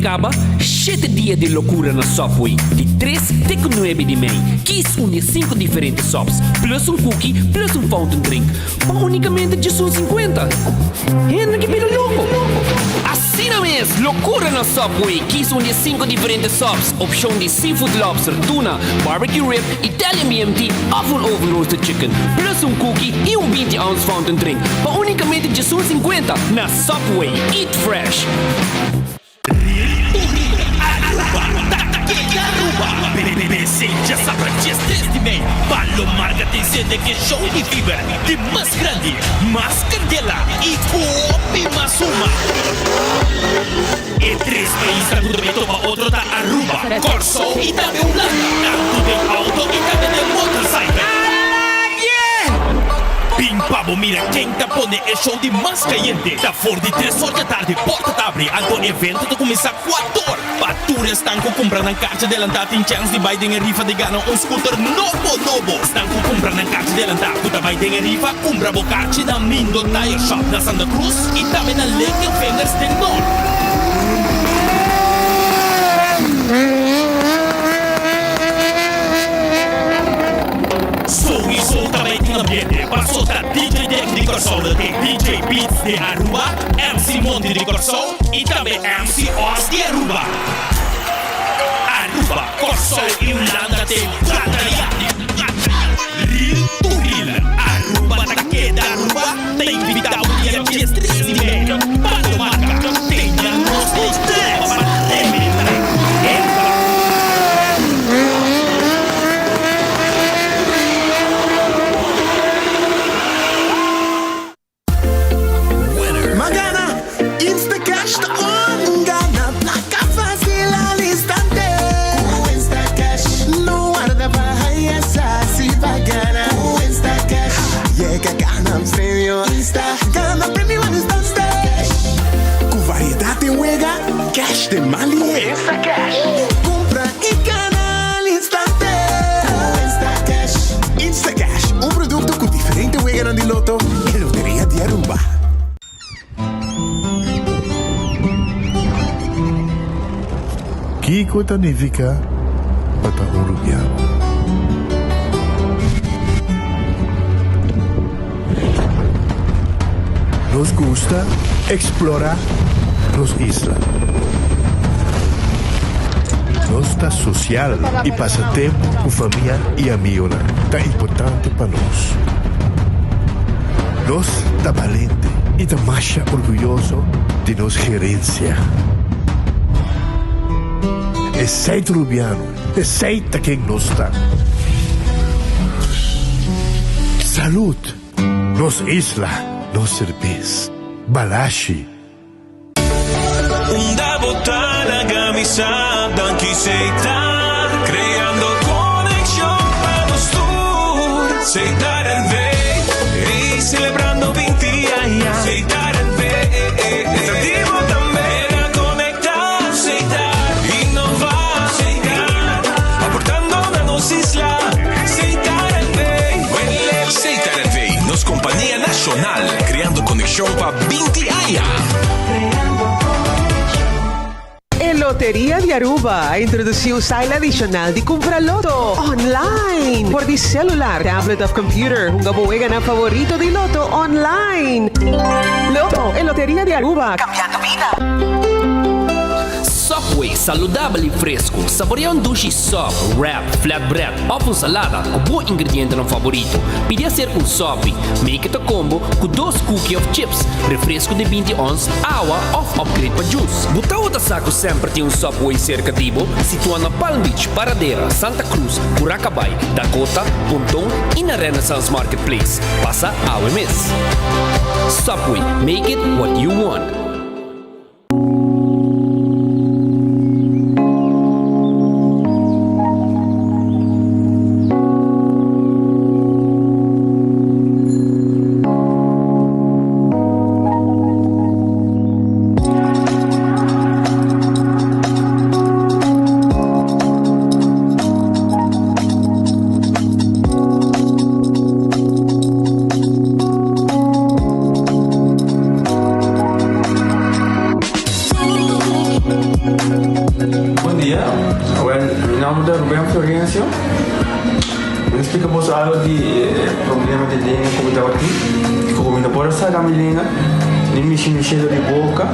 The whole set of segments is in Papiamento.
kaba, shete dia di lokura na Subway, di tres te ku nuebe di mei. Kies un di e sinku diferente subs, plus un cookie, plus un fountain drink, pa unikamente djesun sinkuenta. Hende ke bira loko! Asina mes, lokura na Subway! Kies un di e sinku diferente subs, opshon di seafood lobster, tuna, barbecue rib, Italian BMT òf un oven roasted chicken, plus un cookie i un 20 ounce fountain drink, pa unikamente djesun sinkuenta na Subway. Eat fresh! Aruba ta keda Aruba! BBC djasabra 13 di mei, Palo Marga tin sede ke show di fiber di mas grandi, mas kandela i ku hopi mas huma. E tres paisnan ku ta bai topa otro ta Aruba, Kòrsou i tambe Hulanda, tantu den outo i tambe den motorcycle. Bin pa bo mira ken ta pone e show di mas kayente. Ta for di tres or djatardi porta ta abri, anto evento ta kuminsá kuator. Pa tur esnan ku kumpra nan karchi adelantá tin chèns di bai den e rifa di gana un scooter nobo nobo. Esnan ku kumpra nan karchi adelantá ku ta bai den e rifa, kumpra bo karchi na Mindo Tire Shop na Santa Cruz i tambe na Little Fingers den Noord. Souiso ta bai tin ambiente paso ta DJ Deck di Kòrsou lo tin DJ Beats di Aruba, MC Monty di Kòrsou i tambe MC Oz di Aruba. Aruba, Kòrsou i Hulanda den bataya. Real to real, Aruba ta keda Aruba ta invita bo dia 13 di mei pa lo marka tena nos di tres pa rebenta. Epa! Ma gana! Instacash ta on! Gana placa facil al instante! Cu Instacash no warda pa haya sa si pa gana. Cu Instacash yega gana premio. Insta gana premio al instante! Cu variedad den wega, cash den man lihe. Instacash cumpra y gana al instante. Cu Instacash. Instacash, un producto cu diferente weganan di loto e Loteria di Aruba. Kiko ta nifiká pa ta un rubiano? Nos gusta eksplorá nos isla. Nos ta sosial i pasa tempu ku famia i amigonan ta importante pa nos. Nos ta balente i ta masha orguyoso di nos gerensia. Esei ta Rubiano, esei ta ken nos ta. Salud! Nos isla, nos serbes. Balashi. Unda bo ta laga mi sa danki Setar creando conexion pa nos tur Setar NV ey celebrando 20 aña Setar NV ta di bo tambe na conecta Setar innova Setar aportando na nos isla Setar NV Setar NV nos compania nacional creando conexion pa 20 aña. E Loteria di Aruba a introduci un style adicional di cumpra loto online por di celular, tablet of computer. Hunga bo weganan favorito di loto online. Loto, e Loteria di Aruba, cambiando bida. Subway, saludabel y fresco. Saborea un dushi sub, wrap, flatbread of un salada cu bo ingredientenan favorito. Pidi hacer un sopi. Make it a combo cu dos cookie of chips, refresco di 20 ons, awa of upgrade pa juice. Bo tabata sa cu semper tin un Subway cerca di bo? Situa na Palm Beach, Paradera, Santa Cruz, Curacabai, Dakota, Ponton y na Renaissance Marketplace. Pasa awe mes. Subway, make it what you want. Mi ta splika boso algo di e problema di lenga ku mi tabatin, ku mi no por a saka mi lenga, ni mishi mi shelu di boka.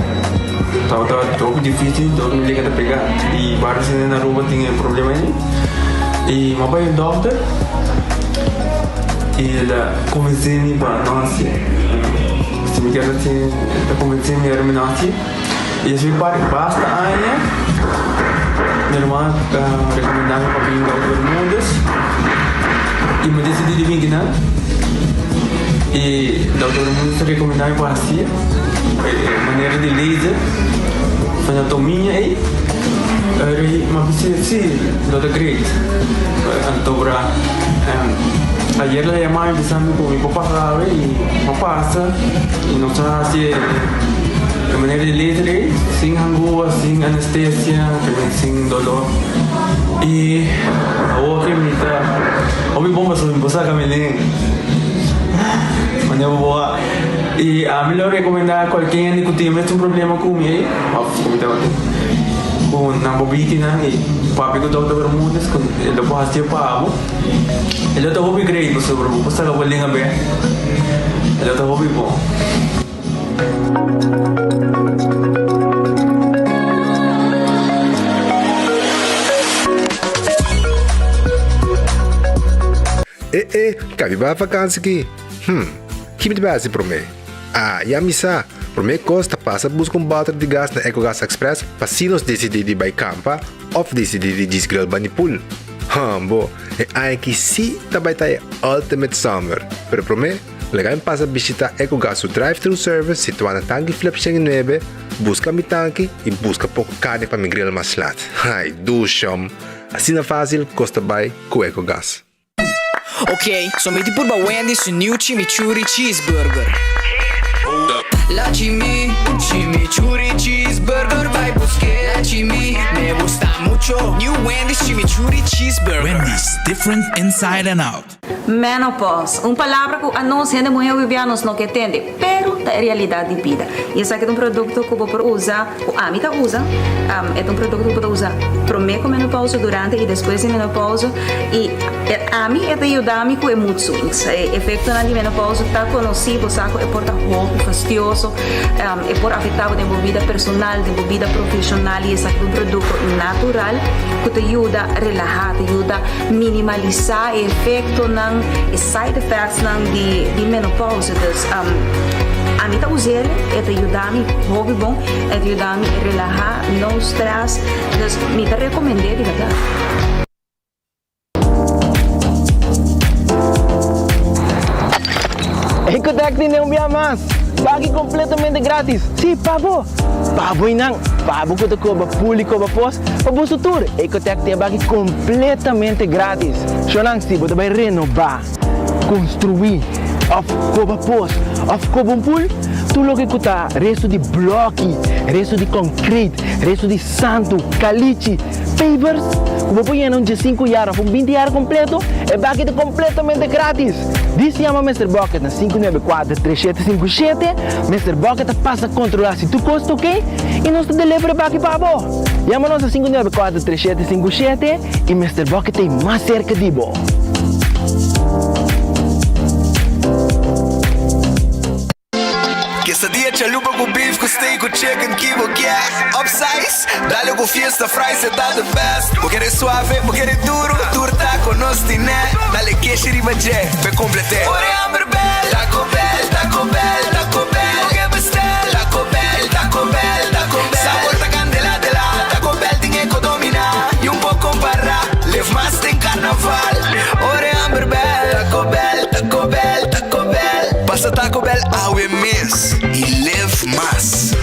Tabata hopi dificil, dor mi lenga ta pega. Y varios hende na Aruba tin e problema ei. Y mi a bai un dokter y el a convence mi pa no haci. Si mi kier haci, el a convence mi ora mi no haci. Y esei pa basta aña mi hermano a recomenda mi pa bin Dokter Bermudez y mi a decidi di bin kinan. Y Dokter Bermudez a recomenda mi pa haci. E manera di laser anatomia ei eri m'a bisa si lo ta great. Anto bra ayer la yama mi bisa mi ku mi por pasa awe i m'a pasa i nos a hasi e manera di laser ei sin hangua sin anestesia sin dolor i awor ke mi ta hopi bon pasobra mi por saka mi lenga manera bo a. I ami lo rekomendá kualke hende ku tin mes un problema ku mi ei, òf ku mi tabatin, ku nan por bini kinan i papia ku Dòkter Bermudez ku e lo por hasié pa bo. E lo ta hopi great pasobra bo por saka bo lenga bèk. E lo ta hopi bon. E e, kabi bai vakansi ki? Hm, ki mi ta bai hasi promé? Ah, ya mi sa! Promé kos ta pasa buska un bòter di gas na Ecogas Express pa si nos disidí di bai kampa òf disidí di djis grill bani pool. Hòmbo, e aña aki sí ta bai ta e ultimate summer! Pero promé, laga mi pasa bishitá Ecogas su drive-thru service situá na Tanki Flip 109, buska mi tanki i buska poko karni pa mi grill mas lat. Ai, dushòm! Asina fásil kos ta bai ku Ecogas. Ok, so mi di purba Wendy's su new chimichurri cheeseburger. La chimi, chimichurri cheeseburger bai busk'é. La chimi, me gusta mucho. New Wendy's chimichurri cheeseburger. Wendy's, different inside and out. Menopause, un palabra ku anos hende muhé hopi nos no ke tende, pero ta e realidat di bida. I esaki ta un produkto ku bo por usa. Ku ami ta usa, e ta un produkto ku bo ta usa promé ku menopausa, durante i despues di menopausa i ami e ta yuda mi ku e mood swings. E efektonan di menopausa ta konosí, bo sa ku e por ta hopi fastioso, e por afektá bo den bo bida personal, den bo bida profeshonal i esaki ta un produkto natural ku ta yuda relahá, ta yuda minimalisá e efektonan, e side effectsnan di menopausa. Dus ami ta us'el, e ta yuda mi hopi bon. E ta yuda mi relaha, no stress, dus mi ta recomende di berdad. Ecotec tene un bia mas! Baki completamente gratis! Si, pa bo! Pa bo y nan! Pa bo cu ta coba pul y coba pos, pa boso tur! Ecotec tin e baki completamente gratis! Shownan, si bo ta bay renoba, construi, of coba pos, of coba un pul, Tur loke ku ta restu di blòki, restu di konkret, restu di santu, kalichi, pavers, ku bo por yena un diesinku yar òf un binti yar kompleto, e baki ta kompletamente gratis! Dis yama Mister Bucket na 594 3757, Mister Bucket ta pasa kontrolá si tur kos ta oke i nos ta deliver e baki pa bo! Yama nos na 594 3757 i Mister Bucket ta ei mas serka di bo! Quesadilla chalupa cu beef cu steak cu chicken ki bo kier Upsize, dale cu fiesta fries e ta the best Bo kere suave, bo kere duro, tur taco nos tine Dale keshi riba dje, p'e complete Ora e hamber bel, Taco Bell, Taco Bell, Taco Bell Bo ke bestel, Taco Bell, Taco Bell, Taco Bell Sabor ta candela de la, Taco Bell tin e co domina Y un por compara, live mas den carnaval Ora e hamber bel, Taco Bell, Taco Bell, Taco Bell Pasa Taco Bell awe mes y live mas.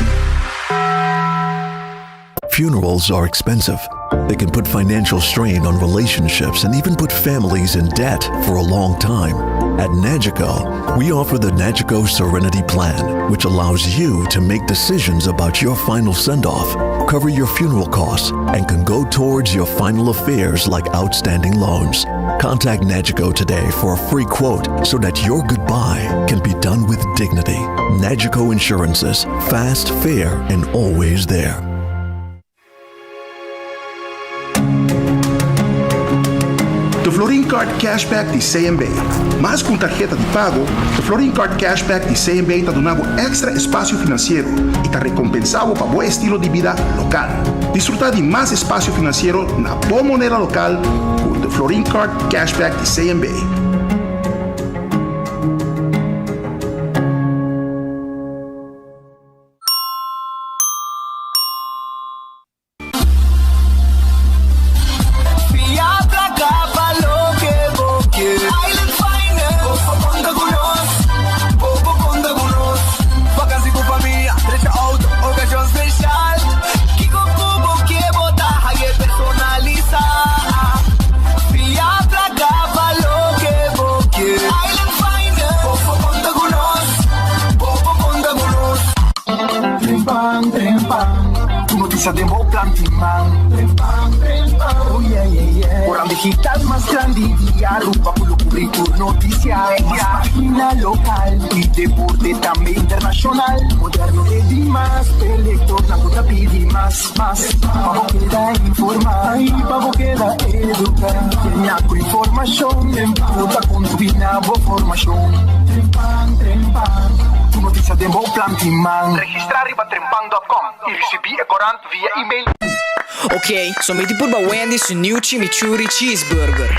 Funerals are expensive. They can put financial strain on relationships and even put families in debt for a long time. At Nagico, we offer the Nagico Serenity Plan, which allows you to make decisions about your final send off, cover your funeral costs, and can go towards your final affairs like outstanding loans. Contact Nagico today for a free quote so that your goodbye can be done with dignity. Nagico Insurances, fast, fair, and always there. The Florin Card Cashback di CMB. Mas ku un tarheta di pago, The Florin Card Cashback di CMB ta duna bo èkstra espasio finansiero i ta rekompensá bo pa bo estilo di bida lokal. Disfrutá di mas espasio finansiero na bo moneda lokal ku The Florin Card Cashback di CMB. Fia placa pa loke bo ke. Island Finance. Bo por conta cu nos. Bo por conta cu nos. Vakantie cu famia, drecha auto, ocasion special. Kico cu bo ke bo ta haye personalisa. Fia placa pa loke bo ke. Island Finance. Bo por conta cu nos. Bo por conta cu nos. Trempan, trempan, tur noticia den bo plan tin man. Trempan, trempan, oh yeah, yeah, yeah. Koran digital mas grandi di Aruba cu lo cubri tur noticia. Mas pagina local y deporte tambe internacional. Moderno e di mas, e lectornan cu ta pidi mas, mas. Pa bo keda informa y pa bo keda educa. Genia cu informacion cu ta contribui na bo formacion. Trempan, trempan, tur noticia den bo plan. Tin man. Registrá riba trempan dot com i risibí e korant via email. Ok, so mi tin purba Wendy's su new chimichurri cheeseburger.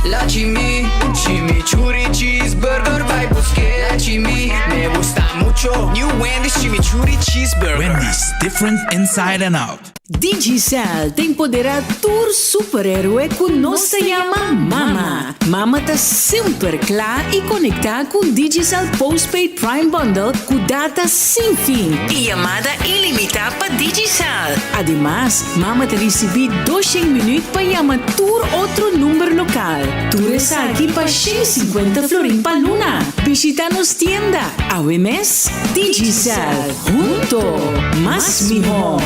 La chimi, chimichurri cheeseburger bai busk'é. La chimi, me gusta mucho. New Wendy's chimichurri cheeseburger. Wendy's, different inside and out. Digicel ta empoderá tur superhéroe ku nos ta yama Mama. Mama ta semper kla i konektá ku un Digicel Postpaid Prime Bundle ku data sin fin i yamada ilimitá pa Digicel. Ademas, Mama ta risibí doshen minüt pa yama tur otro number lokal. Tur esaki pa 150 florin pa luna. Bishitá nos tienda awe mes. Digicel, hunto mas mihó.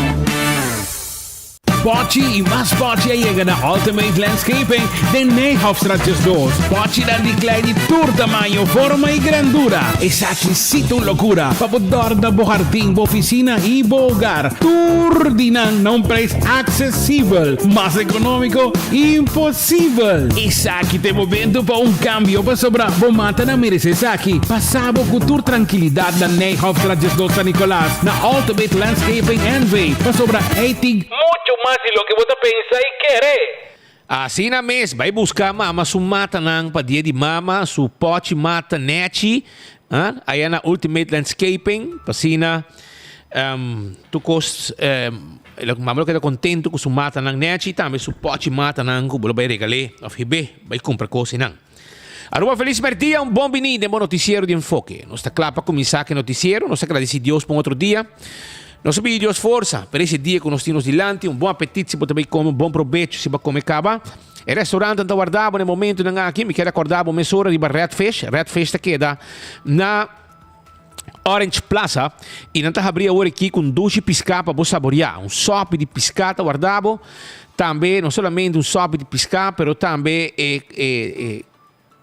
Pochi y mas pochi a yega na Ultimate Landscaping den Nijhofstraat 12. Pochinan di klei di tur tamaño, forma y grandura. Esaki sí ta un locura pa bo dorna bo hardin, bo oficina y bo hogar. Tur di nan na un prijs accesibel. Mas economico, imposibel! Esaki ta e momento pa un cambio pasobra bo matanan merece esaki. Pasa bo cu tur trankilidat na Nijhofstraat 12 San Nicolas na Ultimate Landscaping NV pasobra ey tin mucho mas di loke bo ta pensa y kere. Asina mes, bai busca mama su matanan pa dia di mama, su pochi mata nechi, ah, aya na Ultimate Landscaping, pa asina um, tur cos, um, mama lo keda contento cu su matanan nechi y tambe su pochi matanan cu bo lo bai regale of hibe bai cumpra cos eynan. Aruba Feliz Merdia, un bon bini den bo noticiero di Enfoke. Nos ta cla pa cuminsa cu e noticiero, nos ta agradeci Dios pa un otro dia. Nos ta pidi Dios forsa pa ese dia cu nos tin nos dilanti, un bon apetit si bo ta bay come, un bon probecho si bo a come caba. E restaurantnan ta warda bo na e momentonan aki, mi kier acorda bo mesora riba Red Fish. Red Fish ta keda na Orange Plaza y nan ta habri awor aki cu un dushi pisca pa bo saborea. Un sopi di pisca ta warda bo. Tambe no solamente un sopi di pisca pero tambe e e e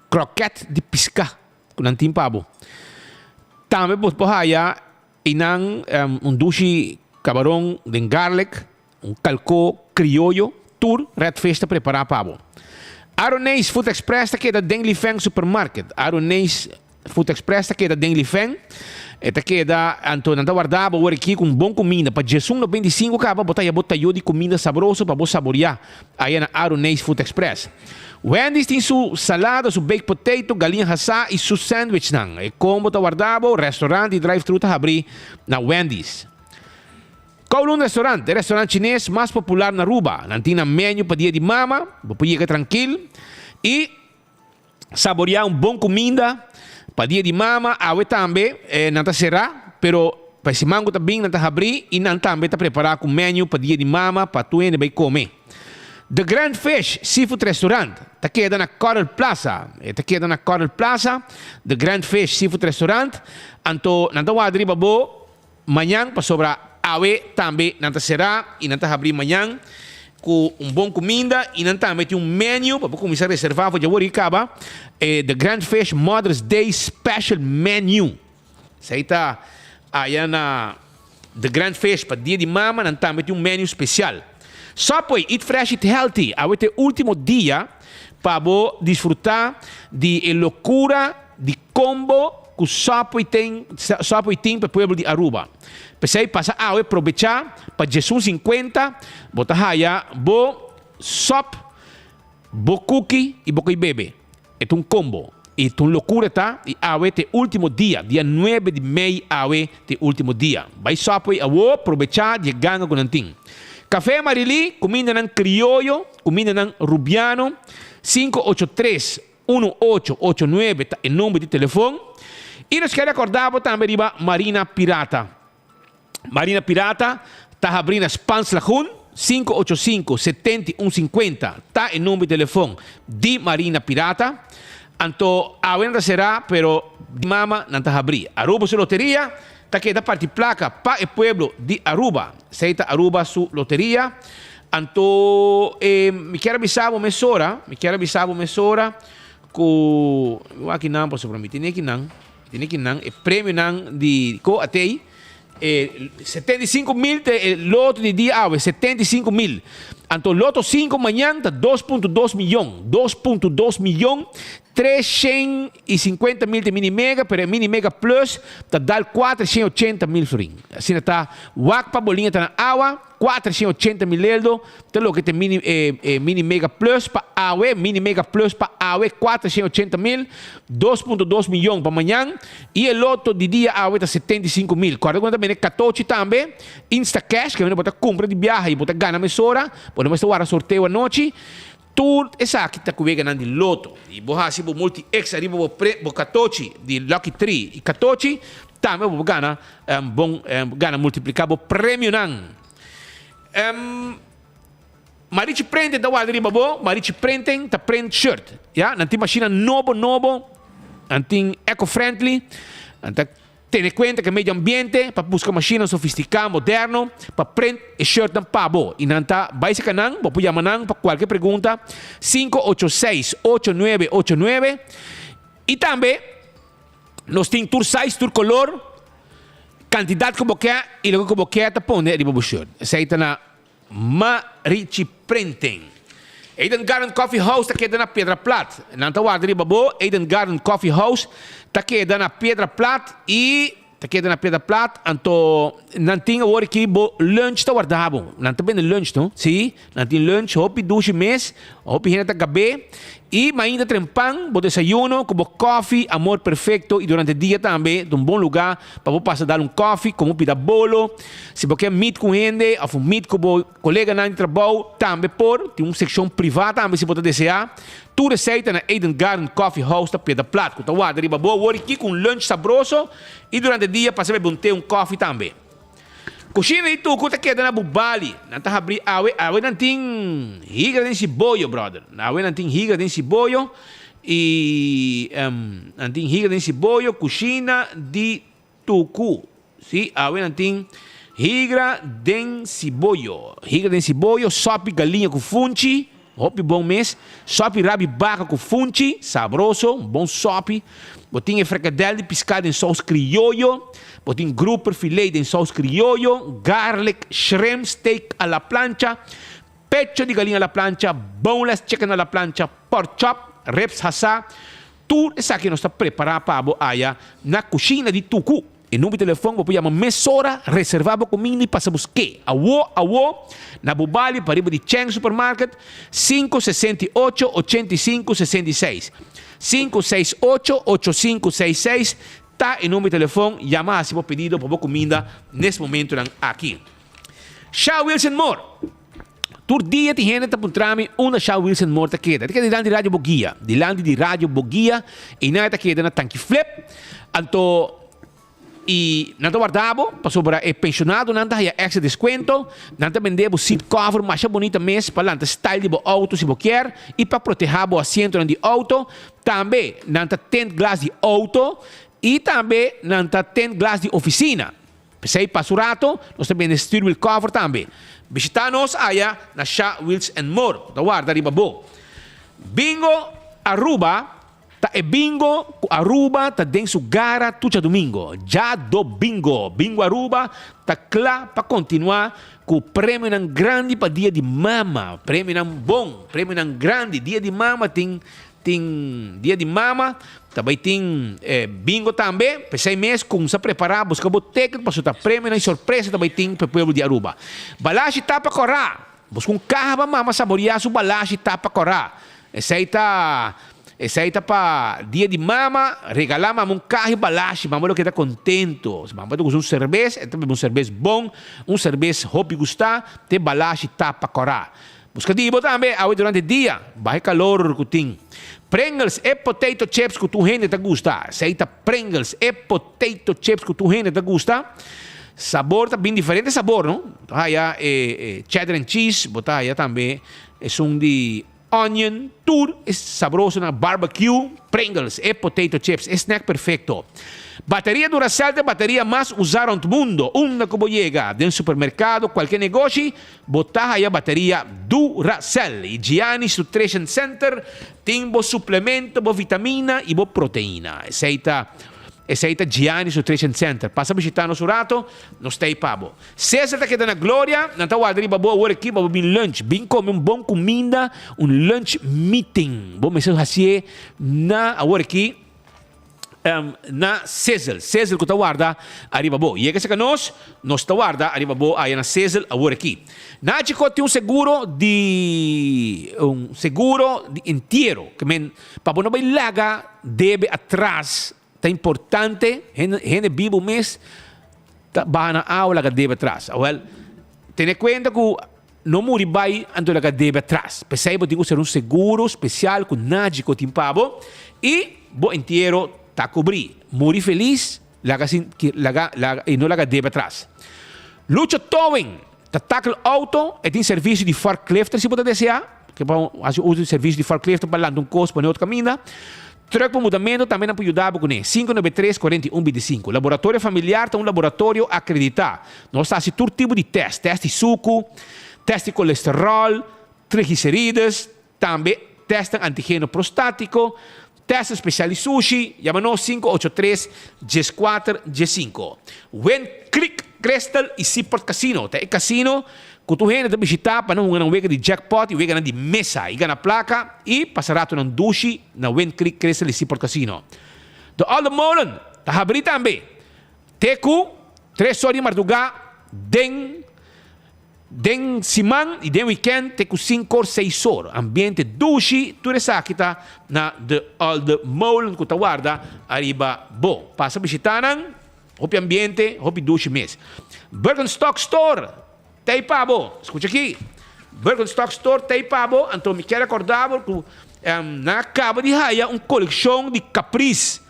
kroket di pisca cu nan tin pa bo. Tambe bo por haya eynan un dushi cabaron den garlic, un calco crioyo, tur Red Fish ta prepara pa bo. Aroneis Food Express ta keda den Lifeng Supermarket. Aroneis Food Express ta keda den Lifeng. E ta keda, anto nan ta warda bo ora aki ku un bon kuminda. Pa djesun 95 kaba bo ta haya bo tayo di kuminda sabroso pa bo saboria aya na Aroneis Food Express. Wendy's tin su salada, su baked potato, galiña hasá i su sandwichnan. E kombo ta warda bo, restaurant i drive-thru ta habrí na Wendy's. Kowloon Restaurant, e restaurant chines mas popular na Aruba. Nan tin nan menu pa dia di mama, bo por yega trankil i saborea un bon kuminda pa dia di mama. Awe tambe nan ta será, pero pa e siman ku ta bin nan ta habrí i nan tambe ta prepará ku menu pa dia di mama pa tur hende bai kome. The Grand Fish Seafood Restaurant ta keda na Coral Plaza. E ta keda na Coral Plaza, The Grand Fish Seafood Restaurant. Anto nan ta warda riba bo Mañan pasobra awe tambe nan ta será i nan ta habrí mañan ku un bon kuminda i nan tambe tin un menu pa bo kuminsá reservá for djawor i kaba e The Grand Fish Mother's Day Special Menu. Esei ta aya na The Grand Fish pa dia di mama nan tambe tin un menu spesial. Subway, eat fresh, eat healthy. Awe ta e ultimo dia pa bo disfruta di e locura di combo cu Subway ten, Subway tin pa e pueblo di Aruba. P'esey pasa awe probecha pa djesun sinkuenta bo ta haya bo sop, bo cookie y bo koy bebe. E ta un combo y ta un locura ta y awe ta e ultimo dia, dia nuebe di mei awe ta e ultimo dia. Bay Subway awo probecha di e ganga cu nan tin. Café Marily, cumindanan crioyo, cumindanan rubiano, 583 1889 ta e number di telefon. Y nos kier recorda bo tambe riba Marina Pirata. Marina Pirata ta habri na Spans Lagoon, 585 71 50 ta e number di telefon di Marina Pirata. Anto awe nan ta sera pero di mama nan ta habri. Aruba su loteria ta keda parti placa pa e pueblo di Aruba. Esey ta Aruba su loteria. Anto e mi kier a bisa bo mesora, mi kier a bisa bo mesora cu mi wak aki nan pasobra mi tene aki nan. Tene ki nan e premionan di ko atei e 75 mil te e loto di dia awe 75 mil. Anto loto 5 mañan ta 2.2 miyon 2.2 miyon 350 mil te mini mega pero e mini mega plus ta dal 480 mil florin. Asina ta wak pa boliña ta na awa. 480 mil eldo ta loke ta mini e e mini mega plus pa awe mini mega plus pa awe 480 mil 2.2 miyon pa mañan y e loto di dia awe ta 75 mil corda cu nan ta bende catochi tambe insta cash ke bo ta cumpra di biaha y bo ta gana mesora bo no mester warda sorteo anochi tur esaki ta cu weganan di loto y bo haci bo multi x ariba bo pre bo catochi di lucky tree y catochi tambe bo por gana Bon gana multiplica bo premionan. Marichi Printing ta warda riba bo. Marichi Printing ta print shirt. Ya, nan tin mashina nobo nobo. Nan tin eco friendly. Nan ta tene cuenta cu medio ambiente pa busca mashina sofistica, moderno pa print e shirtnan pa bo. Y nan ta bay seca nan, bo por yama nan pa cualkier pregunta 586 8989. Y tambe Nos tin tur size, tur color, cantidad cu bo ke y loke cu bo ke ta pone riba bo shirt. Esey ta na Marichi Printing. Eden Garden Coffee House ta keda na Piedra Plat. Nan ta warda riba bo. Eden Garden Coffee House ta keda na Piedra Plat y ta keda na Piedra Plat. Anto nan tin awor aki bo lunch ta warda bo. Nan ta bende lunch no? Si. Nan tin lunch hopi dushi mes, hopi hende ta gab'é i mainta trempan bo desayuno ku bo kòfi, amor perfekto i durante dia tambe ta un bon lugá pa bo pasa dal un kòfi komo pida bolo. Si bo ke meet ku hende òf un meet ku bo koleganan di trabou tambe por, tin un sekshon privá tambe si bo ta deseá. Tur esei ta na Eden Garden Coffee House ta Piedra Plat ku ta warda riba bo awor aki ku un lunch sabroso i durante dia pasa bebe un te un kòfi tambe. Kushina di tuku ta keda na Bubali. Nan ta habri awe. Awe nan tin higra den siboyo, brother. Awe nan tin higra den siboyo i nan tin higra den siboyo, kushina di tuku. Si, awe nan tin higra den siboyo. Higra den siboyo, sopi galiña ku funchi, hopi bon mes. Sopi rabi baka ku funchi, sabroso, un bon sopi. Bo tin e frikadel di piská den sous krioyo. Bo tin grouper filet den sous krioyo, garlic shrimp steak a la plancha, pecho di galiña a la plancha, boneless chicken a la plancha, pork chop, ribs hasá. Tur esaki nos ta prepará pa bo aya na kushina di Tuku. E number di telefon bo por yama mesora, reservá bo kuminda i pasa busk'é awo awo na Bubali pariba di Cheng Supermarket, 568 85 66, 568 8566 ta e number di telefon, yama hasi bo pedido pa bo kuminda nes momentonan aki. Sha Wilson Moore. Tur dia tin hende ta puntra mi unda Sha Wilson Moore ta keda. E ta keda dilanti di Radio Boguia. Dilanti di Radio Boguia i nan e ta keda na Tanki Flip. Anto i nan ta warda bo pasobra e pensionadonan ta haya extra descuento. Nan ta bende bo seat cover masha bunita mes pa lanta style di bo auto si bo kier i pa proteha bo asientonan di auto. Tambe nan ta tint glas di auto i tambe nan ta tint glas di oficina. P'esei pa su rato nos ta bende stuurwiel cover tambe. Bishita nos aya na Sha Wheels and More ku ta warda riba bo. Bingo Aruba. Ta e bingo ku Aruba ta den su gara tur djadumingo. Djadobingo! Bingo Aruba ta kla pa kontinuá ku premionan grandi pa Dia di Mama. Premionan bon, premionan grandi. Dia di Mama tin tin Dia di Mama ta bai tin bingo tambe. P'esei mes kumsa prepará, buska bo teken pasobra ta premionan i sorpresa ta bai tin pa e pueblo di Aruba. Balashi tapa kòrá! Buska un kaha pa mama saboriá su balashi tapa kòrá. Esei ta esei ta pa dia di mama, regalá mama un kaha di balashi, mama lo keda kontento. Si mama ta gusta un serbes, e ta bebe un serbes bon, un serbes hopi gustá, te balashi tapa kòrá. Buska di bo tambe awe durante dia, baha e kalor ku tin. Pringles, e potato chips ku tur hende ta gusta. Esei ta Pringles, e potato chips ku tur hende ta gusta. Sabor ta bin diferente sabor, no? Bo ta haya e cheddar and cheese, bo ta haya tambe esun di onion, tur e sabroso na barbecue, Pringles, e potato chips, e snack perfecto. Bateria Duracell ta e bateria mas usa rond mundo. Unda cu bo yega, den supermercado, cualkier negoshi, bo ta haya bateria Duracell. Y Gianni's Nutrition Center tin bo suplemento, bo vitamina y bo proteina. Esey ta Esey ta Gianni's Nutrition Center. Pasa bishita nos un rato, nos ta ey pa bo. Cesar ta keda na Gloria, nan ta warda riba bo awor aki pa bo bin lunch. Bin come un bon cuminda, un lunch meeting. Bo mester hacié na awor aki na Sizzle. Sizzle cu ta warda ariba bo. Yega cerca nos, nos ta warda ariba bo aya na Sizzle awor aki. Nachico tin un seguro di un seguro di entiero. Ke men pa bo no bay laga debe atras ta importante hende hende bibu mes ta baha na awa laga debe atras. Awel tene kuenta ku no muri bai anto laga debe atras. P'esei bo tin ku ser un seguro spesial ku Nagico tin pa bo i bo entiero ta kubrí. Muri felis laga sin laga laga i no laga debe atras. Lucho Towing ta tackle auto e tin servisio di forklifter si bo ta desea. Ke pa hasi uso di servisio di forklifter pa lanta un kos pone otro kaminda. Truck pa mudamentu tambe nan por yuda bo kuné. 593 41 25. Laboratorio Familiar ta un laboratorio akreditá. Nos ta hasi tur tipo di tèst, tèst di suku, tèst di kolesteròl, triglicerides, tambe tèstnan antigeno prostátiko, tèstnan spesial di sushi. Yama nos 583 14 15. Wen Creek Crystal i Seaport Casino ta e kasino ku tur hende ta bishitá pa nan hunga nan wega di jackpot i weganan di mesa i gana plaka i pasa ratonan dushi na Wind Creek Crystal i Seaport Casino. De Olde Molen ta habrí tambe te ku tres or di mardugá den den siman i den wikènt te ku sinku or seis or. Ambiente dushi, tur esaki ta na De Olde Molen ku ta warda ariba bo. Pasa bishitá nan. Hopi ambiente, hopi dushi mes. Birkenstock Store ta ei pa bo. Scucha aki. Birkenstock Store ta ei pa bo. Anto mi kier recorda bo cu nan a caba di haya un coleccion di Caprice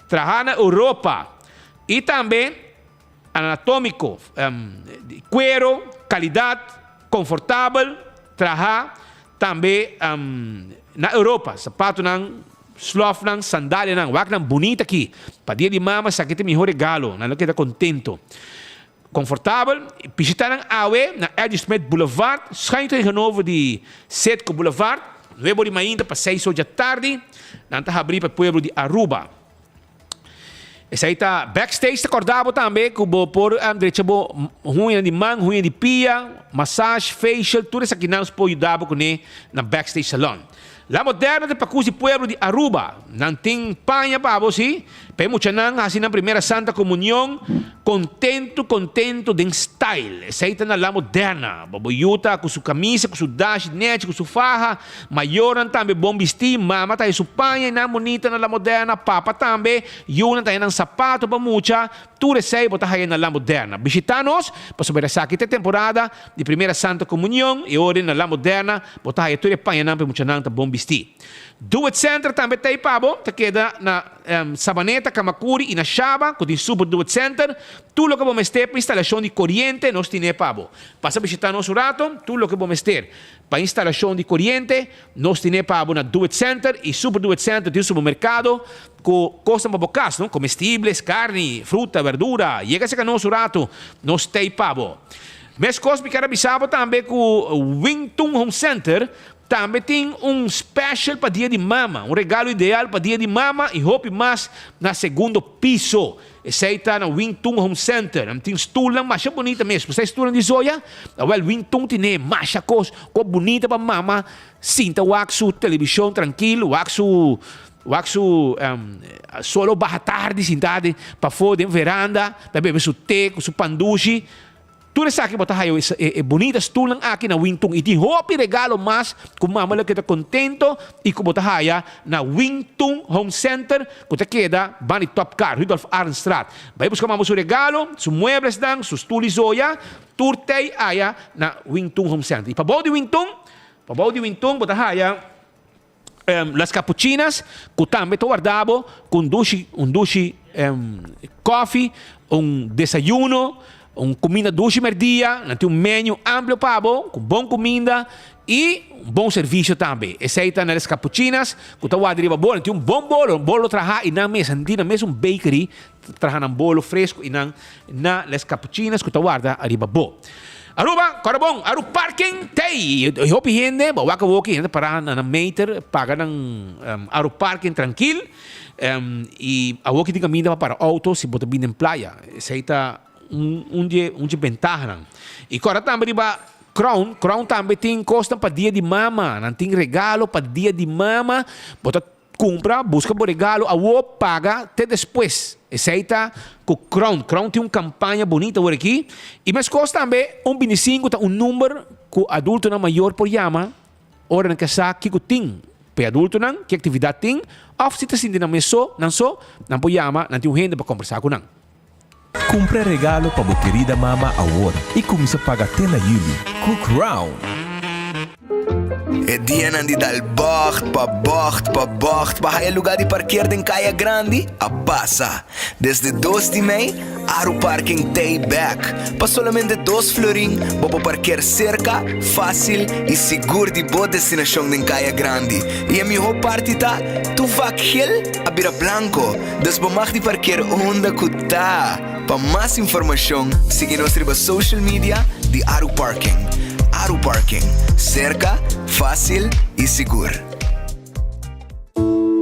traha na Europa y tambe anatomico, di cuero, calidad, confortabel, traha Tambe na Europa, sapatonan, slòfnan, sandalianan, wak nan bunita aki. Pa dia di mama esaki ta e mihó regalo, nan lo keda kontento. Konfortabel, bishita nan awe na Eddie Smith Boulevard, schuin tegenover di Citgo Boulevard, nuebe or di mainta pa seis or djatardi, nan ta habrí pa e pueblo di Aruba. Esei ta backstage ta korda bo tambe ku bo por drecha bo huña di man, huña di pia, massage, facial, tur esakinan nos por yuda bo kuné na backstage salon. La Moderna ta pakus di pueblo di Aruba. Nan tin paña pa bo si, pa e muchanan hasi nan primera santa komunion kontentu kontentu den style. Esei ta na La Moderna. Bo bo yu ta ku su kamisa, ku su dashi nechi, ku su faha. Mayornan tambe bon bistí, mama ta haña su paña i nan bunita na La Moderna, papa tambe, yunan ta haña nan sapato pa mucha, tur esei bo ta haña na La Moderna. Bishitá nos, pasobra esaki ta e temporada di Primera Santa Komunion i ora na La Moderna bo ta haña tur e pañanan pa e muchanan ta bon bistí. Do It Center tambe ta ei pa bo, ta keda na Sabaneta, Kamakuri i na Shaba ku tin Super Do It Center. Tur loke bo mester pa instalashon di koriente nos tine pa bo. Pasa bishitá nos un rato, tur loke bo mester. Pa instalashon di koriente, nos tine pa bo na Do It Center i Super Do It Center tin un supermerkado ku kosnan pa bo kas, no? Komestibles, karni, fruta, berdura. Yega serka nos un ratu, nos t'ei pa bo. Meskos mi ker a bisa bo tambe ku Wing Tun Home Center. Tambe tin un special pa dia di mama, un regalo ideal pa dia di mama y hopi mas na segundo piso. Esey ta na Wing Tun Home Center. Nan tin stulnan masha bunita mes. Bo sa e stulnan di Zoya? Awel, Wing Tun tine masha cos cu bunita pa mama sinta wak su television trankil, wak su wak su solo baha tardi sinta den pafo den veranda ta bebe su te cu su pandushi. Tur esaki bo ta haya e bunita stulnan aki na Wing Tun. I tin hopi regalo mas ku mama lo keda kontento i ku bo ta haya na Wing Tun Home Center ku ta keda banda di Top Car, Rudolf Arendstraat. Bai buska mama su regalo, su mueblesnan, su stul i zoya, tur tei aya na Wing Tun Home Center. I pabou di Wing Tun, pabou di Wing Tun bo ta haya Las Capuchinas ku tambe ta warda bo ku un dushi un dushi kofi, un desayuno, un kuminda dushi merdia, nan tin un menu amplio pa bo ku bon kuminda i un bon servisio tambe. Esei ta na Las Capuchinas ku ta warda riba bo. Nan tin un bon bolo, un bolo traha i nan mes, nan tin nan mes un bakery ta traha nan bolo fresco i nan na Las Capuchinas ku ta warda riba bo. Aruba, kòrda bon, Aru Parking tei! I hopi hende, bo wak awoki, hende ta pará na nan meter, paga nan Aru Parking trankil. I awoki tin kaminda pa para outo si bo ta bini den playa. Esei ta un un di e un di e bentahanan. I kòrda tambe riba Crown, Crown tambe tin kosnan pa dia di mama. Nan tin regalo pa dia di mama. Bo ta Cumpra, busca bo regalo awo, paga te despues. Esey ta cu Crown. Crown tin un campaña bunita awor aki. Y mescos tambe un binticinco ta un number cu adultonan mayor por yama ora nan ke sa kico tin pa e adultonan, ki actividad tin, of si ta sinti nan mes so, nan so, nan por yama, nan tin un hende pa combersa cu nan. Cumpra regalo pa bo kerida mama awor y cuminsa paga te na juli cu Crown. E dianan di dal bocht pa bocht pa bocht pa haya lugar di parkeer den Caya Grandi a pasa. Desde dos di mei, Aru Parking t'ey bek. Pa solamente dos florin bo por parkeer cerca, facil y sigur di bo destinacion den Caya Grandi. Y e miho parti ta, tu vak gel a bira blanco. Dus bo mag di parkeer unda ku ta. Pa mas informashon sigui nos riba social media di Aru Parking. Aru Parking, serka, fásil i sigur.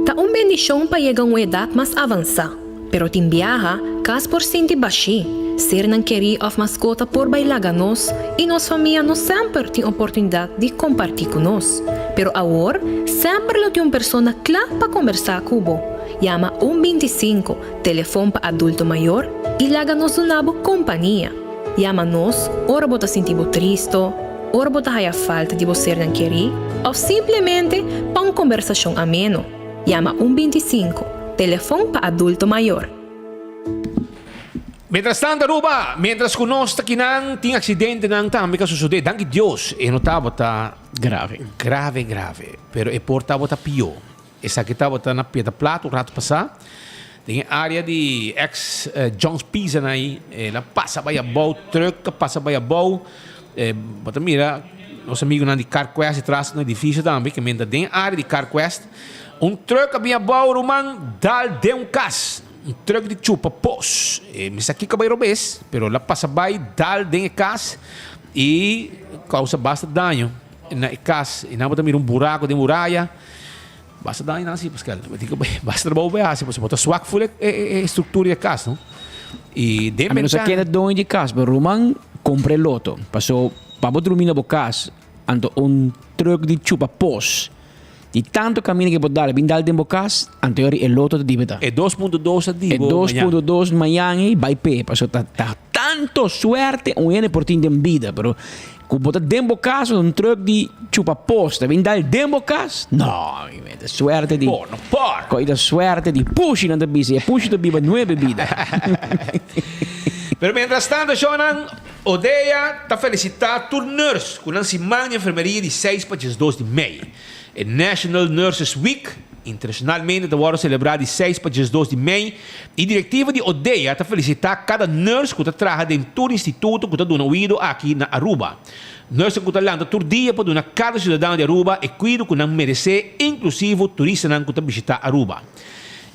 Ta un bendishon pa yega un edat mas avansá, pero tin biaha kas por sinti bashí, sernan kerí òf maskota por bai laga nos i nos famia no semper tin oportunidat di kompartí ku nos. Pero awor semper lo tin un persona kla pa kombersá ku bo. Yama un bintisinko, telefon pa adulto mayor, i laga nos duna bo kompania. Yama nos ora bo ta sinti bo tristo, ora bo ta haya falta di bo sernan kerí, òf simplemente pa un kombersashon ameno. Yama un bintisinko, telefon pa adulto mayor. Mientras tanto Aruba, mientras ku nos ta kinan tin aksidentenan tambe ka sosodé. Danki Dios e no tabata grave, grave, grave, pero e por tabata pió. Esaki tabata na Piedra Plat un rato pasá. Den e área di ex John's Pizza na ei, el a pasa bai abou, truck a pasa bai abou. Bo ta mira nos amigunan di CarQuest detrás na edifisio tambe, ke men ta den e área di CarQuest. Un truck a bin abou, ruman, dal den un kas. Un truck di chupa pos. E mester kiko bai robes, pero el a pasa bai dal den e kas i kousa basta daño na e kas. I nan bo ta mira un buraco den muraya. Basta daño nan si, Pascal. Bo tin ku bai, basta trabou bai hasi, pasobra bo ta swak ful e e struktura di e kas, no? I den Ami no sa bentana. ken ta doño di kas, pero ruman kompra e loto. Paso pa bo drumi na bo kas, anto un truk di chupa pos di tanto kaminda ke bo dal bin dal den bo kas, anto e loto ta dibe ta. E 2.2 ta E dibo dos mañan. punto dos mañan ei bai p'e, paso ta ta tanto suerte un hende por tin den bida, pero Ku bo ta den bo kas un truck di chupa pos ta bin dal den bo kas? No, mi mente suerte di. Por, no por. Koi ta suerte di pushi nan ta bisa y e pushi ta biba nuebe bida. Pero mientras tanto shownan, Odea ta felicita tur nurse ku nan siman di enfermeria di seis pa diesdos di mei. E National Nurses Week internacionalmente ta wòrdu selebrá di seis pa diesdos di mei i direktiva di ODEA ta felisitá kada nurse ku ta traha den tur instituto ku ta duna oido aki na Aruba. Nursenan ku ta lanta tur dia pa duna kada siudadano di Aruba e kuido ku nan meresé inklusivo turistanan ku ta bishitá Aruba.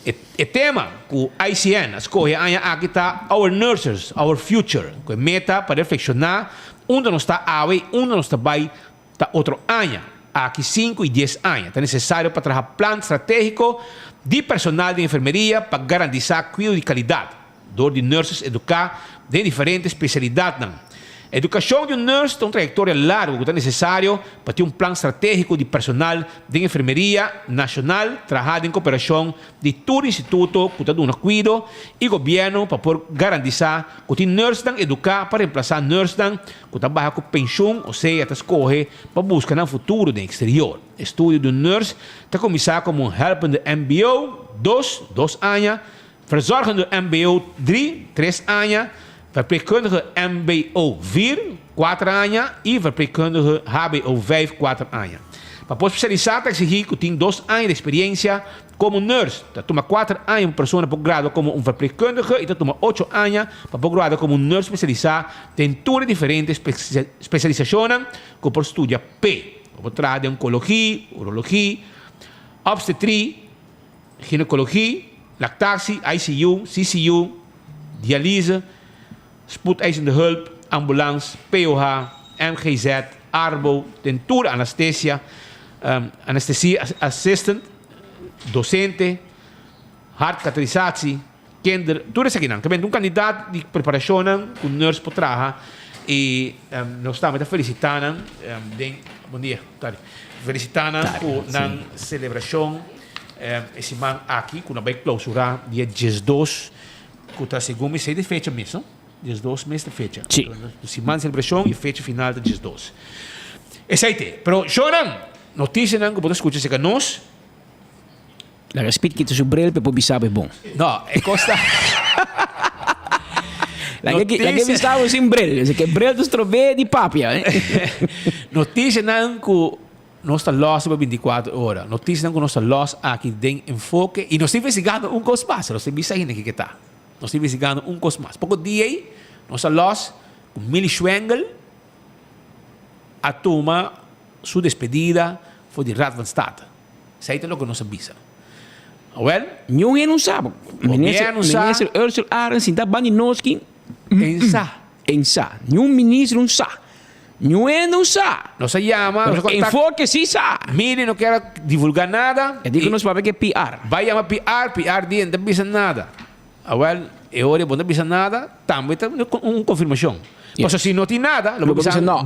E e tema ku ICN a skohe aña aki ta Our Nurses, Our Future ku e meta pa reflekshoná unda nos ta awe i unda nos ta bai ta otro aña. Aki sinku i dies aña ta nesesario pa traha plan stratégiko di personal di enfermeria pa garantisá kuido di kalidat dor di nurses eduká den diferente spesialidatnan. Edukashon di un nurse ta un trayektoria largu ku ta nesesario pa tin un plan stratégiko di personal den enfermeria nashonal trahá den koperashon di tur instituto ku ta duna kuido i gobièrnu pa por garantisá ku tin nursenan eduká pa remplasá nursenan ku ta baha ku penshun osea ta skohe pa buska nan futuro den eksterior. Estudio di un nurse ta kuminsá komo un helpende mbo dos, dos aña, verzorgende mbo dri, tres aña, verpleegkundige mbo vier, kuater aña, i verpleegkundige hbo vijf, kuater aña. Pa por spesialisá ta eksigí ku tin dos aña di eksperiensia komo nurse. Ta tuma kuater aña pa un persona por gradua komo un verpleegkundige i ta tuma ocho aña pa por gradua komo un nurse spesialisá den tur e diferente spesialisashonnan ku por studia p'e. Bo por traha den onkologi, urologi, obstetri, ginekologi, laktasi, ICU, CCU, dialyse, spoedeisende hulp, ambulans, POH, MGZ, Arbo, den tur anastesia, anestesie assistant, dosente, hartkatheterisatie, kinder, tur esakinan. Ta benta un kandidat di preparashonnan ku nurse por traha i nos tambe ta felisitá nan den, bon dia, tardi, felisitá nan ku nan selebrashon e siman aki ku nan bai klousurá dia diesdos ku ta segun mi sei di fecha mes no, diesdos mes ta fecha. Siman selebrashon i fecha final ta diesdos. Esei te. Pero shownan, notisianan ku bo ta skucha serka nos. Laga Speed kita su bril pe por bisa bo e bon. No, e cos ta. Laga laga e bisa bo sin bril. Así que bril ta strob'é di papia. Noticianan cu nos ta los riba 24 ora. Noticianan cu nos ta los aki den Enfoke. Y nos ta investigando un cos mas. Nos ta bisa ainda kiko ta. Nos ta investigando un cos mas. Poco dia ei nos ta los cu Milly Schwengle a tuma su despedida for di Raad van State. Esei ta loke nos a bisa. Awel. Niun hende no sa. Minister, minister Ursel Arends sinta banda di nos ki. En sa. En sa. Niun minister no sa. Niun hende no sa. Nos a yama. Nos a kontak. Enfoke si sa. Miri no kier a divulga nada. E di ku nos papia ke PR. Bai yama PR, PR di e no ta bisa nada. Awel, e ora e bo no ta bisa nada, tambe ta un konfirmashon. Pasobra si no tin nada, lo bo bisa no.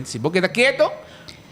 Si bo keda keto.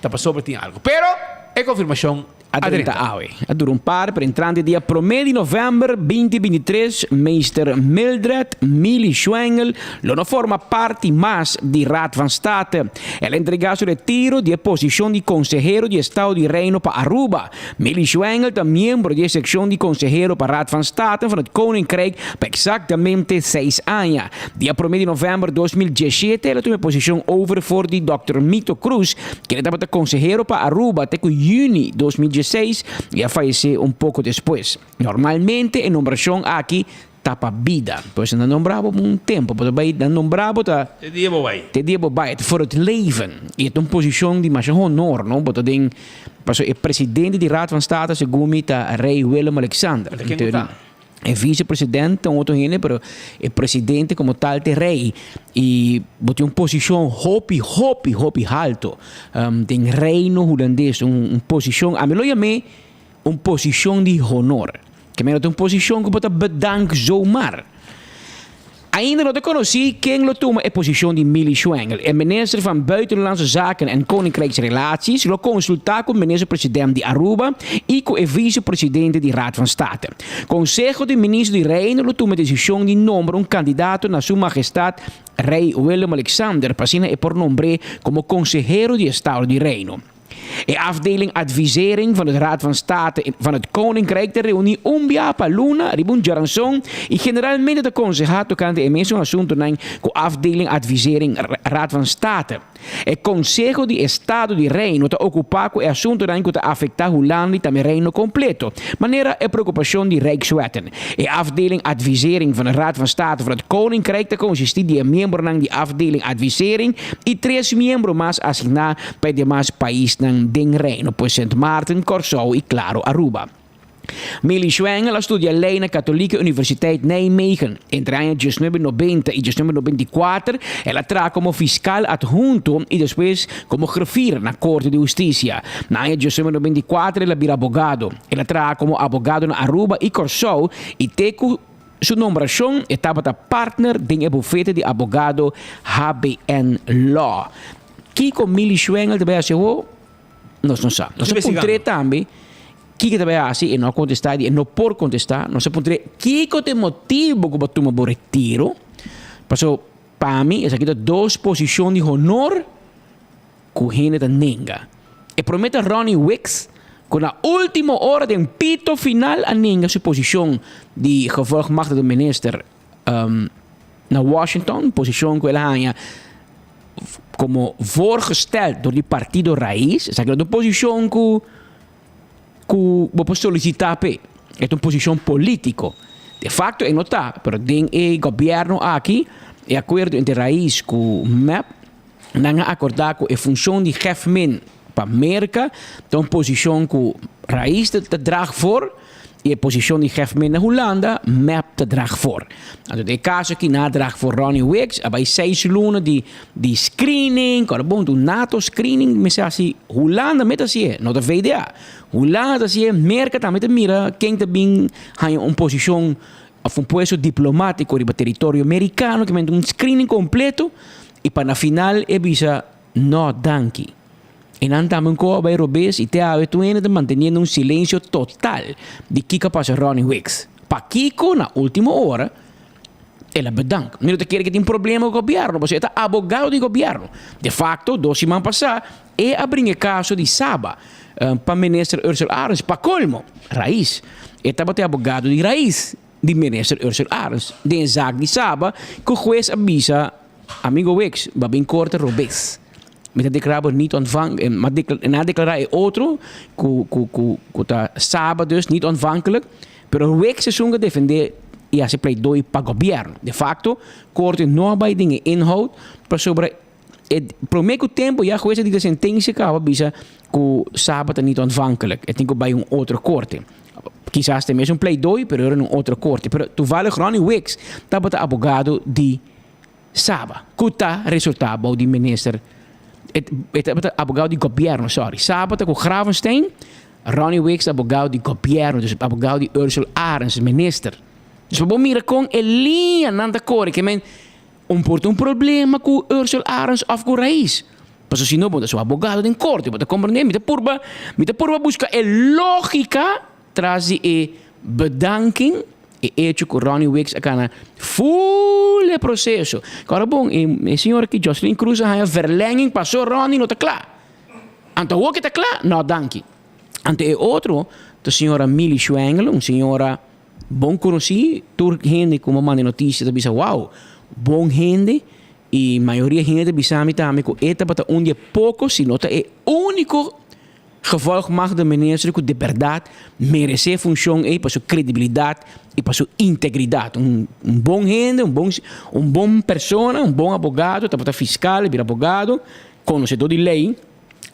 Ta pasobra tin algo. Pero e konfirmashon a drenta awe. A dura un par, pero entrante dia promé di novèmber binti binti tres, Meester Mildred Milly Schwengel lo no forma parti mas di Raad van State. El a entregá su retiro di e posishon di konsehero di Estado di Reino pa Aruba. Milly Schwengel ta miembro di e sekshon di konsehero pa Raad van State van het Koninkrijk pa eksaktamente seis aña. Dia promé di novèmber 2017 el a tuma e posishon over for di dòkter Mito Cruz, kende tabata konsehero pa Aruba te ku yüni 2016 i a fayesé un poko despues. Normalmente e nombrashon aki ta pa bida. Pues nan nombra bo un tempu, bo ta bai, nan nombra bo ta. Te dia bo bai. Te dia bo bai, ta voor het leven. I e ta un posishon di masha honor, no? Bo ta den, pasobra e presidente di Raad van State segun mi ta Rei Willem-Alexander. Enta ken ku ta? E vicepresident ta un otro hende, pero e presidente como tal ta e rey. Y bo tin un posicion hopi, hopi, hopi halto den reino hulandes. Un posicion, ami lo yam'é un posicion di honor. Ke meno ta un posicion ku bo ta bedank zomaar. Ainda no ta konosí ken lo tuma e posishon di Milly Schwengel. E minister van Buitenlandse Zaken en Koninkrijksrelaties lo konsultá ku minister president di Aruba i ku e vice presidente di Raad van State. Konseho di Minister di Reino lo tuma e desishon di nombra un kandidato na Su Mahestat Rei Willem-Alexander pa asina e por nombr'é komo konsehero di Estado di Reino. E afdeling Advisering van het Raad van State van het Koninkrijk ta reuní un bia pa luna riba un djaranson i generalmente ta konsehá tokante e mesun asuntunan ku afdeling Advisering Raad van State. E Konseho di Estado di Reino ta okupá ku e asuntunan ku ta afektá Hulanda i tambe Reino kompleto, manera e preokupashon di Rijkswetten. E afdeling Advisering van het Raad van State van het Koninkrijk ta konsistí di e miembronan di afdeling Advisering i tres miembro mas asigná pa e demas paisnan den Reino, pues Sint Maarten, Kòrsou i klaro Aruba. Milly Schwengel a studia lei na Katholieke Universiteit Nijmegen. Entre aña 1990 i 1994 el a traha komo fiskal adhunto i despues komo griffier na Korte di Hustisia. Na aña 1994 el a bira abogado. El a traha komo abogado na Aruba i Kòrsou i te ku su nombrashon e tabata partner den e bufete di abogado HBN Law. Kiko Milly Schwengel ta bai hasi awor? Nos no sa. Nos a puntr'é tambe kiko ta bai hasi, e no a kontestá, e di e no por kontestá. Nos a puntr'é kiko ta e motibu ku bo a tuma bo retiro. Paso pa mi esaki ta dos posishon di honor ku hende ta nenga. E promé ta Ronnie Wicks ku na último ora den pito final a nenga su posishon di gevolgmachtigde minister na Washington, posishon ku el a haña komo voorgesteld door di partido Raiz. Esaki no ta un posishon ku ku bo por solisitá p'e. E ta un posishon polítiko. De fakto e no ta, pero den e gobièrnu aki e akuerdo entre Raiz ku mep, nan a akordá ku e funshon di Gefmin pa Merka ta un posishon ku Raiz ta draag voor i e posishon di Gefmin na Hulanda, mep ta draag voor. Anto den e kaso aki nan a draag voor Ronnie Wicks, a bai seis luna di di screening, kòrda bon un NATO screening mester hasi Hulanda mester hasié, no ta VDA. Hulanda ta hasié, Merka tambe ta mira ken ta bin haña un posishon òf un puesto diplomátiko riba teritorio merikano, ke mester un screening kompleto i pa na final e bisa no danki. E nan tambe un koba bai robes i te awe tur hende ta manteniendo un silensio total di kiko a pasa Ronnie Wicks. Pakiko na ultimo ora el a bedank. Mi no ta kere ke tin problema ku gobièrnu pasobra e ta abogado di gobièrnu. De fakto dos siman pasá e a bringa e kaso di Saba pa minister Ursell Arends. Pa kolmo, Raiz. E tabata e abogado di Raiz di minister Ursell Arends den e zaak di Saba ku hues a bisa amigo Wicks bo a bin korte robes. Mi ta declara bo niet ontvank, ma nan a declara e otro cu cu cu cu ta Saba dus niet ontvankelijk, pero Wicks esun cu a defende y haci pleidooi pa gobierno. De facto, corte no a bay den e inhoud pasobra e prome cu tempo ya hues a dicta sentencia caba bisa cu Saba ta niet ontvankelijk, e tin cu bay un otro corte. Kisas ta e mesun pleidooi pero era un otro corte. Pero toevallig Ronnie Wicks tabata abogado di Saba, ku ta resultá bou di minister, e tabata abogado di gobièrnu, sorry. Saba ta ku Gravenstein, Ronnie Wicks ta abogado di gobièrnu, dus abogado di Ursel Arends, minister. Dus pa bo mira kon e liñanan ta kore, ke men un por ta un problema ku Ursel Arends òf ku Raiz. Pasobra si no bo ta su abogado den korte, bo ta komprendé? Mi ta purba, mi ta purba buska e lógika tras di e bedanking. E echo ku Ronnie Wicks a kana ful e proseso. Kòrda bon, e señora aki Jocelyn Cruz a haña verlenging paso Ronnie no ta kla. Anto awor ke ta kla? No danki. Anto e otro ta señora Milly Schwengel, un señora bon konosí, tur hende ku a manda e notisia ta bisa wow, bon hende i mayoria hende ta bisa mi tambe ku e tabata un di e poko si no ta e úniko Gevolg mag de minister ku de bèrdat meresé e funshon ei pa su kredibilidat i pa su integridat. Un bon hende, un bon un bon persona, un bon abogado, tabata fiskal, a bira abogado, konosedó di lei,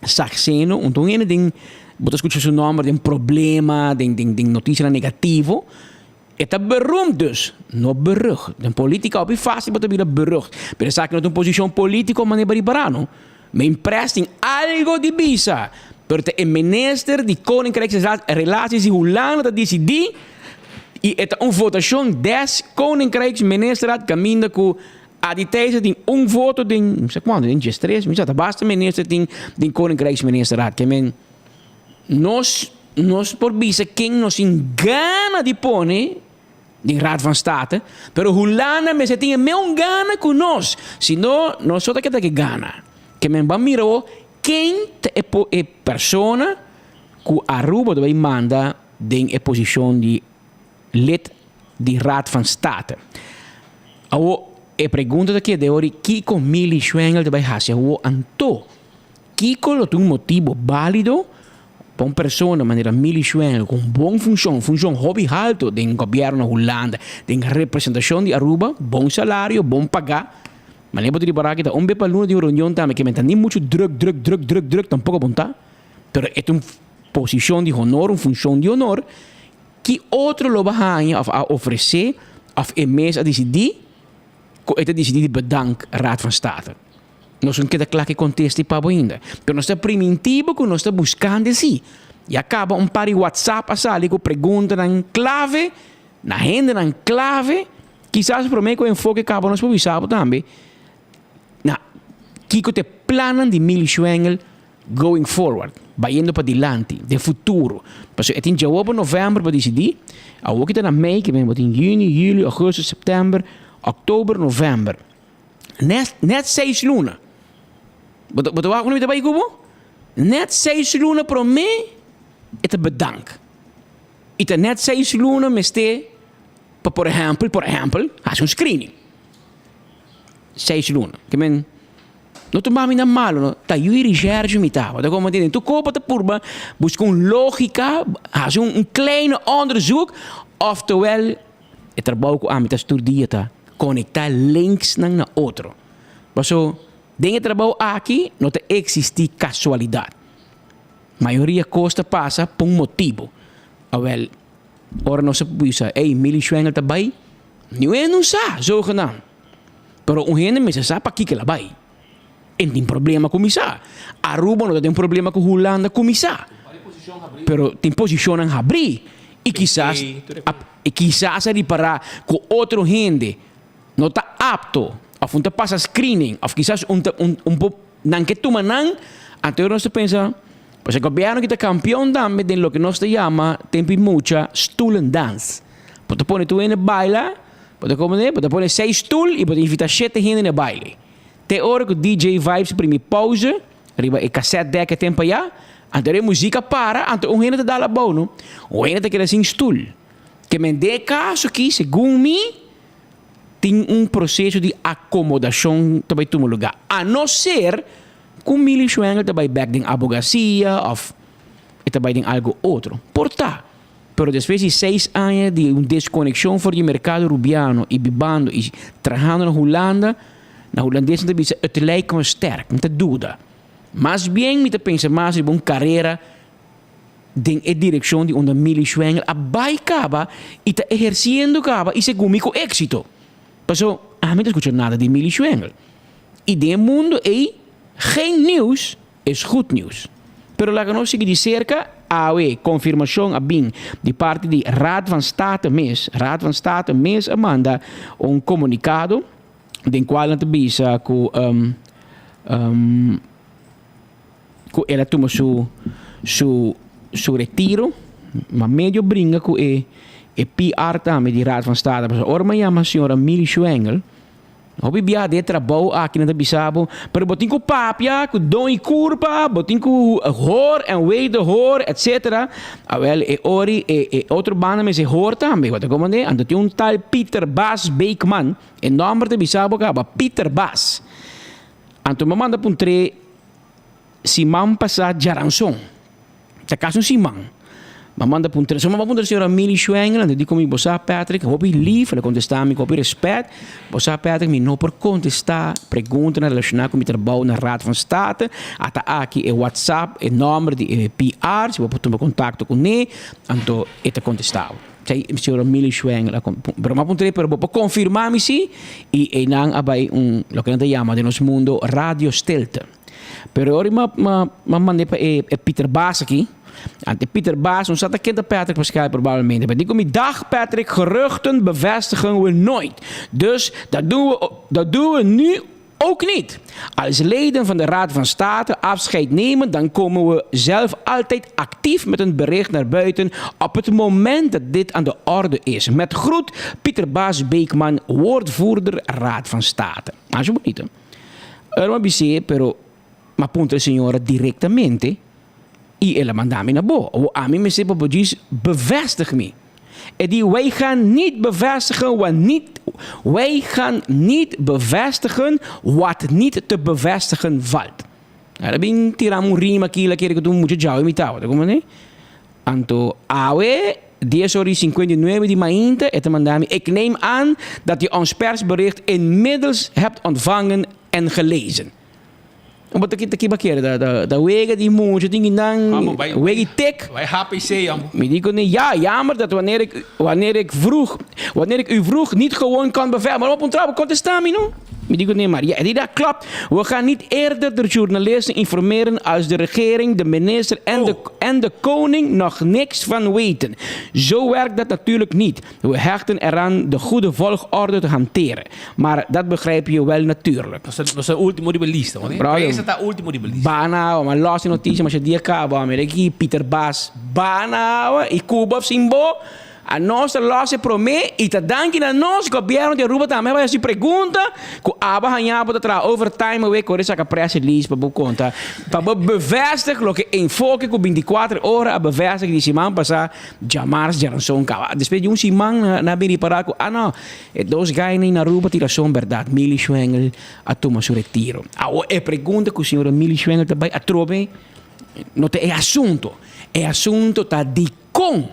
sakseno, un ton hende den bo ta skucha su nòmber den problema, den den den notisianan negativo. E ta beroemd dus, no berucht. Den politica hopi facil bo ta bira berucht, pero esaki no ta un posicion politico manera baribará no. Mijn pres tin algo di bisa, pero ta e minister di Koninkrijksrelaties di Hulanda ta dicidi y e ta un votacion des Koninkrijksministerraad caminda cu Adi Thijssen tin un voto den, no sa cuanto, den diestres, mi sa ta basta minister tin den Koninkrijksministerraad. Ke men. Nos nos por bisa ken nos tin gana di pone den Raad van State, pero Hulanda mester tin e meun gana ku nos, si no nos so ta keda ke gana. Ke men ban mira awor ken ta e e persona ku Aruba ta bai manda den e posishon di lid di Raad van State. Awor e pregunta ta keda e ora kiko Milly Schwengle ta bai hasi awor anto? Kiko lo ta un motibo bálido pa un persona manera Milly Schwengle ku un bon funshon, funshon hopi halto den gobièrnu na Hulanda, den representashon di Aruba, bon salario, bon pagá, manera bo ta ripará ki ta un be pa luna tin un reunion tambe ke men ta ni muchu drùk drùk drùk drùk drùk tampoko bon ta, pero e ta un posishon di honor, un funshon di honor. Ki otro lo bo a haña òf a ofresé òf e mes a disidí ku e ta disidí di bedank Raad van State? Nos no keda kla ku e kontesta pa bo ainda. Pero nos ta primintí bo ku nos ta buskando esei. Ya kaba un par di WhatsApp a sali ku preguntanan klave na hendenan klave. Kisas promé ku enfoke kaba nos por bisa bo tambe na kiko ta e plannan di Milly Schwengle Going forward, bayendo padilanti, den futuro. Pasobra e tin djawobo novèmber pa disidí, awor ki ta na mei, ke men bo tin yüni, yüli, ògùstùs, sèptèmber, òktober, novèmber. Nèt, nèt seis luna. Bo ta, bo ta wak unda mi ta bai ku bo? Nèt seis luna promé e ta bedank. I ta nèt seis luna mester pa por ehèmpel, por ehèmpel, hasi un screening. Seis luna. Ke men. No tuma mi na malo no, ta yu i recherche mi ta. Bo ta como tende? Tur kopo ta purba busca un logica, haci un un kleine onderzoek, oftewel e trabou cu ami ta haci tur dia ta conecta linksnan na otro. Paso den e trabou aki no ta existi casualidad. Mayoria cos ta pasa pa un motibo. Awel, ora nos a bisa, ey, Milly Schwengle ta bay, niun hende no sa, zogenaamd. Pero un hende mester sa pakiko el a bai. E tin problema kuminsá. Aruba no ta den problema ku Hulanda kuminsá. Pero tin posishonnan habrí i kisas i kisas a ripará ku otro hende no ta apto òf un ta pasa screening òf kisas un ta un un por nan ke tuma nan. Anto nos ta pensa, pues e gobièrnu ki ta kampion tambe den loke nos ta yama tempu i mucha stoelendans. Bo ta pone tur hende baila. Bo ta komprendé? Bo ta pone seis stul i bo ta invitá shete hende na e baile. Te ora ku DJ Vibes primi pauze riba e cassette deck e tempu ayá, anto e muzik a para, anto un hende ta dal abou, no? Un hende ta keda sin stul. Ke men den e kaso aki, segun mi, tin un proseso di akomodashon ta bai tuma lugá. A no ser ku Milly Schwengle ta bai bèk den abogasia òf e ta bai den algu otro. Por ta. Pero despues di seis aña di un deskonekshon for di merkado rubiano i bibando i trahando na Hulanda, na hulandes nan ta bisa het lijkt me sterk, mi ta duda. Mas bien mi ta pensa mas riba un karera den e direkshon di unda Milly Schwengle a bai kaba i ta ehersiendo kaba i segun mi ku éksito. Paso ami ta skucha nada di Milly Schwengle. I den e mundo ei geen nieuws Es goed nieuws. Pero laga nos sigui di serka, awe konfirmashon a bin di parti di Raad van State mes. Raad van State mes a manda un komunikado den kual nan ta bisa ku ku el a tuma su su su retiro. Ma medio bringa ku e e PR tambe di Raad van State. Pasobra ora mi a yama señora Milly Schwengle. Hopi bia den e trabou aki nan ta bisa bo, pero bo tin ku papia ku don i kurpa, bo tin ku hoor en wederhoor etcetera. Awel e ori e e otro banda mester hoor tambe, bo ta komprende? Anto tin un tal Pieter Bas Beekman, e nomber ta bisa bo kaba, Pieter Bas. Anto mi a manda puntr'é siman pasá djaranson. Ta casi un siman. M'a manda puntra, so m'a puntra señora Milly Schwengle, anto di cu mi, bo sa Patrick, hopi lief, el a contesta mi cu hopi respet, bo sa Patrick, mi no por contesta preguntanan relaciona cu mi trabou na Raad van State, ata aki e WhatsApp, e nomber di e PR, si bo por tuma contacto cu ne, anto e ta contesta bo. Esey señora Milly Schwengle a pero m'a puntra, pero bo por confirma mi si? Y eynan a bay un, loke nan ta yama den nos mundo radio stilte. Pero ora mi a mi a mand'é pa e e Pieter Baas aki, anto e Pieter Baas no sa ta ken ta Patrick Pascal probablemente, pero di ku mi, Dag Patrick, geruchten bevestigen we nooit. Dus dat doen we dat doen we nu ook niet. Als leden van de Raad van State afscheid nemen, dan komen we zelf altijd actief met een bericht naar buiten op het moment dat dit aan de orde is. Met groet, Pieter Baas Beekman, woordvoerder Raad van State. Masha bonito. Ora mi a bis'é, pero mi a puntra e señora directamente y el a manda mi na bo. Awor ami mester pa bo djis bevestig mi. E di, Wij gaan niet bevestigen wat niet, wij gaan niet bevestigen wat niet te bevestigen valt. El a bin tira mi un rima aki, el a kere ku ta un mucha djawe mi tabata, comprende? Anto awe, dies ora y 59 di mainta, e ta manda mi, Ik neem aan dat je ons persbericht inmiddels hebt ontvangen en gelezen. Bo ta kita kiba kere ta ta ta wega di mucha tin kinan wega i tek. Bai HPC amo. Mi di kuné ja jammer dat wanneer ik wanneer ik vroeg wanneer ik u vroeg niet gewoon kan bevestigen. Maar bo puntra bo kontesta mi no. Mi di kuné maar ja e di dat klopt. We gaan niet eerder de journalisten informeren als de regering, de minister en de en de koning nog niks van weten. Zo werkt dat natuurlijk niet. We hechten eraan de goede volgorde te hanteren. Maar dat begrijp je wel natuurlijk. Nos ta ultimo riba lista, hoor. Brother, Prensa ta ultimo riba lista. Bana awa, ma los e noticia, masha dia caba, mira aki Pieter Bas, bana awa, y Cuba of sin bo, a nos ta los e prome, y ta danki na nos, gobierno di Aruba tambe a bay haci pregunta, cu aba haña bo ta traha overtime awe, core saca press release pa bo conta, pa bo bevestig loke Enfoke cu 24 ora a bevestig di siman pasa, djamars djaranson caba. Despues di un siman nan a bin ripara cu, ah no, E dos gainan in Aruba tin rason berdad, Milly Schwengle a tuma su retiro. Awor e pregunta cu señora Milly Schwengle ta bay atrobe no ta e asunto. E asunto ta dicon?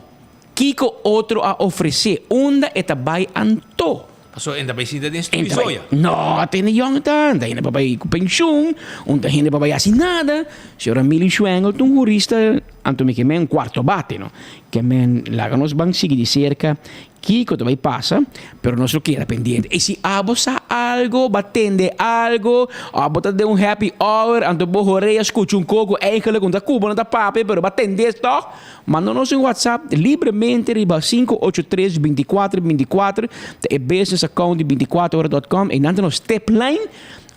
Kico otro a ofrece? Unda e ta bay anto? Paso e ta bay sinta den studio soya. No, tene yong ta, ta hende pa bay cu pensioen, un ta hende pa bay haci nada. Señora Milly Schwengle ta un hurista, anto mi ke men cuarto bate no. Ke men laga nos ban sigui di cerca Kiko ta bai pasa, pero nos lo keda pendiente. I si abo sa algo, bo a tende algo, of bo ta den un happy hour, anto bo horea skucha un koko, eigenlijk un ta ku bo no ta papia, pero bo a tende tòg, manda nos un WhatsApp libremente riba 583 24 24, ta e business account di 24 ora dot com, einan ta nos tipline,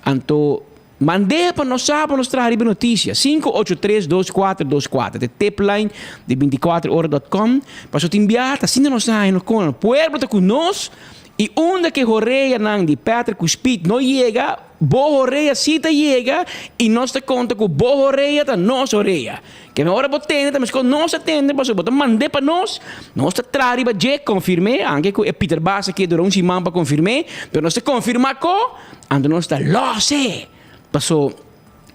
anto Mand'é pa nos sa pa nos traha riba e notisia. 5832424 ta e tipline di 24ora dot com. Paso tin biaha ta asina nos ta haña nos kon. Pueblo ta ku nos i unda ku e horeanan di Patrick ku Speed no yega, bo horea si ta yega i nos ta konta ku bo horea ta nos horea. Keme ora bo tende ta meskos nos a tende pasobra bo ta mand'é pa nos, nos ta traha riba dje, konfirm'é, anke ku e Pieter Bas a keda dura un siman pa konfirm'é, pero nos ta konfirmá ko. Anto nos ta los e! Paso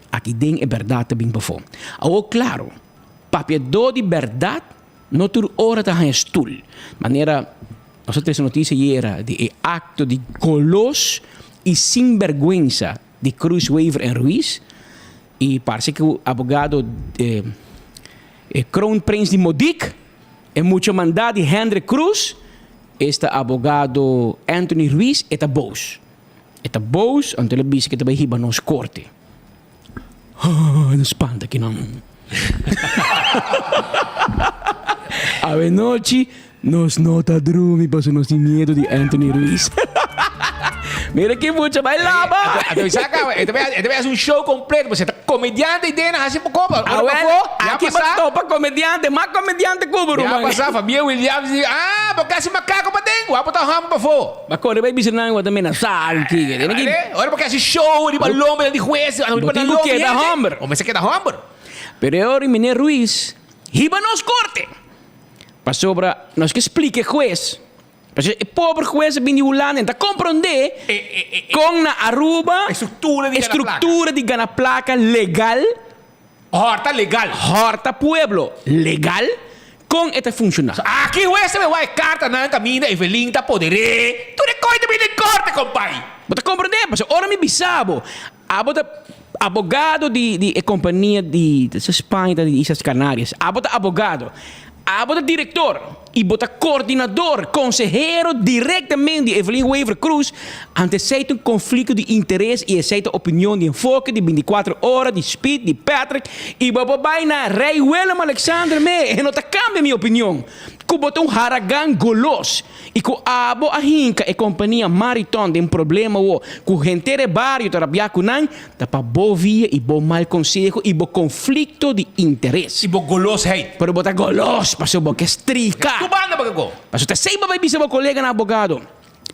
aki den e bèrdat ta bin pafó. Awor klaro, papiadó di bèrdat no tur ora ta haña stul. Manera nos a trese notisia ayera di e akto di golos i sinbèrgwensa di Cruz Wever en Ruiz i parse ku abogado e kroonprins di Modik, e mucha mandá di Hendrik Cruz, Esta abogado Anthony Ruiz e ta boos. E ta boos anto el a bisa ke ta bai hiba nos korte. Haa, e ta spanta kinan. Awenochi nos no ta drumi pasobra nos tin miedo di Anthony Ruiz. Mira ki mucha bai laba. Anto e sa caba, e ta bai, e ta bai haci un show completo, pasobra e ta comediante y dena haci poco, ora Awel, pafó, ya aki pasa. bo topa comediante, mas comediante cu bo, Ya ruman. pasa, Fabian Williams di, ah, bo casi macaco paden, wou bo ta homber pafó. Ba core bai bisa nan, bo ta menasa cu kiko. Tiene ki. Vale, ora bo casi show riba lomba di hues, riba Bo tin nan cu lomba keda hende, homber. bo mester keda homber. Pero e ora meneer Ruiz hiba nos corte, pasobra nos ke splica e hues. Pasobra e pober hues a bin di Hulanda en ta komprondé kon na Aruba E struktura di gana plaka. struktura di gana plaka legal, Hòrta legal. hòrta pueblo legal, kon e ta funshoná. So aki hues ta wak e kartanan kaminda Evelyn ta poder'é. Tur e koi ta bin den korte, kompai. Bo ta komprondé? Pasobra ora mi bisa bo, abo ta abogado di di e kompania di Spaña ta di Islas Canarias, abo ta abogado. Abo ta director y bo ta coordinador, consehero directamente di Evelyn Wever Croes, ante esey ta un conflicto di interes y esey ta opinion di Enfoke, di 24 Ora, di Speed, di Patrick y bo por bay na Rey Willem Alexander me, e no ta cambia mi opinion cu bo ta un haragan golos y cu abo a hinca e compania Mariton den problema wo cu henter e bario ta rabia cu nan, Ta pa bo via i bo mal konseho i bo konflikto di interes. I bo golosheid. Pero bo ta golos pasobra bo ke strika. Tu banda bo ke go. Pasobra ta esei bo bai bisa bo koleganan abogado,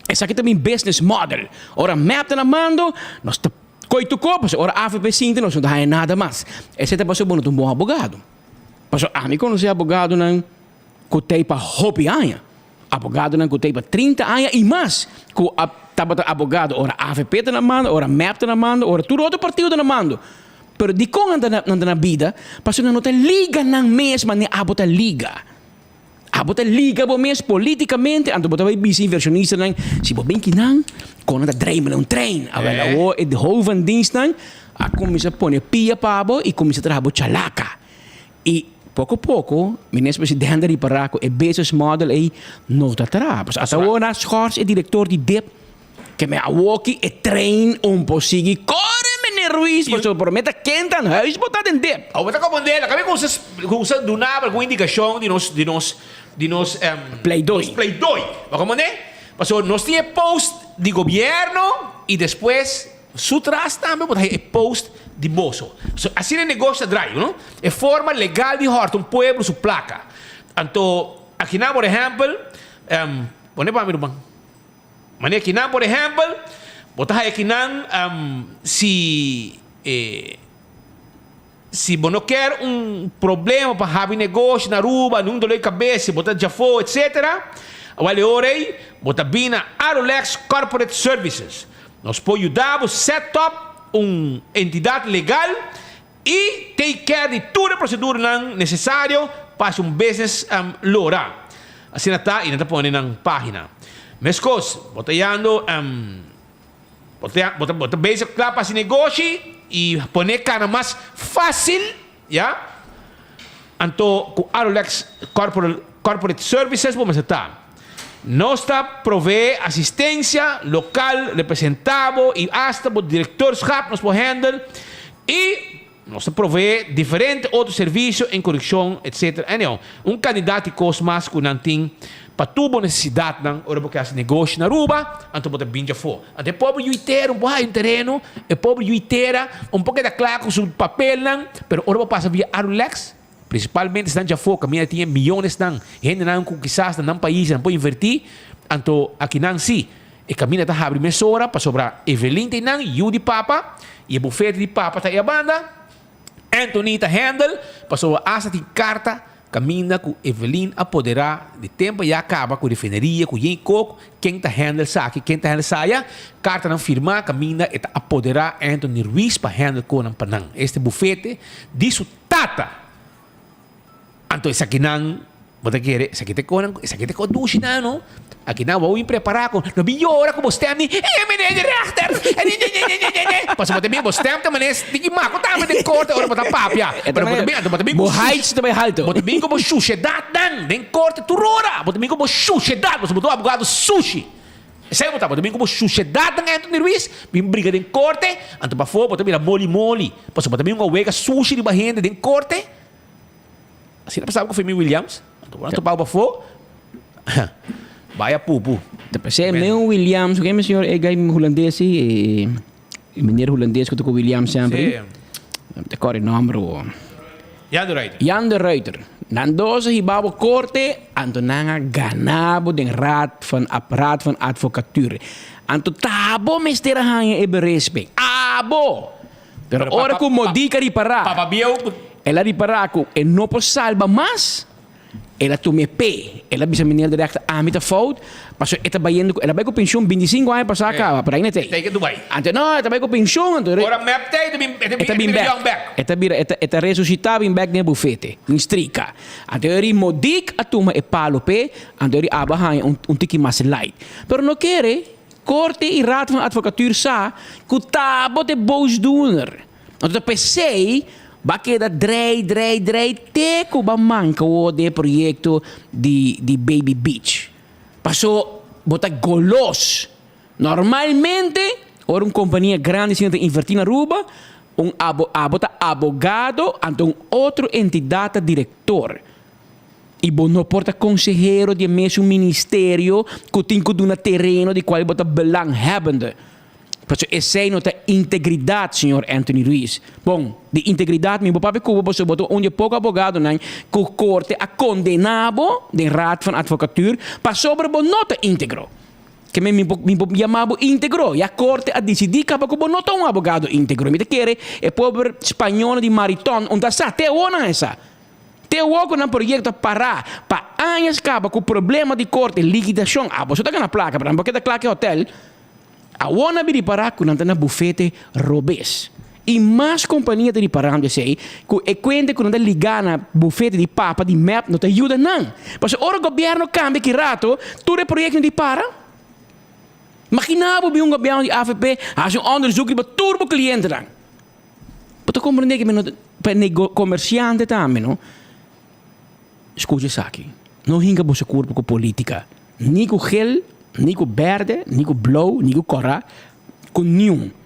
Esaki ta mi business model. Ora mep ta na mando, nos ta koi tu kop, pasobra ora avp sinti nos no ta haña nada mas. Esei ta pasobra bo no ta un bon abogado. Pasobra ami konosé abogadonan ku t'ei pa hopi aña. Abogadonan ku ta pa 30 aña i mas ku a tabata abogado ora avp ta na mando, ora mep ta na mando, ora tur otro partido ta na mando. Pero dikon nan ta nan ta na bida? Pasobra nan no ta liga nan mes manera abo ta liga. Abo ta liga bo mes politikamente, anto bo ta bai bisa inversionistanan, si bo bin kinan, kon nan ta drei mane un trein. Awel awor e hoofd van dienstnan a kuminsá pone pia pa bo i kuminsá traha bo chalaka. I poko poko Minister Presidente a ripará ku e business model ei no ta traha. Pasobra ata awor nan a schors e direktor di dip ke men awoki e trein un por sigui kore Meneer Ruiz pasobra por meta kenta an huis bo ta den dip. Awor ta komprendé la kaminda ku usa duna bo algun indikashon di nos di nos di nos Pleidoi. nos pleidoi. Bo a komprendé? Pasobra nos tin e post di gobièrnu i despues Su tras tambe bo ta haya e post di boso. So, asina e negoshi ta draai, no? E forma legal di hòrta un pueblo su plaka. Anto, akinan por ehèmpel, pone pa mi ruman. Manera akinan por ehèmpel, bo ta haya akinan si e. Si bo no kier un problema pa habi negoshi na Aruba, ni un dolor di cabes, si bo ta djafó, etc. Awel e ora ei bo ta bin na Arulex Corporate Services. Nos por yuda bo set up un entidad legal y take care di tur e proceduranan necesario pa haci un business lora. Asina ta y nan ta pone nan pagina. Mescos, bo ta yando. Bo ta, bo ta, bo ta bezig kla pa hasi negoshi i pone kana mas fásil, ya. Anto ku Arolex Corporal, Corporate Services bo mester ta. Nos ta proveé asistensia lokal, representá bo i asta bo direkteurschap nos por handle i Nos ta proveé diferente otro servisio en konekshon etc. Anyhow, un kandidat di kos mas ku nan tin pa tur bo nesesidatnan ora bo ke hasi negoshi na Aruba, anto bo ta bin djafó. Anto e pober yuitera un por haya un tereno, e pober yuitera un por keda kla ku su papelnan, pero ora bo pasa via Arulex, prinsipalmente esnan djafó kaminda tin e miyonesnan, hendenan ku kisas na nan pais nan por invertí, anto akinan sí. E kaminda ta habri mesora pasobra Evelyn ta einan, yu di papa, i e bufete di papa ta ei abanda. Anthony ta handle pasobra asta tin karta kaminda ku Evelyn a poderá di tempu ya kaba ku refineria ku yen kok, ken ta handle saki, ken ta handle saya. Kartanan firmá kaminda e ta apoderá Anthony Ruiz pa handle konan pa nan. Este bufete di su tata. Anto esakinan, bo ta kere, esaki ta e konan, esaki ta e dushi nan no. Akinan bo a win prepará ku no bin yora ku bo stèm di, eh meneer de rechter, eh Pasobra bo ta bin, bo stèm ta manera tiki mako tambe den korte ora bo ta papia. Pero bo ta bin, anto bo ta bin ku Bo height ta bai halto. Bo ta bin ku bo shushedatnan den korte tur ora. Bo ta bin ku bo shushedat, pasobra bo ta un abogado sushi. Esei bo ta, bo ta bin ku bo shushedatnan Anthony Ruiz, bin briga den korte, anto pafó bo ta bira moli moli, pasobra bo ta bin ku a wega sushi riba hende den korte. Asina pasaba ku Femi Williams. Anto ora topa bo afó, bai a pupu. Ta pensé meneer Williams, oké mi señor e guy hulandes si, e meneer hulandes ku ta ku Williams sempre. Sí. Mi ta kòrda e nòmber awo. Jan de Ruiter. Jan de Ruiter. Nan dos a hiba bo korte, anto nan a gana bo den Raad van Raad van Advocatuur. Anto ta abo mester a haña e beresping. Abo! Pero ora ku Modica ripará, el a ripará ku e no por salba mas, el a tuma e p'e. El a bisa meneer de rechter, ami ta fout, pasobra e ta bayendo ku, el a bai ku penshun 25 aña pasá kaba, pero ainda ta ei. Anto, no, e ta bai ku penshun, anto e ta bin bèk. E ta bira, e ta resusitá bin bèk den e bufete, den strika. Anto e ri Modic a tuma e palo p'e, anto e ri aba haña un tiki mas light. Pero no kere. Korte i Raad van Advocatuur sa ku ta bo ta e boosdoener. Anto ta p'esei bo a keda drei, drei, drei te ku bo a manka wou den e proyekto di di Baby Beach. Paso bo ta golos. Normalmente ora un kompania grandi asina ta invertí na Aruba, un abo abo ta abogado anto un otro entidat ta direktor. I bo no por ta konsehero di e mesun ministerio ku tin ku duna tereno di kual bo ta belanghebbende. Pasobra esei no ta integridat, señor Anthony Ruiz. Bon, di integridat mi bo papia ku bo pasobra bo ta un di e poko abogadonan ku korte a kondena bo den Raad van Advocatuur pasobra bo no ta integro. Ke men mi mi por yama bo integro. Ya korte a disidí kaba ku bo no ta un abogado integro. Mi ta kere e pober spañónan di Mariton un ta sa, te awor nan a sa. Te awor ku nan proyekto a pará pa añas kaba ku problema di korte, likidashon, abo so ta gana plaka, pero nan por keda kla ku e hotel. Awor nan bini pará ku nan ta na bufete robes. I mas kompania ta riparando esei, ku e kuenta ku nan ta ligá na bufete di papa di mep no ta yuda nan. Pasobra ora gobièrnu kambia ki rato, tur e proyektonan di para. Magina bo bin un gobièrnu di avp hasi un onderzoek riba tur bo klientenan. Bo ta komprendé ke mi no ta, pa e komersiante tambe no. Skucha esaki, no hinka boso kurpo ku politika, ni ku gel, ni ku bèrdè, ni ku blou, ni ku kòrá, ku niun.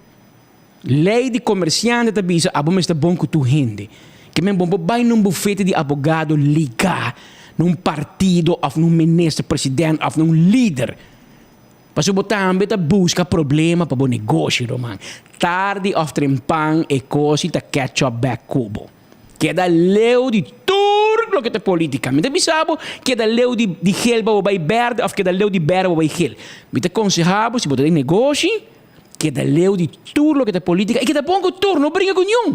Lei di komersiante ta bisa abo mester bon ku tur hende. Ke men bo por bai na un bufete di abogado ligá na un partido òf na un minister president òf na un lider. Pasobra bo tambe ta buska problema pa bo negoshi, ruman. Tardi òf trempan e kos i ta catch up bèk ku bo. Keda leu di tur loke ta politika. Mi ta bisa bo keda leu di di gel pa bo bai bèrdè òf keda leu di bèrdè pa bo bai gel. Mi ta konsehá bo si bo ta den negoshi. Keda leu di tur loke ta politica y keda bon cu tur, no bringa cu niun.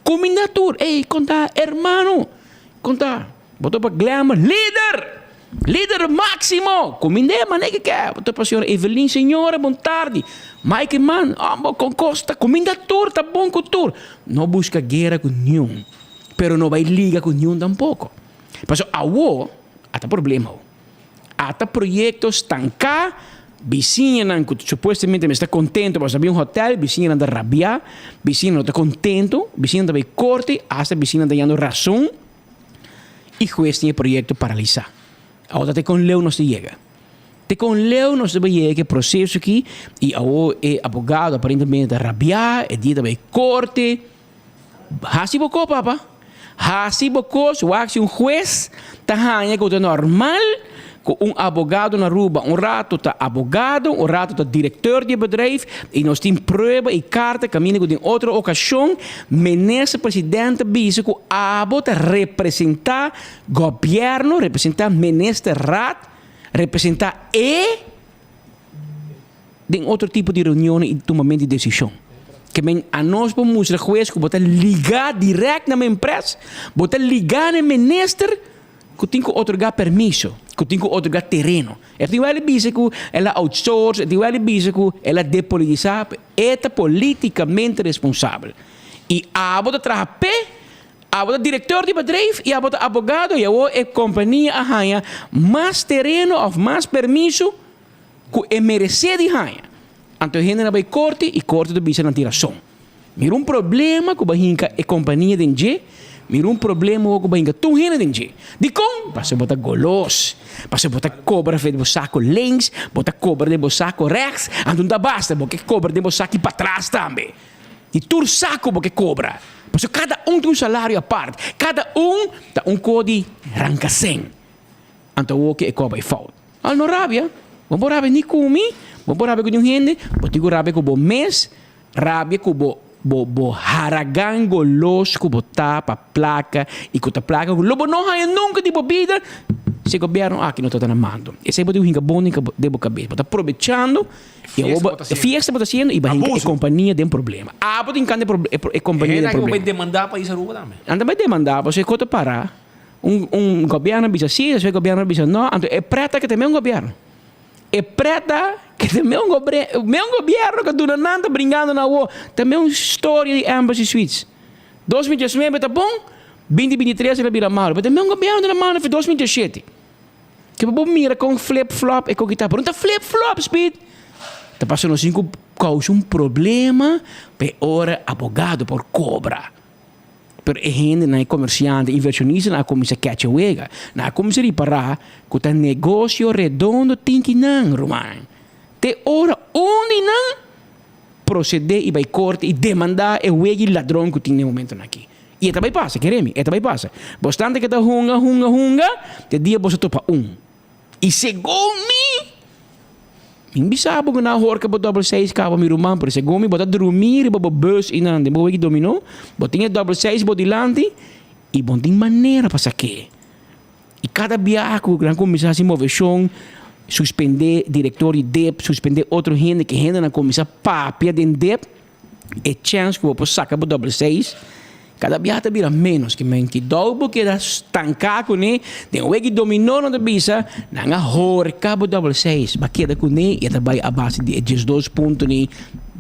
Cuminda tur, ey, conta hermano, conta, bo ta pa Glamour, lider! Lider maximo! Cumind'e mane ke ke, bo ta pa señora Evelyn, señora bon tardi, Mike man, hombo con cos ta, cuminda tur, ta bon cu tur. No busca guera cu niun, pero no bay liga cu niun tampoco. Pasobra awo a ta problema awo. Ata proyecto stanca, bisiñanan cu supuestamente mester ta contento pasobra ta bin un hotel, bisiñanan ta rabia, bisiñanan no ta contento, bisiñanan ta bay corte, hasta bisiñanan ta yando razon y huez tin e proyecto paralisa. Awor ta te con leu nos ta yega? Te con leu nos ta bay yega cu e proceso aki y awor e abogado aparentemente ta rabia, e dia ta bay corte. Hasi bo ko, papa. Hasi bo kos, wak si un hues ta haña ku ta normal ku un abogado na Aruba un rato ta abogado, un rato ta direkteur di e bedrijf i nos tin prueba i karta kaminda ku den otro okashon minister president ta bisa ku abo ta representá gobièrnu, representá ministerraad, representá e. Den otro tipo di reunionnan i tumamentu di desishon. Ke men anos por mustra hues ku bo ta ligá dirèkt na men pres, bo ta ligá na e minister ku tin ku otorgá permiso, ku tin ku otorgá tereno. E tin wèl di bisa ku el a outsource, e tin wèl di bisa ku el a depolitisá, e ta politikamente responsabel. I abo ta traha p'e, abo ta direktor di bedrijf i abo ta abogado i awor e kompania a haña mas tereno òf mas permiso ku e meresé di haña. Anto e hendenan bai korte i korte ta bisa nan tin rason. Mira un problema ku bai hinka e kompania den dje, mira un problema ku bai hinka tur hende den dje. Dikon? Pasobra bo ta golos, pasobra bo ta kobra for di bo sako links, bo ta kobra den bo sako rechts, anto no ta basta, bo ke kobra den bo saki patras tambe. Di tur sako bo ke kobra, pasobra kada un tin un salario apart, kada un ta un ko di ranka sen. Anto awor ke e koba e fout. Al no rabia. Bo por rabia ni ku mi, bo por rabia ku niun hende, bo tin ku rabia ku bo mes, rabia ku bo bo bo haragan golos ku bo ta pa plaka i ku ta plaka ku lo bo no haña nunka di bo bida si e gobièrnu aki no ta ta na mando. Esei bo tin ku hinka bon den bo kabes. Bo ta probechando i awor bo fiesta bo ta hasiendo i bo a hinka e kompania den problema. Abo ta hinkando e kompania den problema. Hende aki bo bai demanda pais Aruba tambe. Nan ta bai demanda pasobra e kos ta para. Un un gobierno bisa si, despues gobierno bisa no, anto e preta ke ta meun gobierno. E preta ke ta meun gobre meun gobierno ke duna nan ta bringando na awo, ta meun storia di Embassy Suites. 2019 ta bon, 2023 el a bira malo, pero ta meun gobierno ta na mano for 2017. Ke pa bo mira kon flip flop e koki ta, pero no ta flip flop Speed. Ta pasobra nos tin ku kousa un problema pa e ora abogado por kobra. Pero e hendenan, e komersiante, e invershonistanan a kuminsá kèchè wega. Nan a kuminsá ripará ku ta negosio redondo tin ki nan, ruman. Te ora un di nan prosedé i bai korte i demandá e wega i ladron ku tin den momentonan aki. I e ta bai pasa, kere mi, e ta bai pasa. Bostante ke ta hunga, hunga, hunga, te dia boso topa un. I segun mi, mi bisa bo ku nan horka bo dobbel seis kaba mi ruman, pero segun mi bo ta drumí riba bo bus i nan den bo wiki dominó, bo tin e dobbel seis bo dilanti i bo no tin manera pa sak'é. I kada biaha ku nan kuminsá hasi moveshon, suspendé direktor di dip, suspendé otro hende, ke hendenan kuminsá papia den dip, E chèns ku bo por saka bo dòbel seis kada biaha ta bira ménos. Ke men ki dòu bo keda stanká kuné den weki dominó nan ta bisa nan a horka bo dòbel seis. Bo a keda kuné i e ta bai a base di e diesdos punto ni.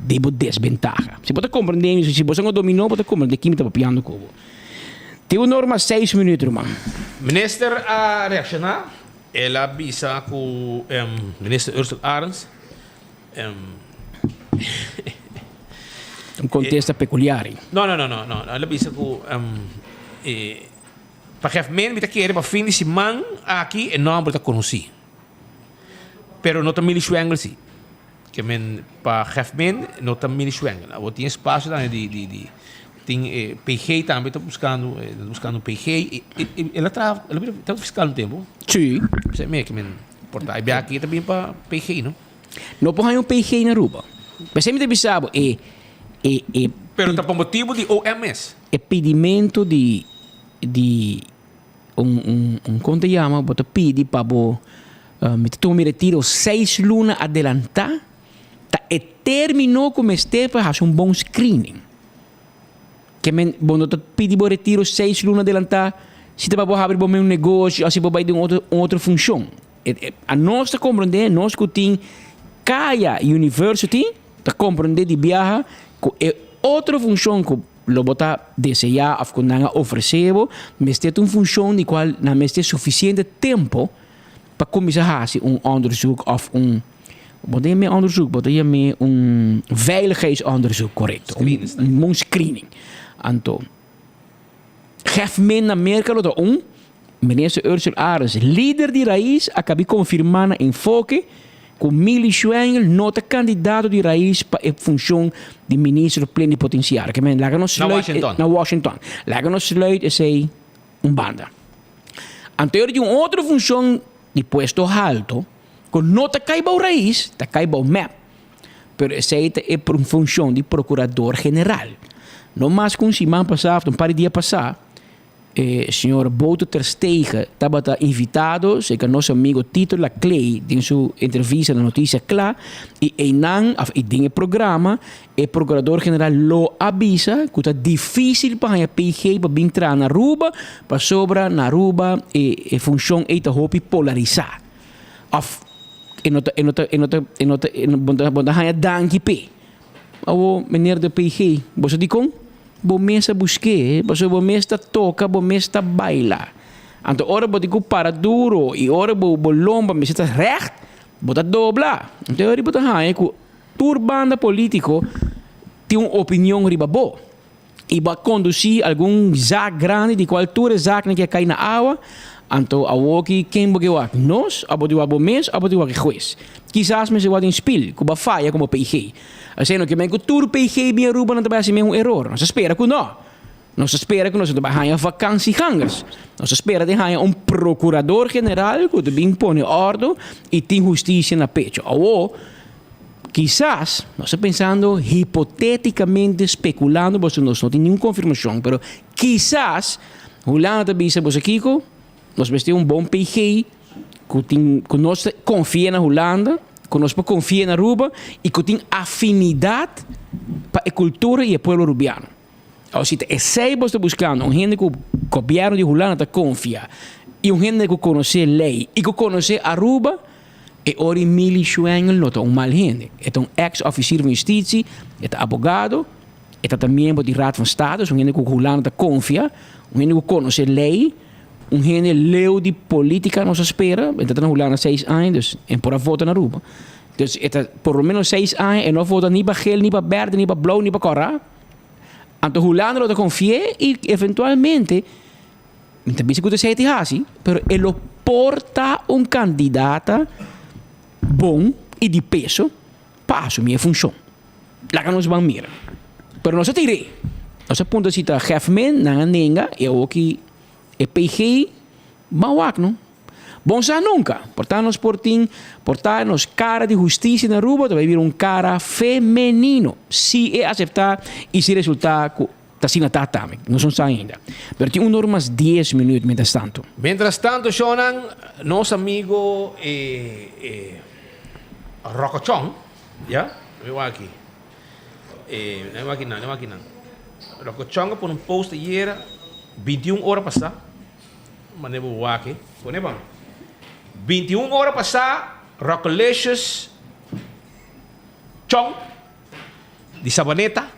Den bo desbentaha. Si bo ta komprendé mi, si bo sa dominó, bo ta komprendé ki mi ta papiando ku bo. Tin un norma seis minüt, ruman. Minister a reakshoná, el a bisa ku Minister Ursell Arends. Un kontesta pekuliar. No, no, no, no, no. El a bisa ku pa gef men mi ta kere pa fin di siman aki e nòmber ta konosí. Pero no ta Milly Schwengle si. Ke men pa gef men no ta Milly Schwengle. Awor tin espasio tambe di di di tin e PG tambe ta buskando ta buskando un PG. El a traha el a bira tabata fiskal un tempu. Sí. P'esei mi ke men por ta e biaha aki ta bin pa PG no. No por haña un PG na Aruba. P'esei mi ta bisa bo e e e. Pero ta pa motibu di OM mes. E pidimentu di di. Un un un kon ta yama bo ta pidi pa bo mi ta tuma mi retiro seis luna adelantá ta e término ku mester pa hasi un bon screening. Ke men bo no ta pidi bo retiro seis luna adelantá si ta pa bo habri bo mes un negoshi òf si bo bai den un otro un otro funshon. Anos ta komprendé nos ku tin Kaya University ta komprendé di biaha ku e otro funshon ku Lo bo ta deseá òf ku nan a ofresé bo, mester ta un funshon di kual nan mester sufisiente tempu pa kuminsá hasi un onderzoek òf un, bo ta yam'é onderzoek, bo ta yam'é un veiligheidsonderzoek, korekto, un un screening. Anto, gef men na Merka lo ta un, Minister Ursell Arends, lider di Raiz, a kabi konfirmá na Enfoke ku Milly Schwengle no ta kandidato di Raiz pa e funshon di minister plenipotensiario. Ke men, laga nos Na sluit e, Washington. na Washington. Laga nos sluit esei un banda. Anto e tin un otro funshon di puesto halto ku no ta kai bou Raiz, ta kai bou mep. Pero esei ta e funshon di prokurador general. No mas ku un siman pasá òf un par di dia pasá, E señor Boto Terstegen tabata invitado cerca nos amigo Tito Laclay den su entrevista na Noticia Cla y eynan of y den e programa e Procurador General lo a bisa cu ta dificil pa haña PG pa bin traha na Aruba pasobra na Aruba e e funcion ey ta hopi polarisa of e no ta e no ta e no ta e no ta bo ta haña danki p'e. Awo meneer de PG bo sa dicon? Bo mes a busk'é, pasobra bo mes ta toka, bo mes ta baila. Anto ora bo tin ku para duro i ora bo bo lomba mester ta règt, bo ta dobla. Anto e ora bo ta haña ku tur banda polítiko tin un opinion riba bo. I bo a kondusí algun zaak grandi di kual tur e zaaknan ke a kai na awa. Anto awoki ken bo ke wak? Nos? Òf bo tin wak bo mes òf bo tin wak e hues? Kisas mester wak den spil ku bo a faya komo PG. Asina no ke men ku tur PG bin Aruba nan ta bai hasi mes un eror. Nos ta spera ku no. Nos ta spera ku nos no ta bai haña vakansiegangers. Nos ta spera di haña un procurador general ku ta bin pone ordo i tin hustisia na pecho. Awo, kisas, nos ta pensando hipoteticamente, speculando, pasobra nos no tin ningun confirmacion, pero kisas Hulanda ta bisa boso kiko, Nos mester un bon PG ku tin ku nos ta konfia na Hulanda, ku nos por konfia na Aruba i ku tin afinidat pa e kultura i e pueblo Arubiano. Awor si ta esei bo ta buskando, un hende ku gobièrnu di Hulanda ta konfia i un hende ku konosé lei i ku konosé Aruba, e ora i Milly Schwengle no ta un mal hende. E ta un eks òfisir van justisi, e ta abogado, e ta ta miembro di Raad van State, dus un hende ku Hulanda ta konfia, un hende ku konosé lei. Un hende leu di politica nos a spera, e ta na Hulanda seis aña, dus e por a vota na Aruba. Dus e ta por lo menos seis aña e no a vota ni pa geel, ni pa berde, ni pa blauw, ni pa cora. Anto Hulanda lo ta confi'e y eventualmente, mi ta bisa cu ta esey ta haci, pero e lo por ta un candidata bon y di peso pa asumi e funcion. Laga nos ban mira. Pero nos a tir'é. Nos a puntra si ta Hefman, nan a nenga y awoki e PG ban wak no. Bon sa nunca. Por ta nos por tin, por ta nos cara di husticia na Aruba ta bay bira un cara femenino. Si e acepta y si resulta cu ta asina ta tambe. Nos no sa ainda. Pero tin un or mas dies minuut mientras tanto. Mientras tanto shownan, nos amigo e e Rocochon, ya, mi wak aki. E, mi wak akinan, mi wak akinan. Rocochon a pone un post ayera, 21 ora pasá. Mane bo wak e. Pone pa mi. 21 ora pasá, Rockolicious Chong. di Sabaneta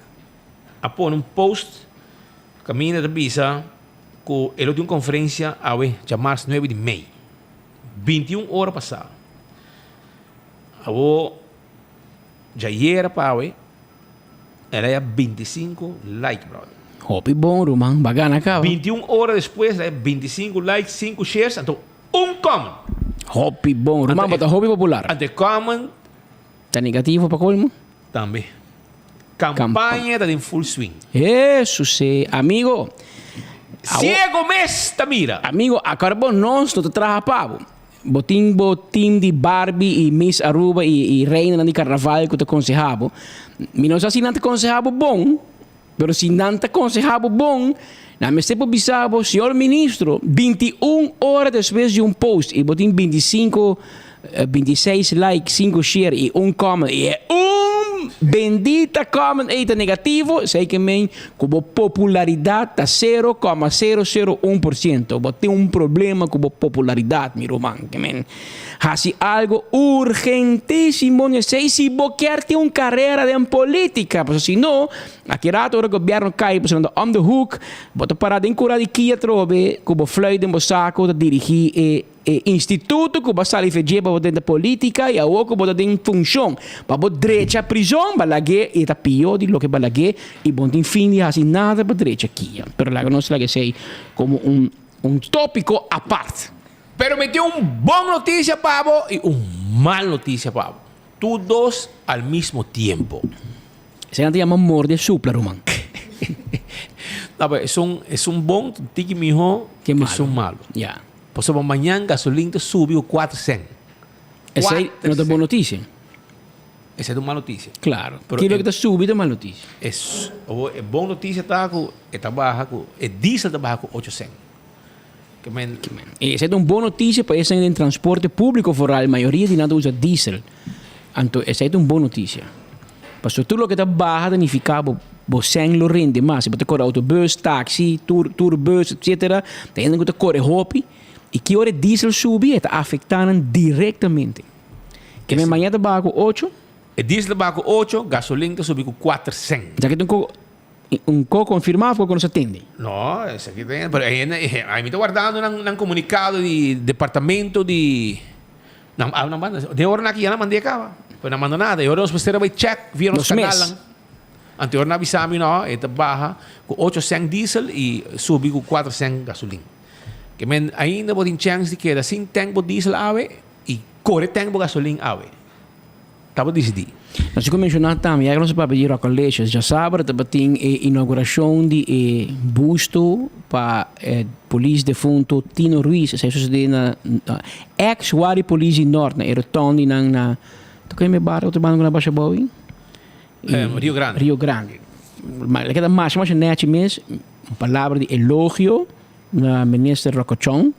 a pone un post kaminda ta bisa ku e lo tin un konferensia awe djamars nuebe di mei, bintiun ora pasá. Awo djayera pa awe el a haya bintisinku like brother. Hopi bon ruman, ba gana kaba. Bintiun ora despues el a haya bintisinku like, sinku shares anto un comment. Hopi bon ruman, bo ta hopi popular. Anto e comment. Ta negativo pa colmo? Tambe. Campaña ta den full swing. Hesus e amigo. Ciego mes ta mira. Amigo, acorda bo nos no ta traha pa bo. Bo tin bo team di Barbie y Miss Aruba y y reinanan di carnaval cu ta conseha bo. Mi no sa si nan ta conseha bo bon, pero si nan ta conseha bo bon, nan mester por bisa bo, Señor Ministro, 21 ora despues di un post y bo tin 25 26 like, 5 share y un comment y e un bendita comment ey ta negativo, esey ke men cu bo popularidad ta sero coma sero sero un por ciento. Bo tin un problema cu bo popularidad, mi ruman. Ke men haci algo urgentisimo n'esey si bo kier tin un carera den politica, pasobra si no, aki rato ora gobierno cay pasobra nan ta om de hoek, bo ta para den cura di kia atrobe cu bo fluit den bo saco ta dirigi e E instituto ku bo a sali fe dje pa bo drenta politica y awor ku bo ta den funcion pa bo drecha prizon ba lag'é y e ta pió di loke ba lag'é y bo no tin fin di haci nada pa drecha kia. Pero laga nos laga esey como un un topico apart. Pero mi tin un bon noticia pa bo y un mal noticia pa bo. Tur dos al mismo tiempo. Esey nan ta yama morde supla ruman. No, pero esun esun bon tiki miho Ke ke esun malo. Ya. Pasobra mañan gasolin ta subi ku kuater sèn. Esei no ta bon notisia. Esei ta un mal notisia. Klaro. Kilo ku ta subi ta mal notisia. E bon notisia ta ku e ta baha ku e diesel ta baha ku ocho sèn. Ke men. Esei ta un bon notisia pa esnan den transporte públiko foral mayoria di nan ta usa diesel. Anto esei ta un bon notisia. Pasobra tur loke ta baha ta nifiká bo bo sèn lo rende mas. Si bo ta kore autobus, taksi, tur turbus etsetera, ta hende ku ta kore hopi i ki ora e diesel subi e ta afektá nan direktamente. Ke men maña ta baha ku ocho. E diesel ta baha ku ocho, gasolin ta subi ku kuater sèn. Esaki ta un ko un ko konfirmá òf ko ku nos a tende? No, esaki ta pero e hende mi ta wardando nan nan komunikado di departamento di. Nan a nan manda, den ora nan aki ya nan mand'é kaba, pero nan manda nada. E ora nos mester a bai check via nos kanalnan. Anto e ora nan a bisa mi no, e ta baha ku ocho sèn diesel i subi ku kuater sèn gasolin. Ke men ainda bo tin chèns di keda sin tènk bo diesel awe i kore tènk bo gasolin awe. Ta bo disidí. Nos ku menshoná tambe, ya ku nos a papia di Rockalicious, djasabra tabatin e inaugurashon di e busto pa e polis defunto Tino Ruiz. Esei a susedé na ex Guardia Polis di Nort, na e rotondi nan na, ta ku e bar otro banda ku na basha abou ei? Rio Grande. Rio Grande. Ma el a keda masha masha nechi mes, un palabra di elogio na minister Rocochon.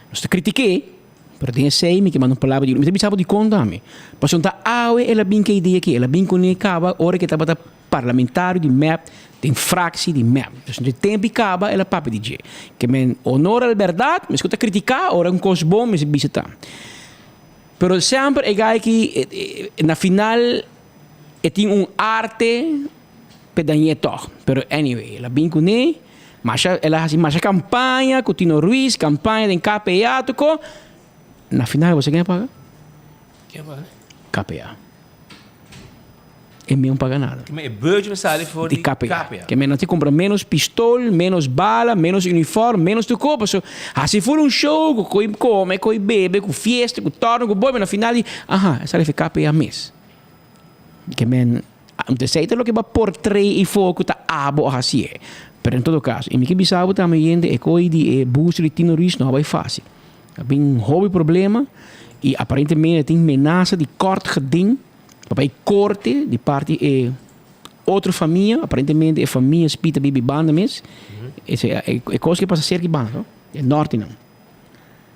Nos ta kritik'é. Pero den esei mi ke manda un palabra di Mi ta bisa bo dikon tambe. Pasobra ta awe el a bin ku e idea aki. El a bin kuné kaba ora ku e tabata parlamentario di mep den fraksie di mep. Dus den tempu i kaba el a papia di dje. Ke men honor al bèrdat, mes ku ta kritiká ora un kos bon mester bisa ta. Pero semper e gai aki na final e tin un arte p'e dañ'é tòg. Pero anyway el a bin kuné. Masha el a hasi masha campaña cu Tino Ruiz, campaña den KPA tuco. Na final bo sa ken a paga? Ken a paga? KPA. E mi no paga nada. Ke men e budget a sali for di KPA. Ke men nan tin cumpra menos pistol, menos bala, menos uniform, menos tuco. Paso hasi full un show cu coi come, coi bebe, cu fiesta, cu torno, cu boy, pero na final di, aha, a sali for KPA mes. Ke men Esei ta loke bo a portrei i for ku ta abo a hasié. Pero en todo kaso, i mi ke bisa bo tambe yende e koi di e busto di Tino Ruiz no a bai fásil. A bin un hopi problema i aparentemente tin menasa di kort geding pa bai korte di parti e otro famia. Aparentemente e famia spita bibi banda mes. Esei e kos ke pasa serka di banda to, e nortenan.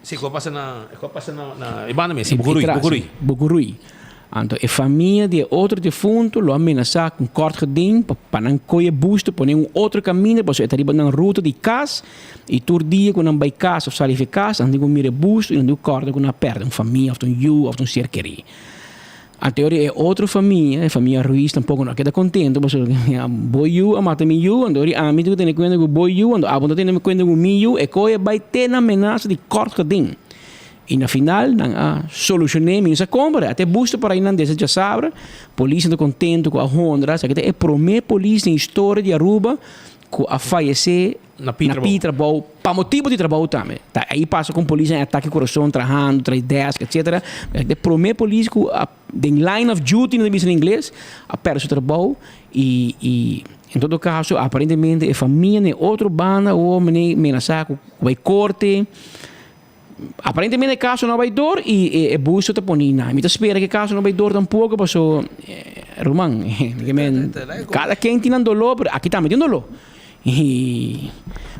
Sí, ku a pasa na, ku a pasa na, na e banda mes, Bucurui, Bucurui. Bucurui. Anto e famia di e otro defunto lo a menasá ku un kort geding pa pa nan kohe busto pone un otro kaminda pasobra e ta riba nan ruta di kas i tur dia ku nan bai kas òf sali for kas nan tin ku mira e busto i nan tin ku kòrda ku nan a pèrdè un famia òf ta un yu òf ta un ser kerí. Anto ora e otro famia, e famia Ruiz tampoco no a keda contento pasobra bo yu a mata mi yu, anto ora ami tin cu tene cuenta cu bo yu, anto abo no ta tene cuenta cu mi yu, e coge bay te na menasa di kort geding. Y na final nan a solucione, mi no sa con, pero a te busto por aynan desde djasabra, polis nan ta contento cu a honra, esaki ta e prome polis den historia di Aruba cu a fayece na pi trabou pa motibo di trabou tambe. Ta ahí pasa con polis en ataque corazon trahando, tras desk, etc. De prome polis cu a den line of duty, nan ta bisa na ingles, a perde su trabou y y en todo caso aparentemente e famia na e otro banda awor mene menasa cu bay corte. Aparentemente e caso no a bay door y e e busto ta poni na. Mi ta spera cu e caso no bay door tampoco paso ruman cada ken tin nan dolor pero aki tambe tin dolor. Y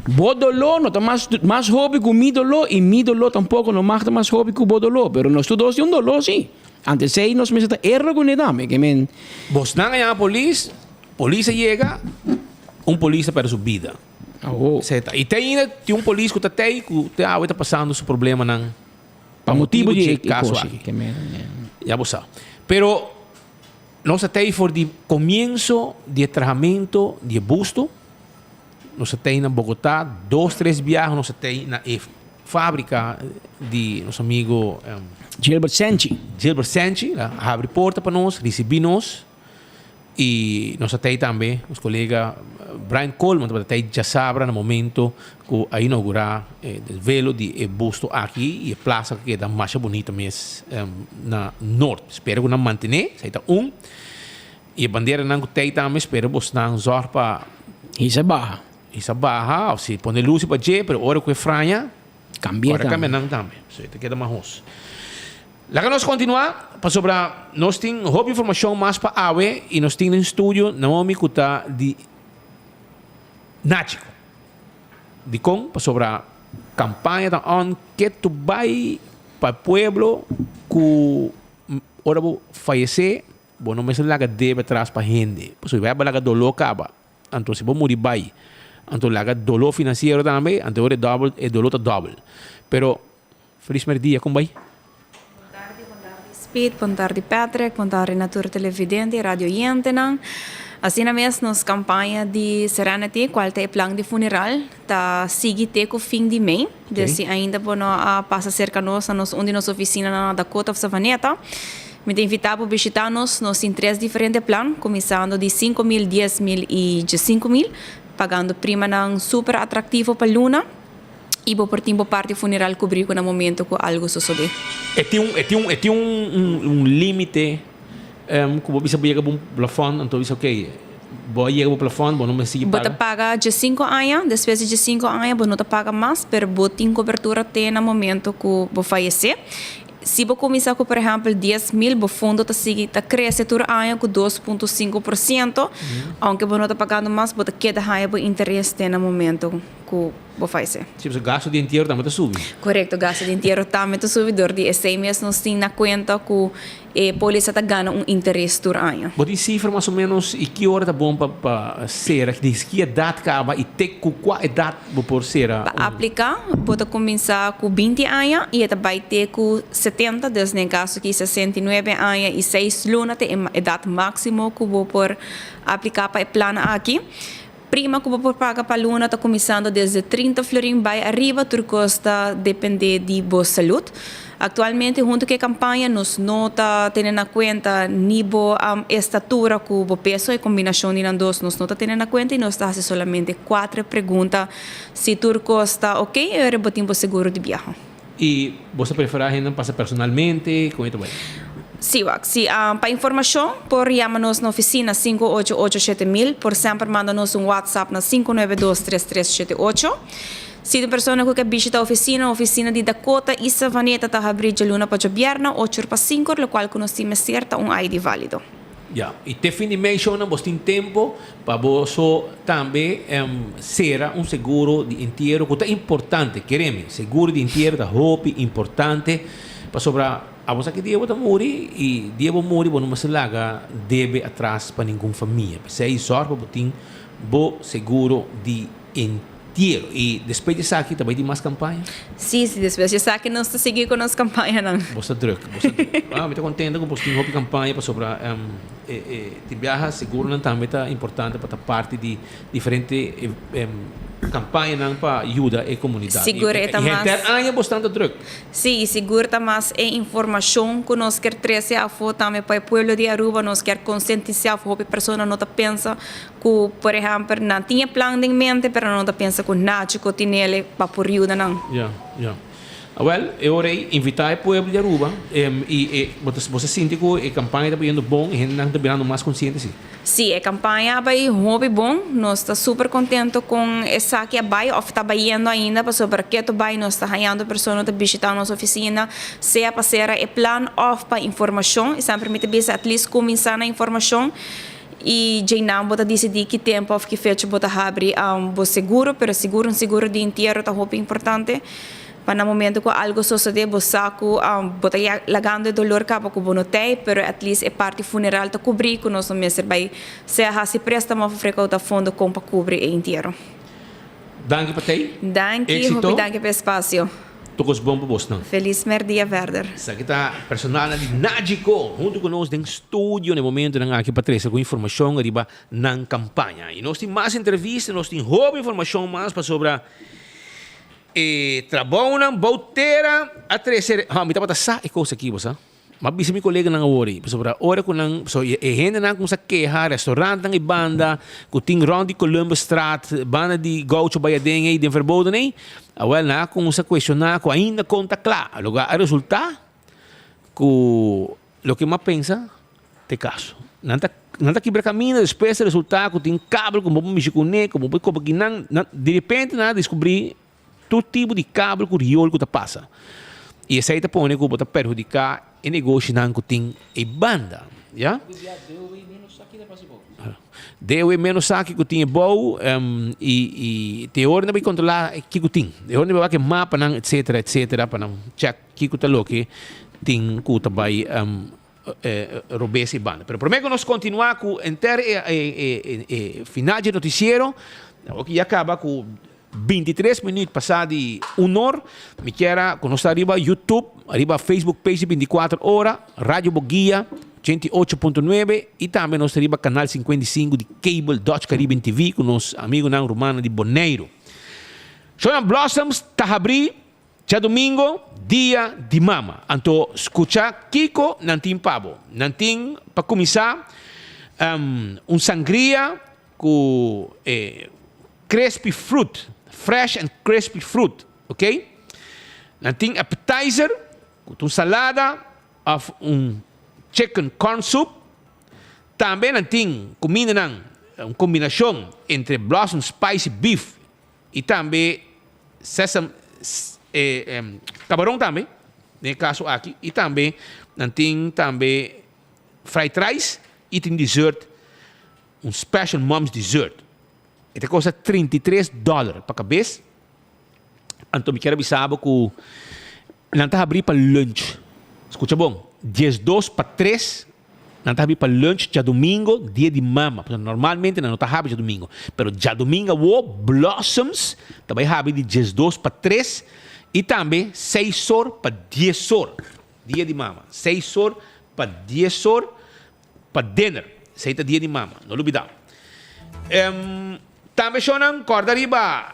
bo doló no ta mas mas hopi ku mi doló y mi doló tampoco no mag ta mas hopi ku bo doló, pero nos tur dos tin un doló sí. Ante esei nos mester ta erro kuné tambe, ke men. Bosnan a yama polis, polis a yega, un polis a perde su bida. Esei ta. Y te ainda tin un polis ku ta tei ku te awe ta pasando su problemanan Pa motibu di e kaso kos aki. Ke men. Ya bo sa. Pero Nos a tei for di comienso di e trahamento di e busto. Nos a tei na Bogotá dos, tres biaha nos a tei na e fabrica di nos amigo Gilbert Senchi. Gilbert Senchi a habri porta pa nos, ricibi nos. Y nos a tei tambe nos colega Brian Coleman tabata tei djasabra na momento cu a inaugura e desvelo di e busto aki y e plaza cu keda masha bunita mes na Noord. Spera cu nan mantene, esey ta un. Y e banderanan cu tei tambe spera bosnan zorg pa. Hisa baha. Hisa baha of si pone luci pa dje, pero ora cu e fraña, Cambia ora tambe. cambia nan tambe. So e ta keda mahos. Laga nos continua, pasobra nos tin hopi informacion mas pa awe y nos tin den studio Naomi cu ta di Nachico. Dikon? Pasobra kampaña ta on ke tu bai pa e pueblo ku ora bo fayesé bo no mester laga debe atras pa hende. Pasobra si bo laga doló kaba, anto si bo muri bai, anto laga doló finansiero tambe, anto e ora e dòbel e doló ta dòbel. Pero felis mèrdia, kon bai? Speed, bon tardi Patrick, bon tardi na tur televidente y radio oyentenan. Asina mes nos campaña di Serenity, cual ta e plan di funeral, ta sigui te cu fin di mei. Dus si ainda bo no a pasa cerca nos na nos un di nos oficina na Dakota of Savaneta, mi ta invita bo bishita nos. Nos tin tres diferente plan, cuminsando di 5000, 10000 y 15000, pagando primanan super atractivo pa luna. I bo por tin bo parti funeral kubrí ku na momento ku algu sosodé. E tin un, e tin un, e tin un, un límite ku bo bisa bo yega bo un plafòn, anto bo bisa ok, bo a yega bo plafòn, bo no mester sigui Bo ta paga. paga diesinko aña, despues di diesinko aña bo no ta paga mas, pero bo tin kobertura te na momento ku bo fayesé. Si bo kuminsá ku por ehèmpel 10.000, bo fondo ta sigui ta krese tur aña ku 2.5%, ounke bo no ta pagando mas, bo ta keda haña bo interes te na momento ku bo fayesé. Sí, pasobra gasto di entiero tambe ta subi. Korekto, gasto di entiero tambe ta subi. Dor di esei mes nos tin na kuenta ku e polisa ta gana un interes tur aña. Bo tin sifra mas o ménos i ki ora ta bon pa pa sera, di ki edat kaba i te ku kua edat bo por sera Pa un. apliká bo ta kuminsá ku 20 aña i e ta bai te ku 70, dus den kaso ki 69 aña i seis luna ta e edat máksimo ku bo por apliká pa e plan aki. Prima ku bo por paga pa luna ta kuminsando desde 30 florin bai ariba, tur kos ta depende di bo salud. Aktualmente huntu ku e kampaña nos no ta tene na kuenta ni bo estatura ku bo peso, e kombinashon di nan dos nos no ta tene na kuenta i nos ta hasi solamente kuater pregunta si tur kos ta ok i ora bo tin bo seguro di biaha. I bo sa preferá hendenan pasa personalmente? Kon e ta bai? Sí, wak. Si pa informashon por yama nos na ofisina 588 7000. Por semper manda nos un WhatsApp na 592 3378. Si tin persona ku ke bishita ofisina, ofisina di Dakota i Savaneta ta habrí djaluna pa djabièrnè ocho or pa sinku or, lokual ku nos tin mester ta un ID válido. Ya, i te fin di mei shownan bos tin tempo pa boso tambe sera un seguro di entiero ku ta importante, kere mi, seguro di entiero ta hopi importante pasobra abo sa ki dia bo ta muri i dia bo muri bo no mester laga debe atras pa ningun famia. P'esei sòrg pa bo tin bo seguro di entiero. entiero. I despues di esaki ta bai tin mas kampaña? Sí, sí, despues di esaki nos ta sigui ku nos kampañanan. Bo ta druk, bo ta druk. Ah, mi ta kontento ku bo tin hopi kampaña pasobra e e tin biaha seguronan tambe ta importante pa ta parti di diferente kampañanan pa yuda e komunidat. Sigur e ta mas. I henter aña bo stan ta druk. Sí, i sigur ta mas e informashon ku nos kier trese afó tambe pa e pueblo di Aruba. Nos kier konsientisá òf hopi persona no ta pensa ku, por ehèmpel, nan tin e plan den mente pero nan no ta pensa ku nachi ku tin el pa por yuda nan. Ya, ya. Awèl, e ora ei invitá e pueblo di Aruba i e bo ta bo sa sinti ku e kampaña ta bayendo bon i hendenan ta birando mas konsiente si? Sí, e kampaña a bai hopi bon. Nos ta super kontento kon esaki a bai òf ta bayendo ainda pasobra ketu bai nos ta hañando persona ta bishitá nos ofisina sea pa sera e plan òf pa informashon. I semper mi ta bisa at least kuminsá na informashon i djeinan bo ta disidí ki tempu òf ki fecha bo ta habri bo seguro, pero sigur un seguro di entiero ta hopi importante. Pa na momento cu algo sosode bo sa cu bo ta lagando e dolor caba cu bo no tey, pero at least e parti funeral ta cubri cu nos no mester bay sea haci prestamo of recauda fondo con pa cubri e intiero. Danki pa tey. Danki, Exito. hopi danki pa e espacio. Tur cos bon pa bosnan. Feliz merdia verder. Esaki ta personalnan di Nagico hunto cu nos den studio na e momentonan aki pa trece algun informacion riba nan campaña. Y nos tin mas entrevista, nos tin hopi informacion mas pasobra. E trabounan bou tera a trese ha mi tabata sa e kos aki bo sa. Mi a bisa mi koleganan awor ei pasobra ora ku nan so e hendenan kumsa keha restaurantnan ei banda ku tin rònt di Columbusstraat banda di Gaucho bai aden ei den Verboden ei awèl nan a kumsa kuestioná ku ainda kon ta kla loke a resultá ku loke mi a pensa Te kaso. Nan ta nan ta kibra kaminda despues ta resultá ku tin kabel ku bo por mishi kuné, ku bo por koba kinan. Nan direpente nan a deskubrí tur tipo di kabel ku riol ku ta pasa. I esei ta pone ku bo ta perhudiká e negoshinan ku tin ei banda, ya. Dewe ménos sa kiko tin e bou i i te ora nan bai kontrolá kiko tin. E ora nan bai wak e mapanan etsetera etsetera pa nan chèk kiko ta loke tin ku ta bai robes i banda. Pero promé ku nos kontinuá ku enter e final dje notisiero, awor ki ya kaba ku 23 minüt pasá di un or, mi kier a ku nos ta riba YouTube, riba Facebook page di 24 ora, Radio Boguia 88.9 i tambe nos ta riba kanal 55 di cable Dutch Caribbean TV ku nos amigunan rumannan di Boneiru. Shownan Blossoms ta habrí Djadumingo, dia di mama. Anto skucha kiko nan tin pa bo. Nan tin pa kuminsá un sangria ku e crispy fruit, fresh and crispy fruit, ok. Nan tin appetizer ku ta un salada òf un chicken corn soup. Tambe nan tin kumindanan, un kombinashon entre blossom spicy beef I tambe sesam e cabaron tambe den e caso aki i tambe nan tin tambe fried rice i tin dessert un special mom's dessert e ta kosta 33 dollar pa cabes anto mi kier a bisa bo cu nan ta habri pa lunch scucha bon 12 pa 3 Nan ta habri pa lunch djadumingo, dia di mama. Pasobra normalmente nan no ta habri djadumingo. Pero djadumingo awo Blossoms ta bai habri di 12 pa 3 i tambe 6 or pa 10 or. Dia di mama. 6 or pa 10 or pa dinner. Esei ta dia di mama. No lubida. Tambe shownan kòrda riba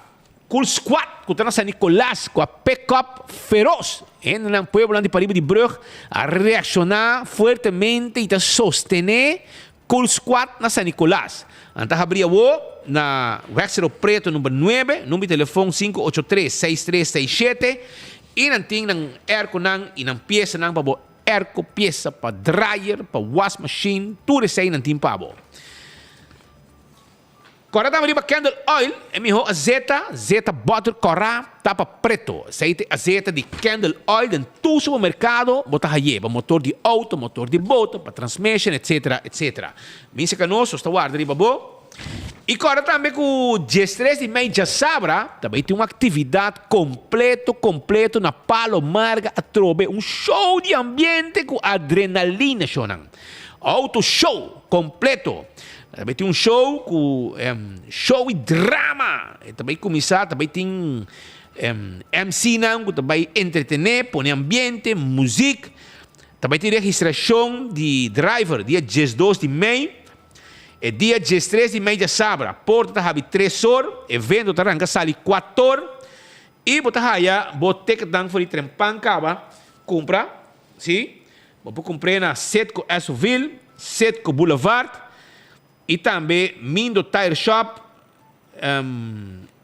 Cool Squad ku ta na San Nicolas ku a pick up feroz. Hendenan pueblonan di pariba di brug a reakshoná fuertemente i ta sostené Cool Squad na San Nicolas. Nan ta habri awo na Weg Cerro Preto number nuebe, number di telefon 583 6367 i nan tin nan airconan i nan piesanan pa bo airco, piesa pa dryer, pa wasmachine, tur esei nan tin pa bo. Kòrá tambe riba candle oil, e mihó azeta, zeta butter kòrá, tapa preto. Esei ta e azeta di candle oil den tur supermerkado bo ta haye, pa motor di outo, motor di boto, pa transmission, etc. Etc. Minsa Canoso sta warda riba bo. I kòrda tambe ku diestres di mei djasabra ta bai tin un aktividat kompleto kompleto na Palo Marga atrobe, un show di ambiente ku adrenalina shownan. Auto show kompleto. Ta bay tin un show cu show y drama. E ta bay cuminsa, ta bay tin MC nan cu ta bay entretene, pone ambiente, muziek. Ta bay tin registracion di driver dia diesdos di mei. E dia diestres di mei djasabra, porta ta habi tres or, evento ta ranca sali cuator y bo ta haya bo ticketnan for di trempan caba cumpra. Sí, bo por kumpr'é na Citgo Esoville, Citgo Boulevard i tambe Mindo Tire Shop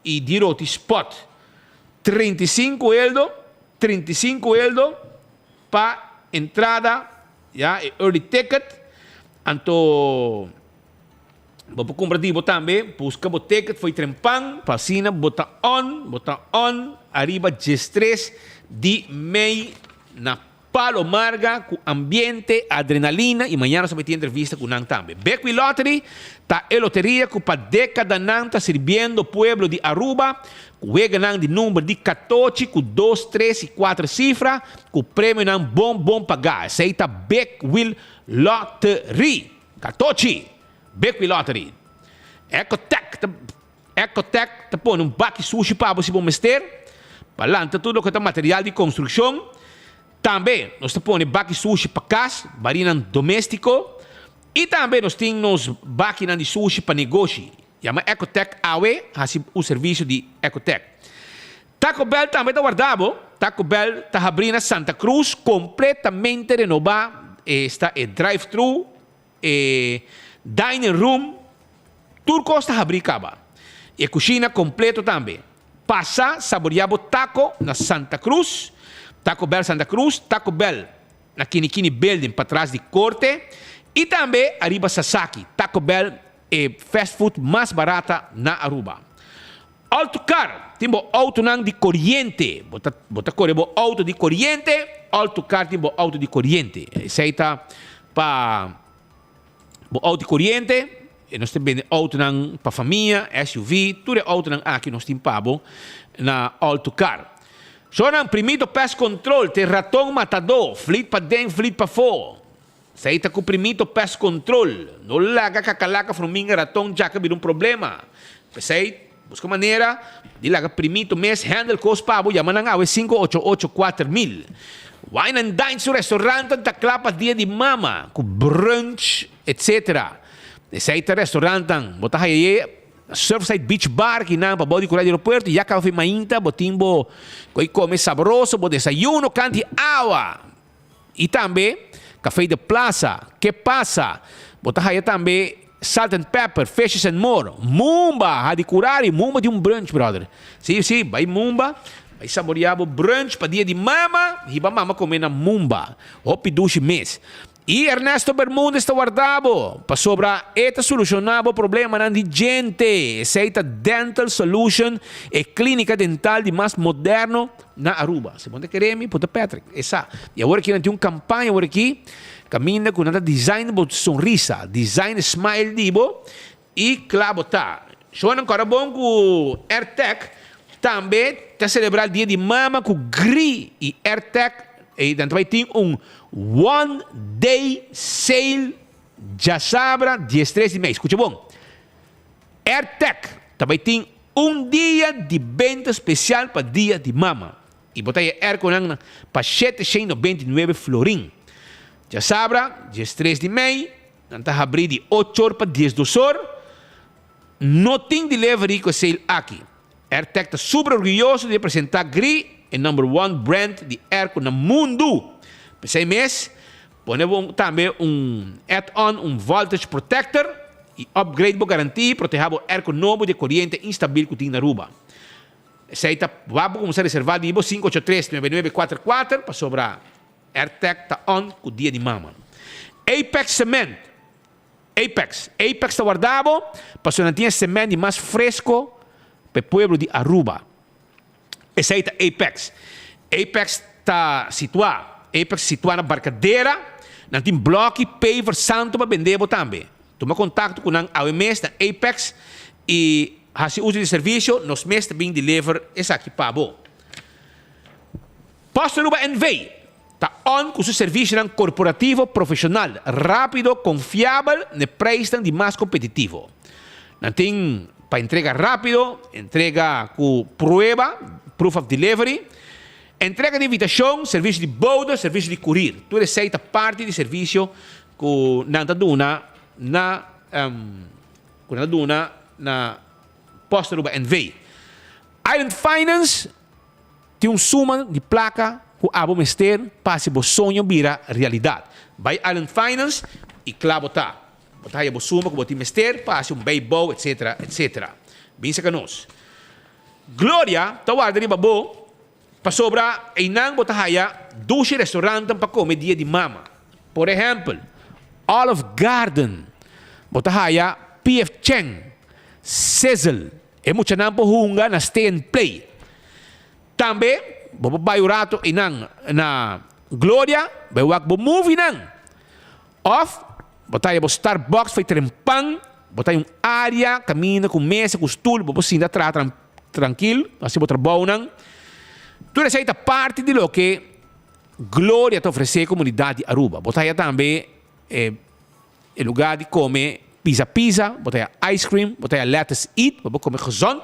i di Roti Spot. 35 eldo, 35 eldo pa entrada, ya, e early ticket. Anto bo por kumpra di bo tambe, buska bo ticket for i trempan pa asina bo ta on, bo ta on ariba 13 di mei Na Palo Marga cu ambiente, adrenalina y mañana nos ta bay tin entrevista cu nan tambe. Bequi Lottery ta e loteria cu pa decadanan ta sirbiendo pueblo di Aruba cu weganan di number di catochi cu dos, tres y cuater cifra cu premionan bon bon paga. Esey ta Bequi Lottery. Catochi! Bequi Lottery. Ecotec ta. Ecotec ta pone un baki sushi pa bo si bo mester, pa lanta tur loke ta material di konstrukshon. Tambe nos ta pone baki sushi pa kas, barinan domestiko, i tambe nos tin nos bakinan di sushi pa negoshi. Yama Ecotec awe, hasi un servisio di Ecotec. Taco Bell tambe ta warda bo. Taco Bell ta habrí na Santa Cruz, kompletamente renobá. Esta e drive-thru. E dining room tur kos ta habrí kaba. E kushina kompleto tambe. Pasa saboreá bo taco na Santa Cruz, Taco Bell Santa Cruz, Taco Bell na Kini Kini Building patras di Korte i tambe ariba Sasaki, Taco Bell e fast food mas barata na Aruba. Autocar tin bo autonan di koriente. Bo ta bo ta kore bo auto di koriente, Autocar tin bo auto di koriente. Esei ta pa bo auto di koriente. E nos ta bende autonan pa famia, SUV, tur e autonan aki nos tin pa bo na Autocar. Shownan Primito Pest Control te raton matadó, flit paden, flit pafó. Esei ta ku Primito Pest Control. No laga kakalaka, fruminga, raton, djaka bira un problema. P'esei, buska manera di laga Primito mes handle kos pa bo. Yama nan awe 588 4000. Wine and Dine su restaurantan ta kla pa dia di mama, ku brunch, etc. Esei ta restaurantan. Bo ta haya e Surfside Beach Bar kinan pa bou di kura di aeropuerto. Ya kaba fin mainta bo tin bo koi kome sabroso, bo desayuno kanti awa. Y tambe Café de Plaza, Que Pasa, bo ta haya tambe Salt and Pepper, Fishes and More, Mumba, Hadi Curari, Mumba di un brunch brother. Si, si, bay Mumba, bay saborea bo brunch pa dia di mama, hiba mama come na Mumba. Hopi dushi mes. Y Ernesto Bermudez ta warda bo, pasobra e ta soluciona bo problemanan di djente. Esey ta Dental Solution, e clinica dental di mas moderno na Aruba. Si bo no ta kere mi, punta Patrick. E sa. Y awor aki nan tin un campaña awor aki, caminda cu nan ta design bo sonrisa, design e smile di bo y cla bo ta. Shonan cora bon cu Airtec tambe ta celebra dia di mama cu gri y Airtec y nan ta bay tin un one day sale djasabra diestres di mei. Scucha bon. Airtec ta bay tin Un dia di benta special pa dia di mama y bo ta haya airconan pa shete shen nobenta i nuebe florin. Djasabra, diestres di mei, nan ta habri di ocho or pa diesdos or. No tin delivery cu e sale aki. Airtec ta super orguyoso di presenta Gree, e number one brand di airco na mundu. P'esey mes, pone bo tambe un add-on, un voltage protector, Y upgrade bo garanti y proteha bo airco nobo di e coriente instabil cu tin na Aruba. Esey ta wak bo cuminsa reserva di bo 583 9944 pasobra Airtec ta on cu dia di mama. Apex Cement Apex Apex ta warda bo pasobra nan tin e cement di mas fresco pa e pueblo di Aruba. Esey ta Apex. Apex ta situa Apex situa na Barcadera. Nan tin bloki, paver, santo pa bende bo tambe. Tuma contacto cu nan awe mes na Apex y haci uso di servicio. Nos mes ta bin deliver esaki pa bo. Post Aruba NV. Ta on ku su servisionan korporativo profeshonal, rápido, konfiabel n'e preisnan di mas kompetitivo. Nan tin pa entrega rápido, entrega ku prueba, proof of delivery, entrega di invitashon, servisio di boude, servisio di kurir. Tur esei ta parti di servisio ku nan ta duna na ku nan ta duna na Post Aruba NV. Island Finance. Tin un suma di plaka ku abo mester pa hasi bo soño bira realidat. Bai Island Finance i kla bo ta. Bo ta haya bo suma ku bo tin mester pa hasi un beibou etc. Etc. Bin saka nos. Gloria ta warda riba bo pasobra einan bo ta haya dushi restauranten pa kome dia di mama. Por ehèmpel, Olive Garden, bo ta haya PF Chang, Sizzle. E muchanan por hunga na Stay and Play. Tambe bo por bai un rato einan na Gloria bai wak bo movienan. Of bo ta haya bo Starbucks for e trempan, bo ta haya un area kaminda ku mesa ku stul bo por sinta traha trankil hasi bo trabounan. Tur esei ta parti di loke Gloria ta ofresé komunidat di Aruba. Bo ta haya tambe e. E lugar di come pizza pizza, bo ta haya ice cream, bo ta haya lettuce eat, bo por come gezond.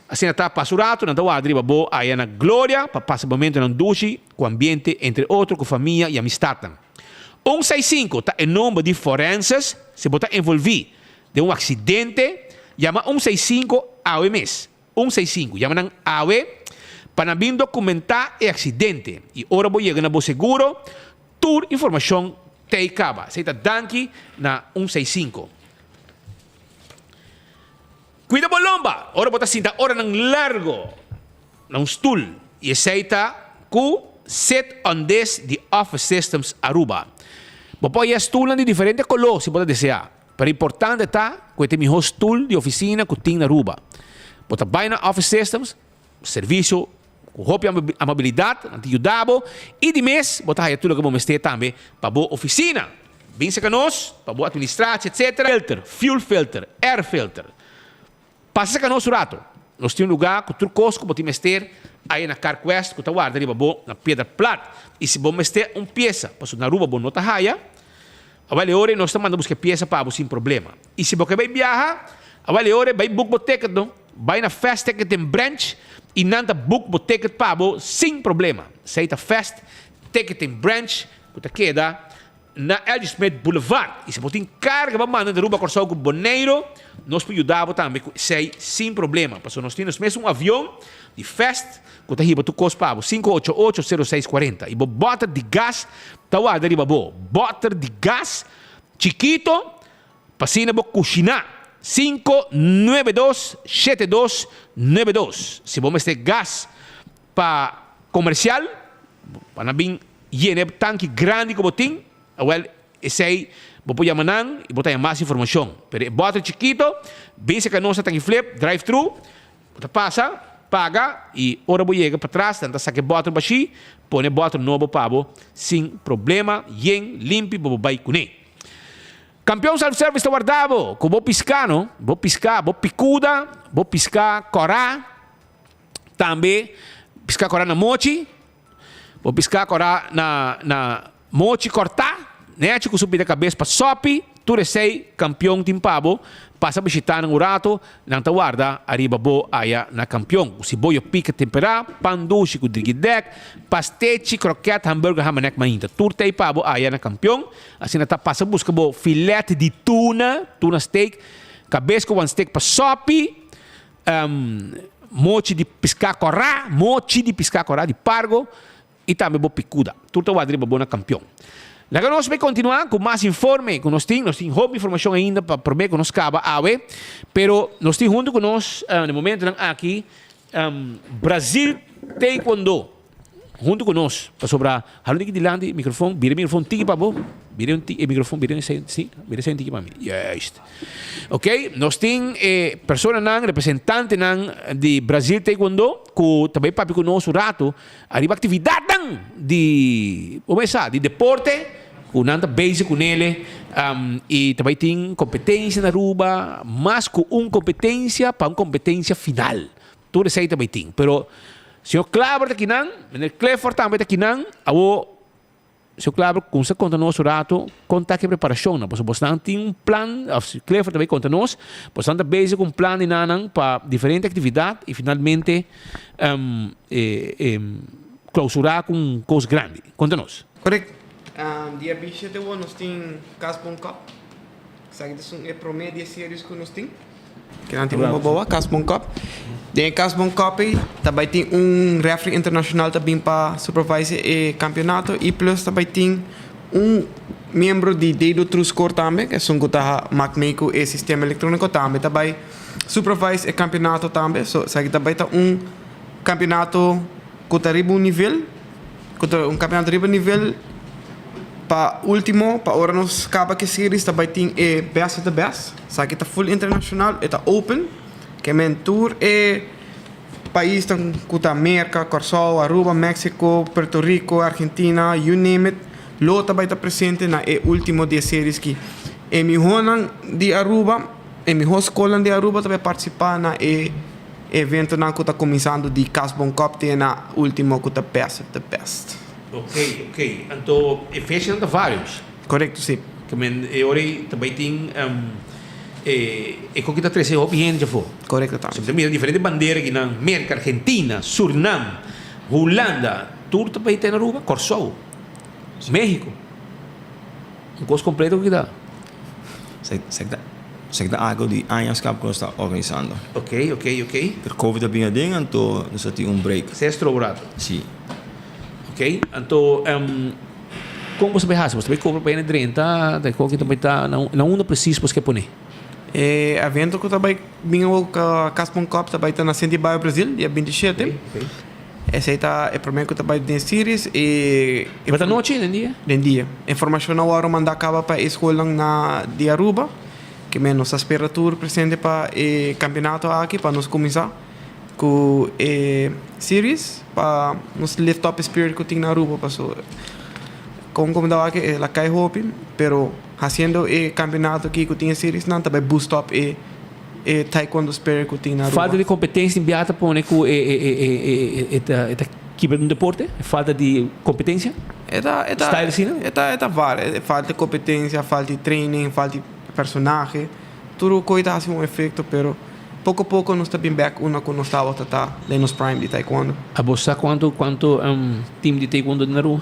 Asina ta pasa un rato, nan ta warda riba bo aya na Gloria pa pasa momentonan dushi cu ambiente entre otro cu famia y amistadnan. Un seis sinku ta e nomber di forenses si bo ta envolvi den un accidente, yama un seis sinku awe mes. Un seis sinku, yama nan awe pa nan bin documenta e accidente y ora bo yega na bo seguro, Tur informashon tei kaba. Esei ta danki na un seis sinku. Kuida bo lomba ora bo ta sinta oranan largo na un stul i esei ta ku Sit on This di Office Systems Aruba. Bo por haya stulnan di diferente koló si bo ta deseá, pero importante ta ku e ta e mihó stul di ofisina ku tin na Aruba. Bo ta bai na Office Systems, Servisio ku hopi amabilidat, nan ta yuda bo i di mes bo ta haya tur loke bo mester tambe pa bo ofisina. Bin serka nos pa bo administratie etc. Filter, fuel filter, air filter. Pasa serka nos un rato. Nos tin un luga ku tur kos ku bo tin mester aya na Carquest ku ta warda riba bo na Piedra Plat. I si bo mester un piesa pasobra na Aruba bo no ta haya, awel e ora ei nos ta manda buska e piesa pa bo sin problema. I si bo ke bai biaha, awel e ora ei bai book bo ticket no. Bai na Fast Ticketing Branch y nan ta book bo ticket pa bo sin problema. Esey ta Fast Ticketing Branch cu ta keda na L. G. Smith Boulevard. Y si bo tin carga pa manda di Aruba, Corsou cu Boneiro, nos por yuda bo tambe cu esey sin problema. Pasobra nos tin nos mes un avion di Fast cu ta hiba tur cos pa bo. 588 0640. Y bo boter di gas ta warda riba bo. Boter di gas chikito. P'asina bo kushiná. 592 7292 Si bo mester gas pa komersial, pa nan bin yena e tanki grandi ku bo tin, awèl esei bo por yama nan i bo ta haña mas informashon. Pero e bòter chikito, bin serka nos na Tanki Flip, drive thru, bo ta pasa, paga i ora bo yega patras nan ta saka e bòter bashí, pone e bòter nobo pa bo sin problema, yen, limpi, bo por bai kuné. Kampion Self Service ta warda bo ku bo piská no, bo piská, bo pikuda, bo piská kòrá, tambe piská kòrá na mochi, bo piská kòrá na na mochi kòrtá, nèchi ku su pida kabes pa sòpi, tur esei Kampion tin pa bo, pasa bishitá nan un rato, Nan ta warda ariba bo aya na kampion ku siboyo pika temperá, pan dushi ku drigidèk, pastechi, krokèt, hamburger, hamanek mainta. Tur ta ei pa bo aya na kampion. Asina ta pasa buska bo filet di tuna, tuna steak, kabes ku wan steak pa sòpi, mochi di piská kòrá, mochi di piská kòrá di pargo, I tambe bo picuda. Tur ta wak riba bo na campeon. Laga nos bay continua cu mas informe cu nos tin. Nos tin hopi informacion ainda pa prome cu nos caba awe. Pero nos tin hunto cu nos na momentonan aki Brazil Taekwondo hunto cu nos. Pasobra hala un tiki dilanti microfon. Bira e microfon un tiki pa bo. Bira e microfon bira esey si bira esey un tiki pa mi. Juist. Ok, nos tin e personanan, representantenan di Brazil Taekwondo cu ta bay papia cu nos un rato. Ariba actividadnan di, como e sa, di deporte cu nan ta bezig cu nele y ta bay tin competencia na Aruba, mas cu un competencia pa un competencia final. Tur esey ta bay tin. Pero. Señor Klaber ta kinan, meneer Clifford tambe ta kinan. Awo, señor Klaber kumsa konta nos un rato kon ta ki preparashonnan, pasobra bosnan tin un plan, òf Clifford ta bai konta nos, bosnan ta bezig ku un plan di nannan pa diferente aktividat i finalmente klousurá ku un kos grandi. Konta nos. Korekto. Dia bishete awor nos tin Kas Bon Cup. Esaki ta esun e prome di e series ku nos tin. Kinan tin un boboa, Kas Bon Cup. Den e Kas Bon Cup ei ta bai tin un referee internashonal ta bin pa supervise e kampeonato i plus ta bai tin un miembro di Dedo True Score tambe, esun ku ta mak mee ku e sistema elektroniko tambe ta bai supervise e kampeonato tambe. So esaki ta bai ta un kampeonato ku ta riba un nivel. Ku ta un kampionato riba nivel pa ultimo pa ora nos kaba ku e series ta bai tin e best of the best. Esaki ta full internashonal, e ta open. Ke men tur e paisnan ku ta Merka, Kòrsou, Aruba, Mexico, Puerto Rico, Argentina, you name it, lo ta bai ta presente na e ultimo di e series ki. E mihónan di Aruba, e mihó skolnan di Aruba ta bai partisipá na e. Eventonan ku ta kuminsando di Cas Bon Cup te na ultimo ku ta Best of the Best. Ok, ok. Anto e fechanan ta varios? Korekto, si. Ke men e ora ei ta bai tin e e koki ta trese hopi hende djafó. Korekto tambe. So mi ta mira diferente bandera akinan, Merka, Argentina, Surinam, Hulanda, tur ta bai ta na Aruba, Kòrsou, México. Un kos kompleto ku kita. Esaki ta algo di añas kap ku nos ta organisando. Ok, ok, ok. Pero covid a bin aden anto nos a tin un break. Ses trobo rato. Si. Ok, anto kon boso ta bai hasi? Boso ta bai kobra pa hende drenta? Ta kon ki ta bai ta? Na unda presis boso ke pone? E evento ku ta bai bin awor Cas Bon Cup ta bai ta na Senti Bayo Brazil dia binti shete. Ok, ok. Esei ta e promé ku ta bai den series e. E ta nochi, den dia? Den dia. Informashon a wòrdu mandá kaba pa e skolnan na di Aruba. Ke men nos ta spera tur presente pa e kampionato aki pa nos kuminsá ku e series pa nos lift up e spirit ku tin na Aruba paso kon ku mi ta wak el a kai hopi pero hasiendo e kampionato aki ku tin e seriesnan ta bai boost up e E taekwondo spirit ku tin na Aruba. Falta di kompetensia tin biaha ta pone ku e e e ta e ta kibra un deporte? Falta di kompetensia? E ta e ta Style asina? E ta e ta var. Falta di kompetensia, falta di training, falta di personahe. Tur kos ta hasi un efekto pero poko poko nos ta bin bek unda ku nos tabata ta den nos prime di taekwondo. Abo sa kuantu kuantu team di taekwondo tin na Aruba?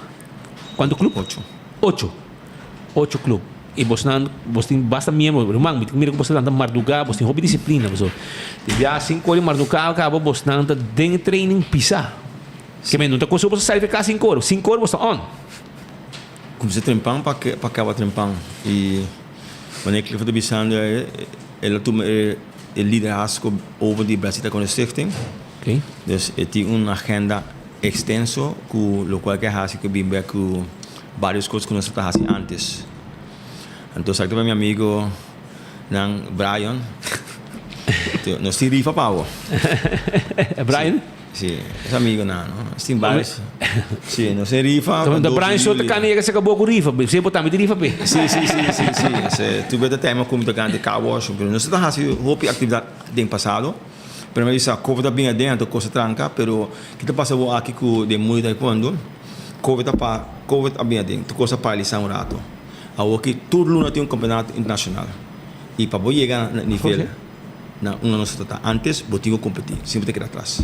Kuantu club? Ocho. Ocho. Ocho club. I bosnan, bos tin basta miembro. Ruman, mi tin mira ku bos ta lanta mardugá, bos tin hopi disiplina. Pasobra di bia sinku ora di mardugá kaba bosnan ta den training pisá. Ke men no ta kos ku bos ta sali for kas sinku ora. Sinku ora bos ta on. Kumsa trempan pa pa kaba trempan. I wanneer Clifford ta bisando el a tuma e liderazgo over di Brasil Taekwondo Stichting. Dus e tin un agenda extenso ku lokual ke hasi ku bin bek ku Varios cos cu nos ta haci antes. Anto esaki ta pa mi amigo nan Brian. Nos tin rifa pa bo. Brian? Si, es amigo nan, no? Nos tin varios. Si, nos tin rifa. Da Brian so ta cana yega seca bo cu rifa. Si bo tambe tin rifa pe. Si, si, si, si, si. Se tu beta tema cu mi ta gana di car wash. Pero nos ta haci hopi actividad den pasado. Pero mi a bisa covid a bin aden anto cos a tranca. Pero ki ta pasa bo aki cu den mundo di taekwondo? Covid a pa Covid a bin aden, tur kos a paralisá un rato. Awoki tur luna tin un kampeonato internashonal i pa bo yega na nivel na unda nos ta ta antes bo tin ku kompetí, si no bo ta keda atras.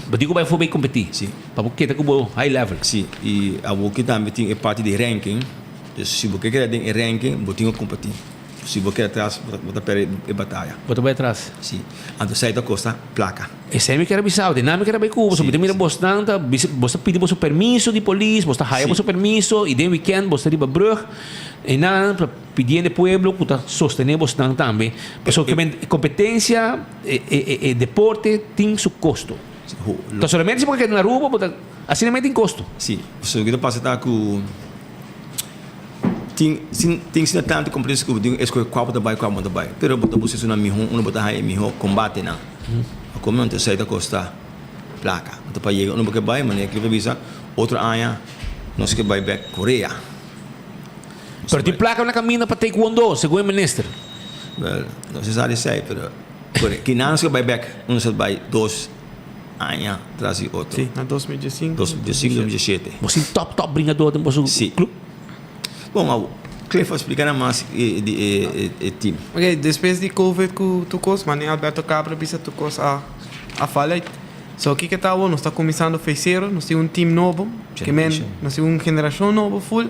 Bo tin ku bai afó bai kompetí? Si. Pa bo keda ku bo high level? Si, i awoki tambe tin e parti di ranking, dus si bo ke keda den e ranking bo tin ku kompetí. Si bo keda atras bo ta perde e bataya. Bo ta bai atras? Si, anto esei ta kosta plaka. Esei mi kier a bisa bo, di nan mi kier a bai ku bo, pasobra mi ta mira bosnan ta bisa, bos ta pidi boso permiso di polis, bos ta haya boso permiso i den weekend bos ta riba brug i nan ta pidiendo e pueblo ku ta sostene bosnan tambe. Pasobra e kompetensia, e deporte tin su kosto. Ta solamente si bo keda na Aruba bo ta, asina mes tin kosto. Si, pasobra loke ta pasa ta ku. Tin sin tin asina tantu kompetensia ku bo tin ku eskohe kua bo ta bai kua bo no ta bai. Pero bo ta buska esun nan mihó unda bo ta haña e mihó kombatenan. A kome anto esei ta kosta plaka. Anto pa yega unda bo ke bai manera Cliff a bisa otro aña nos ke bai bek Korea. Pero tin plaka na kaminda pa taekwondo segun e minister. Wel no se sa di esei pero kinan nos ke bai bek unda nos a bai dos. aña tras di otro. Si, na 2015. 2015, 2017. Bo sin top top bringador den boso club? Bon, awo Cliff a splica nan mas di e team. Ok, despues di covid cu tur cos, mane Alberto Cabra bisa tur cos a a fal uit. So kiko ta awo, nos ta cuminsando fei cero, nos tin un team nobo, ke men nos tin un generacion nobo full,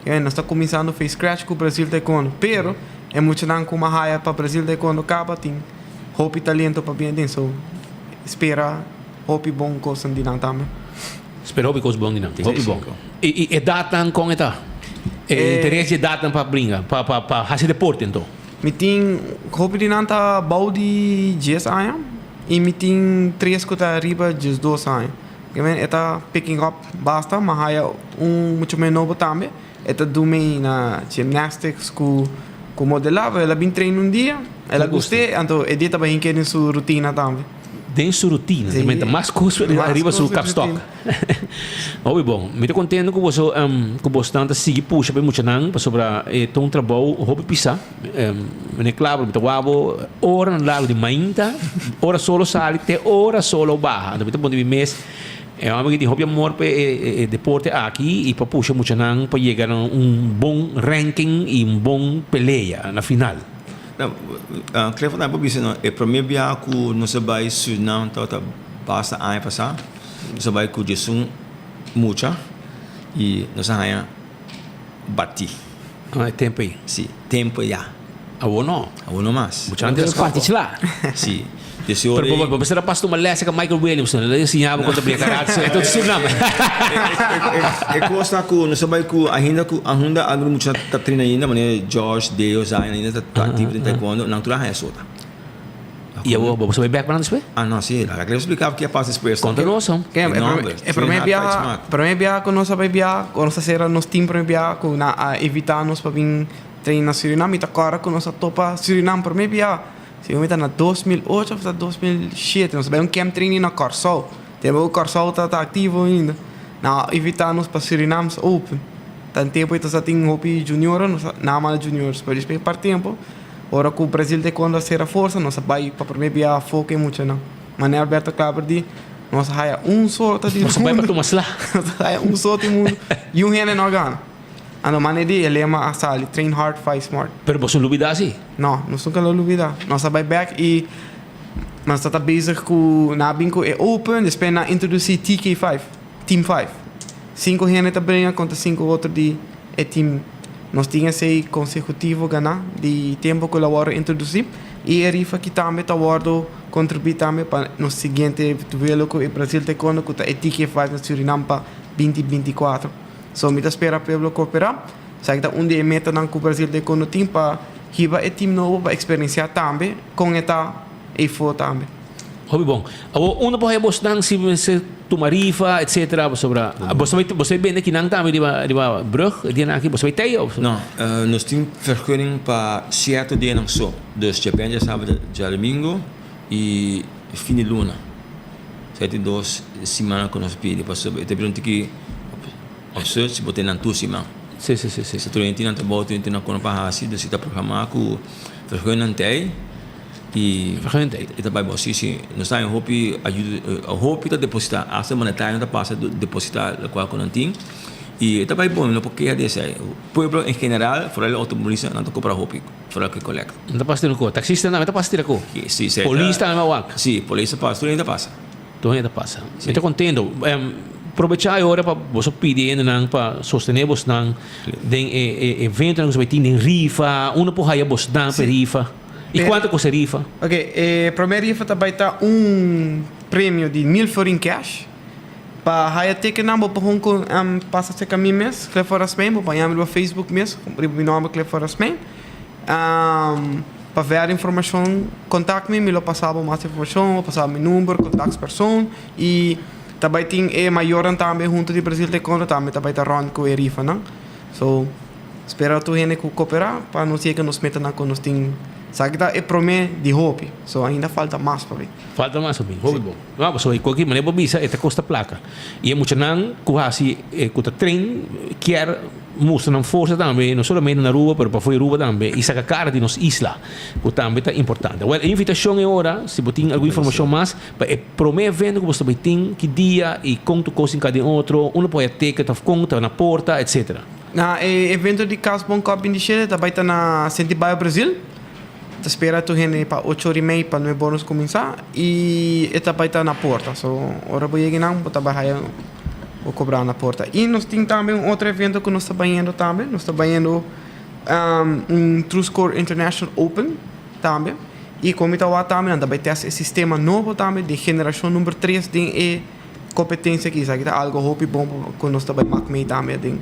ke men nos ta cuminsando fei scratch cu Brazil Taekwondo. Pero e muchanan cu a haya pa Brazil Taekwondo caba tin hopi talento pa bien den, so spera hopi bon cosnan di nan tambe. Spera hopi cos bon di nan, hopi bon. Y edadnan con e ta? E interes di edadnan pa bringa, pa pa pa haci deporte anto? Mi tin hopi di nan ta bou di dies aña y mi tin tres cu ta riba diesdos aña. E ta picking up basta, mi a haya un mucho mas nobo tambe. E ta dumi na gymnastics cu cu modelaba. El a bin train un dia, el a gust'é, anto e dia tabata hinke den su rutina tambe. Den su rutina, Sí. menta mas cos Mas ariba su cos den kapstok. rutina. Hopi bon. Mi ta contento cu boso cu bosnan ta sigui pusha pa e muchanan pasobra e ta un trabou hopi pisa. Meneer Klaver, mi ta wak bo oranan largo di mainta, ora solo sali te ora solo baha. Anto mi ta pone mi mes. E homber ki tin hopi amor pa e deporte aki y pa pusha muchanan pa yega na un bon ranking y un bon pelea na final. Clifford a bisa no e prome biaha cu nos a bay Surinam tabata basta aña pasa, nos a bay cu diesun mucha y nos a haya bati. Ah, e tempo ey? Si, tempo ya. Awor no. Awor no mas. Mucha antes Parti sla. Si. Desi ora Pero bo mester a pasa tuma les ka Michael Williams, el a enseña bo kon ta brinca karate. So, entonces Surinam. E kos ta ku nos a bai ku ainda ku ahunda algun mucha ta train ainda, manera Josh, Deo, Zion ainda ta aktivo den taekwondo, nan tur a haña sota. I awor bo a bai bek pa nan despues? Ah no, si, laga kere splika ki a pasa despues. Konta nos hom. E prome biaha, prome biaha ku nos a bai biaha, ku nos a sera nos team prome biaha ku nan a invita nos pa bin train na Surinam, mi ta kòrda ku nos a topa Surinam prome biaha, segun mi ta na 2008 òf ta 2007, nos a bai un camp training na Kòrsou, tempu ku Kòrsou tabata aktivo ainda, nan a invita nos pa Surinam's Open, ta tempu ei ta tin hopi junior, nos a nan a manda juniors, pero despues par tempu. Ora ku Brasil Taekwondo a sera forsa, nos a bai pa promé bia afó ku e muchanan. Manera Alberto Klaber di, nos a haya un sota di Nos a bai pa mundu. tuma sla. Nos a haya un sota di mundu i un hende no a gana. Anto manera di e lema a sali, Train hard, fight smart. Pero boso lubidá si? No, nos nunka lo lubidá. Nos a bai bèk i nos ta ta bezig ku nan a bin ku e open, despues nan a introdusí TK five, Team five. Sinku hende ta bringa kontra sinku otro di e team. Nos tin esei konsehutivo ganá di tempu ku el a wòrdu introdusí i e rifa aki tambe ta wòrdu kontribuí tambe pa nos siguiente duelo ku e Brasil Taekwondo ku ta e TK Fight na Surinam pa binti 24. So mi ta spera pueblo kooperá. Esaki ta un di e metanan ku Brasil Taekwondo tin pa hiba e team nobo pa eksperensiá tambe kon e ta eifó tambe. Hopi bon. Awor unda por haya bosnan si mester tuma rifa etcetera pasobra bos ta bos ta bende kinan tambe riba riba brug e dianan aki bos ta bay tey of? No, nos tin vergunning pa cierto dianan so. Dus djabièrnè, djasabado, djadomingo y fin di luna. Esei ta e dos simannan ku nos pidi pasobra e ta bira un tiki absurd si bo tene nan tur siman. Si si si si. Tur hende tin nan trabou, tur hende tin nan kono pa hasi, dus si ta programá ku vergunning nan tey. Y e ta bay bon. Si, si. Nos ta haña hopi ayuda, hopi ta deposita. Hasta monetario ta pasa deposita locual cu nan tin. Y e ta bay bon, no por keha di esey. Pueblo en general, vooral e automovilista, nan ta cobra hopi, vooral cu e colect. Nan ta pasa tira cu. Taxista tambe ta pasa tira cu. Si, si. Polis tambe a wak. Si, polis ta pasa, tur hende ta pasa. Tur hende ta pasa. Mi ta contento. Probecha e ora pa boso pidi hendenan pa sostene bosnan den e eventonan cu boso bay tin den rifa. Unda por haya bosnan pa e rifa? I kuantu kosta e rifa? Ok, e promé rifa ta bai ta un premio di mil florin cash. Pa haya tekennan bo por hunku pasa serka mi mes, Clifford Rasmijn. Bo por haña mi riba Facebook mes, riba mi nòmber Clifford Rasmijn. Pa verder informashon kontak mi, mi lo pasa bo mas informashon, lo pasa bo mi number, kontakspersoon. I ta bai tin e mayornan tambe huntu di Brazil Taekwondo tambe ta bai ta rònt ku e rifanan. So. Spera tur hende ku koperá pa nos yega nos metanan ku nos tin. Esaki ta e promé di hopi, so ainda falta mas pa bin. Falta mas pa bin, hopi bon. No, pasobra e koki manera bo bisa e ta kosta plaka. I e muchanan ku hasi ku ta train kier mustra nan forsa tambe, no solamente na Aruba, pero pafó di Aruba tambe, i saka kara di nos isla, ku tambe ta importante. Wèl, e invitashon e ora, si bo tin algun informashon mas, pa e promé evento ku bo ta bai tin, ki dia i kon tur kos tin ka den otro, unda por haya ticket òf kon ta na porta, etcetera. Na e evento di Cas Bon Cup 27 ta bai ta na Senti Bayo Brazil. Ta spera tur hende pa ocho ora i mei pa nuebe ora nos kuminsá i e ta bai ta na porta. So ora bo yega einan bo ta bai haya bo kobrá na porta. I nos tin tambe un otro evento ku nos ta bayendo tambe. Nos ta bayendo un True Score International Open tambe. I komo mi ta wak tambe nan ta bai tèst e sistema nobo tambe di generashon number tres den e kompetensia aki. Esaki ta algu hopi bon ku nos ta bai mak mee tambe aden.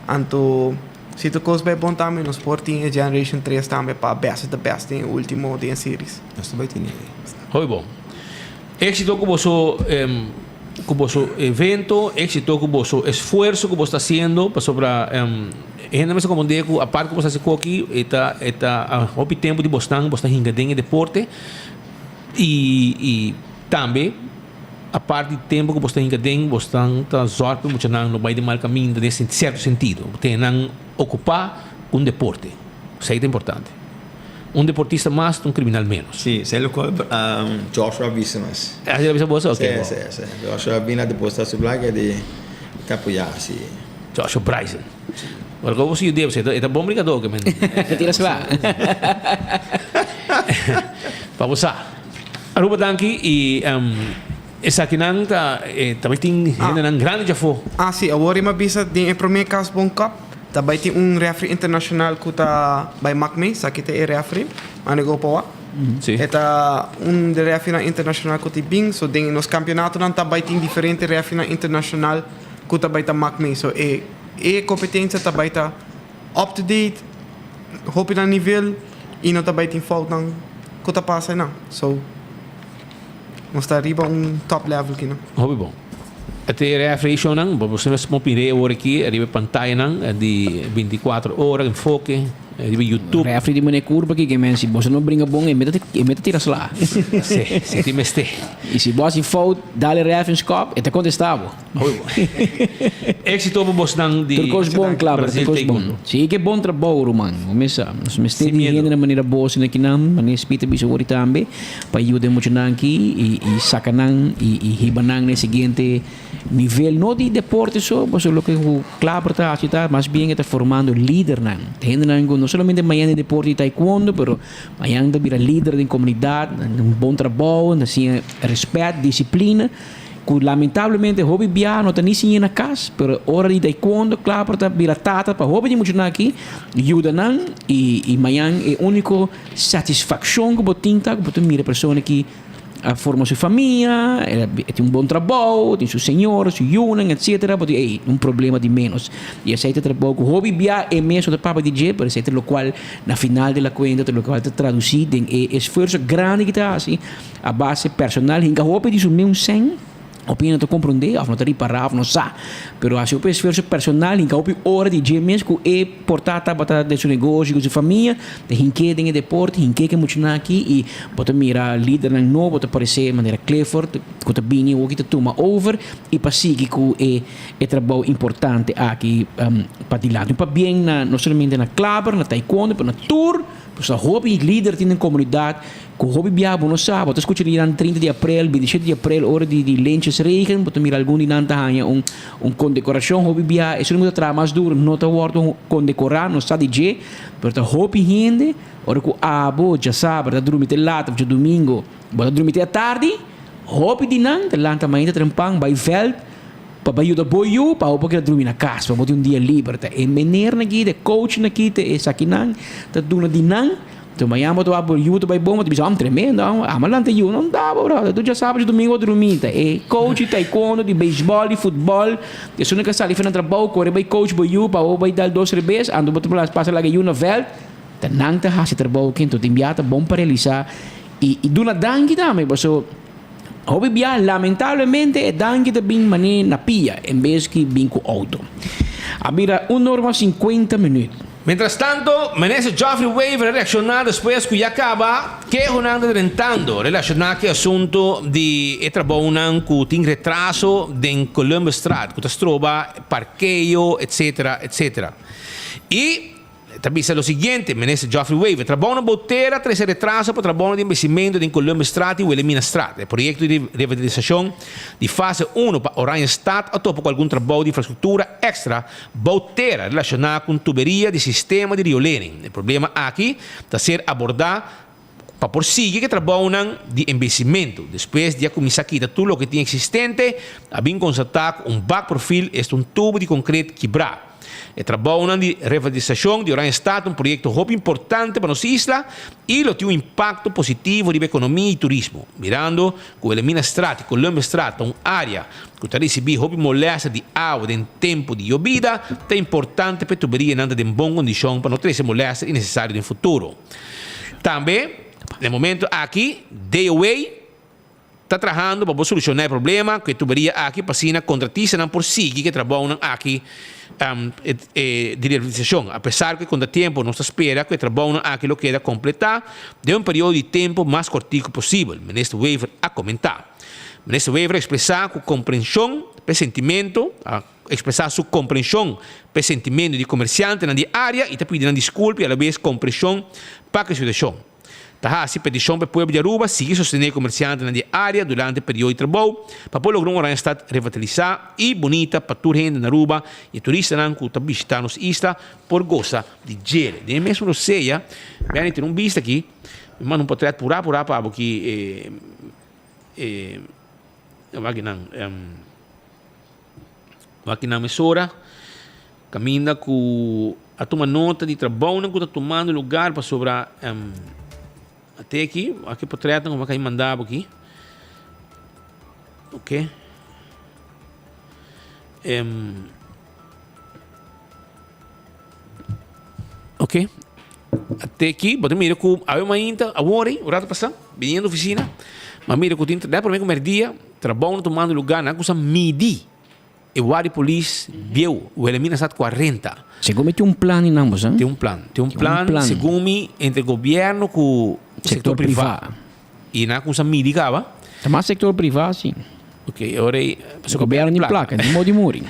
Anto. Si tur kos bai bon tambe nos por tin e Generation 3 tambe pa best of the best den e ultimo den e series. Nos ta bai tene. Hopi bon. Éxito ku boso ku boso evento, éxito ku boso esfuerso ku boso ta hasiendo pasobra e hende mester komprende ku aparte ku boso ta hasi koki e ta e ta hopi tempu di bosnan bos ta hinka den e deporte i i tambe Apart di tempu ku bo sta hinka den, bo stan ta zòrg pa e muchanan no bai den mal kaminda den sierto sentido. Bo tene nan okupá ku un deporte. Esei ta importante. Un deportista mas ta un kriminal ménos. Sí, esei lokual Joshua a bisa nos. Ah, el a bisa boso? Oké, bon. Sí, sí, sí. Joshua a bini a depositá su plaka i di ta apoyá, sí. Joshua Bryson. Ora ku bo sigui debe, e ta bon brinkadó ke men. Tira sla. Pa bo sa. Aruba danki y esakinan ta ta bai tin hendenan grandi djafó. Ah si, awor i mi a bisa den e prome Cas Bon Cup ta bai tin un referee internacional cu ta bai mak mee, esaki ta e referee, Andy Gopawa. E ta un di refereenan internacional cu tin bin, so den nos campeonatonan ta bai tin diferente refereenan internacional cu ta bai ta mak mee. So e e competencia ta bai ta up to date, hopi na nivel y no ta bai tin foutnan cu ta pasa eynan. So nos ta riba un top level kinan. Hopi bon. E ta e referee shownan, bo por mo pire awor aki riba e pantayanan di 24 ora enfoke riba YouTube. Referee di mane curva aki ke men si boso no bringa bon e meta e meta tira sla. Si, si tin mester. Y si bo haci fout dale ref un skop e ta contesta bo. Éxito pa bosnan di Tur kos bon, Klaber, tur Brasil kos bon. Taekwondo. Sí, ke bon trabou, ruman. Bo mesa, nos mester Sin di miedo. hende na manera bo asina kinan, manera Spit a bisa wori tambe, pa yuda e muchanan aki i i saka nan i i hiba nan na e siguiente nivel, no di deporte so, pasobra loke ku Klaber ta hasi ta mas bien e ta formando lidernan, hendenan ku no solamente mañana den deporte di taekwondo, pero mañana ta bira lider den komunidat, un bon trabou, nan siña respet, disiplina. Ku lamentablemente hopi bia no ta ni siña na kas, pero ora di taekwondo kla por ta bira tata pa hopi di muchanan aki yuda nan i i mañan e úniko satisfakshon ku bo tin ta ku bo ta mira e persona ki a forma su famia, e tin un bon trabou, tin su señora, su yunan etcetera, bo tin ey un problema di ménos. I esei ta trabou ku hopi bia e mes no ta papia di dje, pero esei ta lokual na final di la kuenta ta lokual ta tradusí den e esfuerso grandi ki ta hasi. A base personal hinka hopi di su meun sèn, hopi hende no ta komprondé òf no ta ripará òf no sa. Pero hasi hopi esfuerso personal hinka hopi ora di dje mes ku e por ta tabata den su negoshi ku su famia, ta hink'é den e deporte, hink'é ku e muchanan aki i bo ta mira lidernan nobo ta paresé manera Clifford ku ta bini awoki ta tuma over i pa sigui ku e e trabou importante aki padilanti. Un pabien na no solamente na Klaber, na Taekwondo pero na tur pasobra hopi lider tin den komunidat Ku hopi biaha bo no sa, bo ta skucha di nan 30 di aprel, 27 di aprel ora di di lentjesregen, bo ta mira algun di nan ta haña un un kondekorashon. Hopi biaha esun ku ta traha mas duru no ta wòrdu kondekorá, no sa di dje, pero ta hopi hende ora ku abo djasabra ta drumi te lat òf djadumingu bo ta drumi te atardi, hopi di nan ta lanta mainta trempan bai vèlt pa bai yuda bo yu pa bo por keda drumi na kas, pa bo tin un dia liber. Ta e menernan aki, ta e coachnan aki, ta esakinan ta duna di nan. Enton mañana bo ta wak bo yu ta bai bon, bo ta bisa, Hom, tremendo, hom, ama lanta yu. No ta bo, brother. Tu djasabra, djadumingu bo drumi. Ta e coach di taekwondo, di beisbòl, di futbòl, esun ku a sali for nan trabou, kore bai coach bo yu pa bo bai dal dos rebes, anto bo ta pasa laga e yu na vèlt. Ta nan ta hasi trabou aki. Enton tin bia ta bon pa realisá i duna danki tambe, paso hopi bia lamentablemente e danki ta bin manera na pia en bes ki bin ku outo. A bira un ora mas sinkuenta minüt. Mientras tanto, Minister Geoffrey Wever a reacciona despues cu ya caba kehonan ta drentando relaciona cu e asunto di e trabounan cu tin retraso den Columbusstraat cu ta stroba parkeo etc. Etc. Y ta bisa lo siguiente, Minister Geoffrey Wever, Trabounan bou tera a trece retraso pa trabounan di embecimento den Columbusstraat y Wilhelminastraat. E proyecto di revitalisacion di fase uno pa Oranjestad a topa cu algun trabou di infrastructura extra Bou tera relashoná ku un tuberia di sistema di riolering. E problema aki ta ser abordá pa por sigui ku e trabounan di embesimentu. Despues di a kuminsá kita tur loke tin eksistente, a bin konstatá ku un bakprofil, esta un tubu di konkret kibrá. E trabounan di revitalisashon di Oranjestad ta un proyekto hopi importante pa nos isla i lo tin un impakto positivo riba ekonomia i turismo. Mirando ku Wilhelminastraat i Columbusstraat ta un área ku ta risibí hopi molèster di awa den tempu di yobida, ta importante pa e tuberianan ta den bon kondishon pa no trese molèster innesesario den futuro. Tambe, na e momento aki, DOA ta trahando pa bo solushoná e problema ku e tuberia aki pa asina kontratistanan por sigui ku e trabounan aki di rehabilitashon. Apesar ku e kontratiempo nos ta spera ku e trabounan aki lo keda kompletá den un periodo di tempu mas kòrtiku posibel, Minister Wever a komentá. Minister Wever a expresa cu comprension p'e sentimento a expresa su comprension p'e sentimento di comerciantenan di e area y ta pidi nan disculpa y alabes comprension pa cu e situacion. Ta haci peticion p'e pueblo di Aruba sigui sostene e comerciantenan di e area durante e periodo di trabou pa por logra un Oranjestad revitalisa y bunita pa tur hende na Aruba y e turistanan cu ta bishita nos isla por gosa di djele. Den e mesun rosea, Benny tin un bista aki, mi manda un potret pura pura pa abo ki e. E wak nan wak nan mesora kaminda ku a tuma nota di trabounan ku ta tumando lugar pasobra ate aki wak e potretnan ku mi a kai manda bo aki ok Ok. Te aki, bo ta mira ku awe mainta, awor ei, un rato pasá, biniendo ofisina, m'a mira ku tin, da promé ku mèrdia, trabou na tumando lugá, nan a kuminsá midi e wak di polis bieu, Wilhelmina Straat 40. Segun mi tin un plan di nan bo sa. Tin un plan, tin un plan, segun mi, entre gobièrnu ku sektor privá. I nan a kuminsá midi kaba. Ta mas sektor privá si. Ok, awor ei, Gobièrnu tin plaka, tin modo di muri.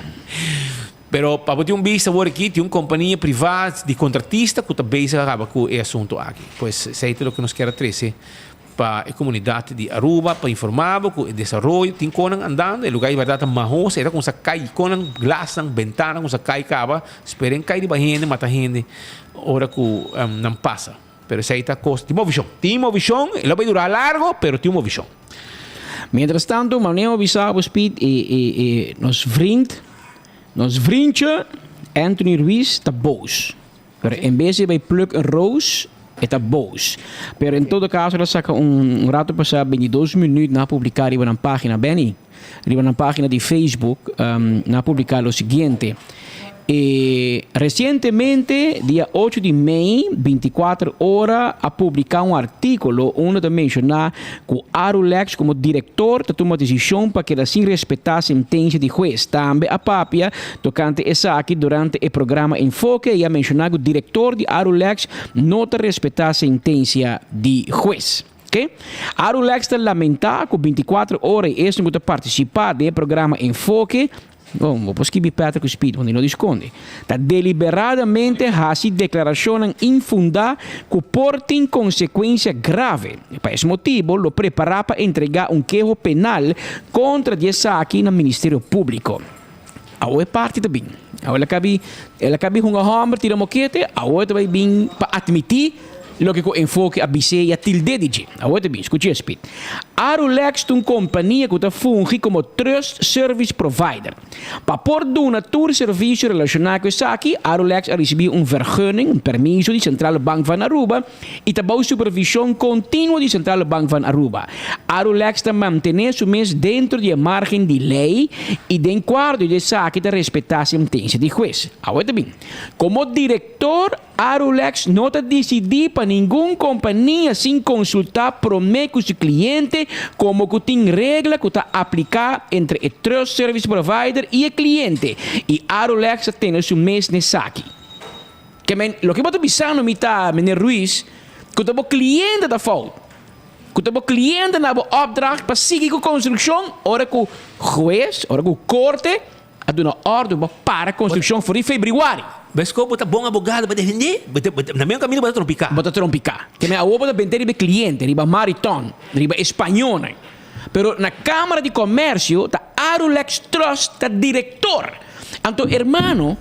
Pero pa bo tin un bista awor aki, tin un kompania privá di kontratista ku ta bezig a kaba ku e asuntu aki. Pues esei ta loke nos kier a trese pa e komunidat di Aruba, pa informá bo ku e desaroyo tin konan andando, e lugá di bèrdat ta mahos, e ta kuminsá kai konan, glasnan, bentana kuminsá kai kaba, speren kai riba hende, mata hende ora ku nan pasa. Pero esei ta kos, tin movishon, tin movishon, e lo bai dura largo, pero tin movishon. Mientras tanto, Maneo a bisa bo Speed e e e nos vriend, nos vriendje Anthony Ruiz ta boos. Pero en bes di bai pluk een roos, e ta boos. Pero en todo caso el a saca un un rato pasa 22 minuut nan a publica riba nan pagina Benny, riba nan pagina di Facebook nan a publica lo siguiente. E resientemente, dia ocho di mei, 24 Ora a publiká un artíkulo unda ta menshoná ku Arulex komo direktor ta tuma desishon pa keda sin respetá sentensia di hues. Tambe a papia tokante esaki durante e programa Enfoke i a menshoná ku direktor di Arulex no ta respetá sentensia di hues. Oke. Arulex ta lamentá ku 24 Ora i esnan ku ta partisipá den e programa Enfoke Bon, bo por skibi Patrick ku Speed, want e no di skonde. Ta deliberadamente hasi deklarashonnan infundá ku por tin konsekuensia grave. Pa es motibu lo prepará pa entregá un keho penal kontra di esaki na Ministerio Públiko. Awor e parti ta bin. Awor el a kabi, el a kabi hunga hòmber tira mokete, awor e ta bai bin pa atmití Loke ku Enfoke a bis'é i a tild'é di dje. Awor ta bin, skuch'é, Speed. Arulex ta un kompania ku ta fungi komo Trust Service Provider. Pa por duna tur servisio relashoná ku esaki, Arulex a risibí un vergunning, un permiso, di Centrale Bank van Aruba i ta bou supervishon kontinuo di Centrale Bank van Aruba. Arulex ta mantené su mes dentro di e márgen di lei i den kuardo di esaki ta respetá sentensia di hues. Awor ta bin, komo direktor, Arulex no ta disidí pa ningun kompania sin konsultá promé ku su kliente komo ku tin regla ku ta apliká entre e Trust Service Provider i e kliente i Arulex ta tene su mes n'esaki. Ke men, loke bo ta bisando mi ta, meneer Ruiz, ku ta bo kliente ta fout. Ku ta bo kliente na bo opdracht pa sigui ku konstrukshon ora ku hues, ora ku korte a duna òrdu pa para konstrukshon for di febrüari. Bes ku bo ta bon abogado pa defendé, bo ta, bo ta, na medio kaminda bo ta trompiká. Bo ta trompiká. Ke men awor bo ta bent'é riba e kliente, riba Mariton, riba e spañónan. Pero na Kámara di Komèrsio ta Arulex Trust ta direktor. Anto hermano,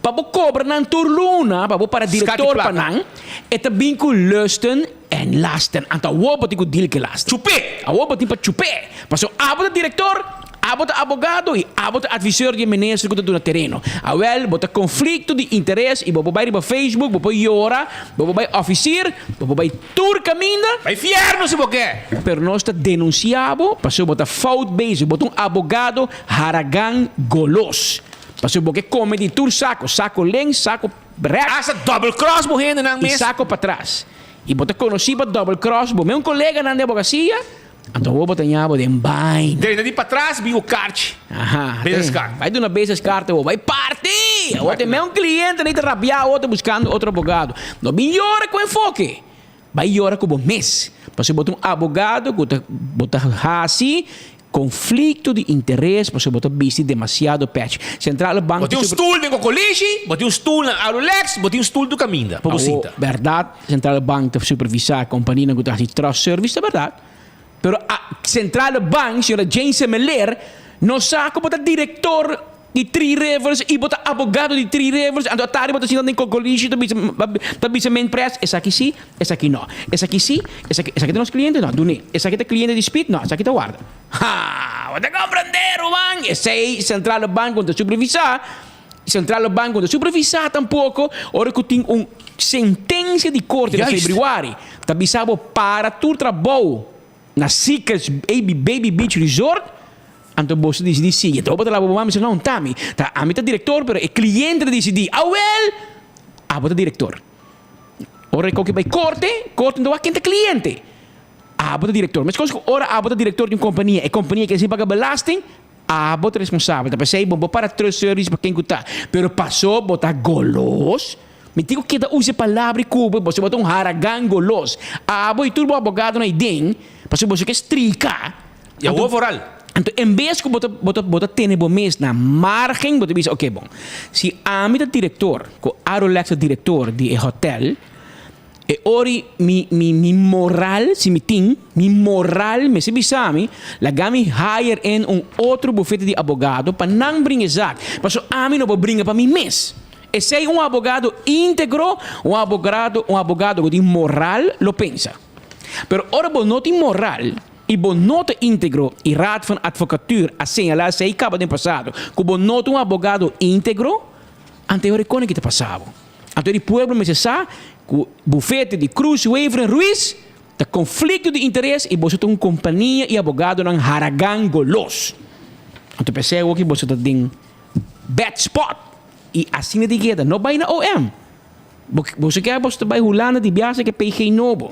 pa bo kobra nan tur luna, pa bo para direktor pa nan, e ta bin ku lusten en lasten. Anto awor bo tin ku deal ku e lasten. Chup'é! Awor bo tin pa chup'é. Pasobra abo ta direktor, abo ta abogado i abo ta advisor di e minister ku ta duna tereno. Awèl, bo ta konflikto di interes i bo por bai riba Facebook, bo por yora, bo por bai òfisir, bo por bai tur kaminda. Bai fièrnu si bo ke! Pero nos ta denunsiá bo pasobra bo ta fout bezig. Bo ta un abogado haragan golos. Pasobra bo ke kome di tur sako, sako links, sako rechts. Asta double cross bo hendenan mes. I sako patras. I bo ta konosí pa double cross bo mes un koleganan di abogasia, anto awor bo ta ña bo den baina. Drenta di patras bin ku karchi. Aha. Business card. Bai duna business card awor, bai parti! Awor tin mes un kliente nan ta rabiá awor ta buskando otro abogado. No bin yora ku enfoke. Bai yora ku bo mes. Pasobra bo ta un abogado ku ta bo ta hasi konflikto di interes pasobra bo ta bisti demasiado pèchi. Centrale Bank Bo tin un stul den Kokolishi, bo tin un stul na Arulex, bo tin un stul tur kaminda pa bo sinta. Awo, bèrdat Centrale Bank ta supervisá kompanianan ku ta hasi trust service, ta bèrdat. Pero a Centrale Bank, señora Jane Semeleer, no sa ku bo ta direktor di Three Rivers i bo ta abogado di Three Rivers, anto atari bo ta sinta den kokolishi ta bisa ta bisa men pres, esaki si, esaki no, esaki si, esaki esaki ta nos kliente? No, dun'é, esaki ta kliente di Speed? No, esaki ta warda. Ha! Bo ta komprendé, ruman? Esei Centrale Bank ku ta supervisá, Centrale Bank ku ta supervisá tampoko ora ku tin un sentensia di korte na febrüari ta bisa bo para tur trabou na Secrets Baby Beach Resort. Anto boso disidí sigui. Anto bo ta laba bo man bisa, No, ta mi. Ta ami ta direktor, pero e kliente ta disidí. Awel! Abo ta direktor. Ora e koki bai korte, korte no ta wak ken ta kliente. Abo ta direktor. Meskos ku ora abo ta direktor di un kompania, e kompania ke sin paga belasting, abo ta responsabel. Ta p'esei bo bo para trust service pa ken ku ta. Pero paso bo ta golos. Mi tin ku keda usa e palabra i ku bo, boso bo ta un haragan golos. Abo i tur bo abogadonan ei den, pasobra boso ke strika. Ya Anto, wo vooral. anto en bes ku bo ta, bo ta, bo ta tene bo mes na margen, bo ta bisa, oké bon, si ami ta direktor, ku Arolex ta direktor di e hotel, e ori mi, mi, mi moral, si mi tin, mi moral mester bisa mi, laga mi hire in un otro bufete di abogado pa nan bringa e zaak. Pasobra ami no por bringa pa mi mes. Esei un abogado íntegro, un abogado, un abogado ku tin moral lo pensa. Pero ora bo no tin moral, i bo no ta íntegro i Raad van Advocatuur a señalá esei kaba den pasado ku bo no ta un abogado íntegro, anto e ora e kone ki ta pasa bo? Anto di pueblo mester sa ku bufete di Cruz, Wever en Ruiz ta konflikto di interes i boso ta un kompania i abogadonan haragan golos. Anto p'esei awoki boso ta den bad spot i asina di keda. No bai na OM. Boso ke boso ta bai Hulanda di biaha ke PG nobo.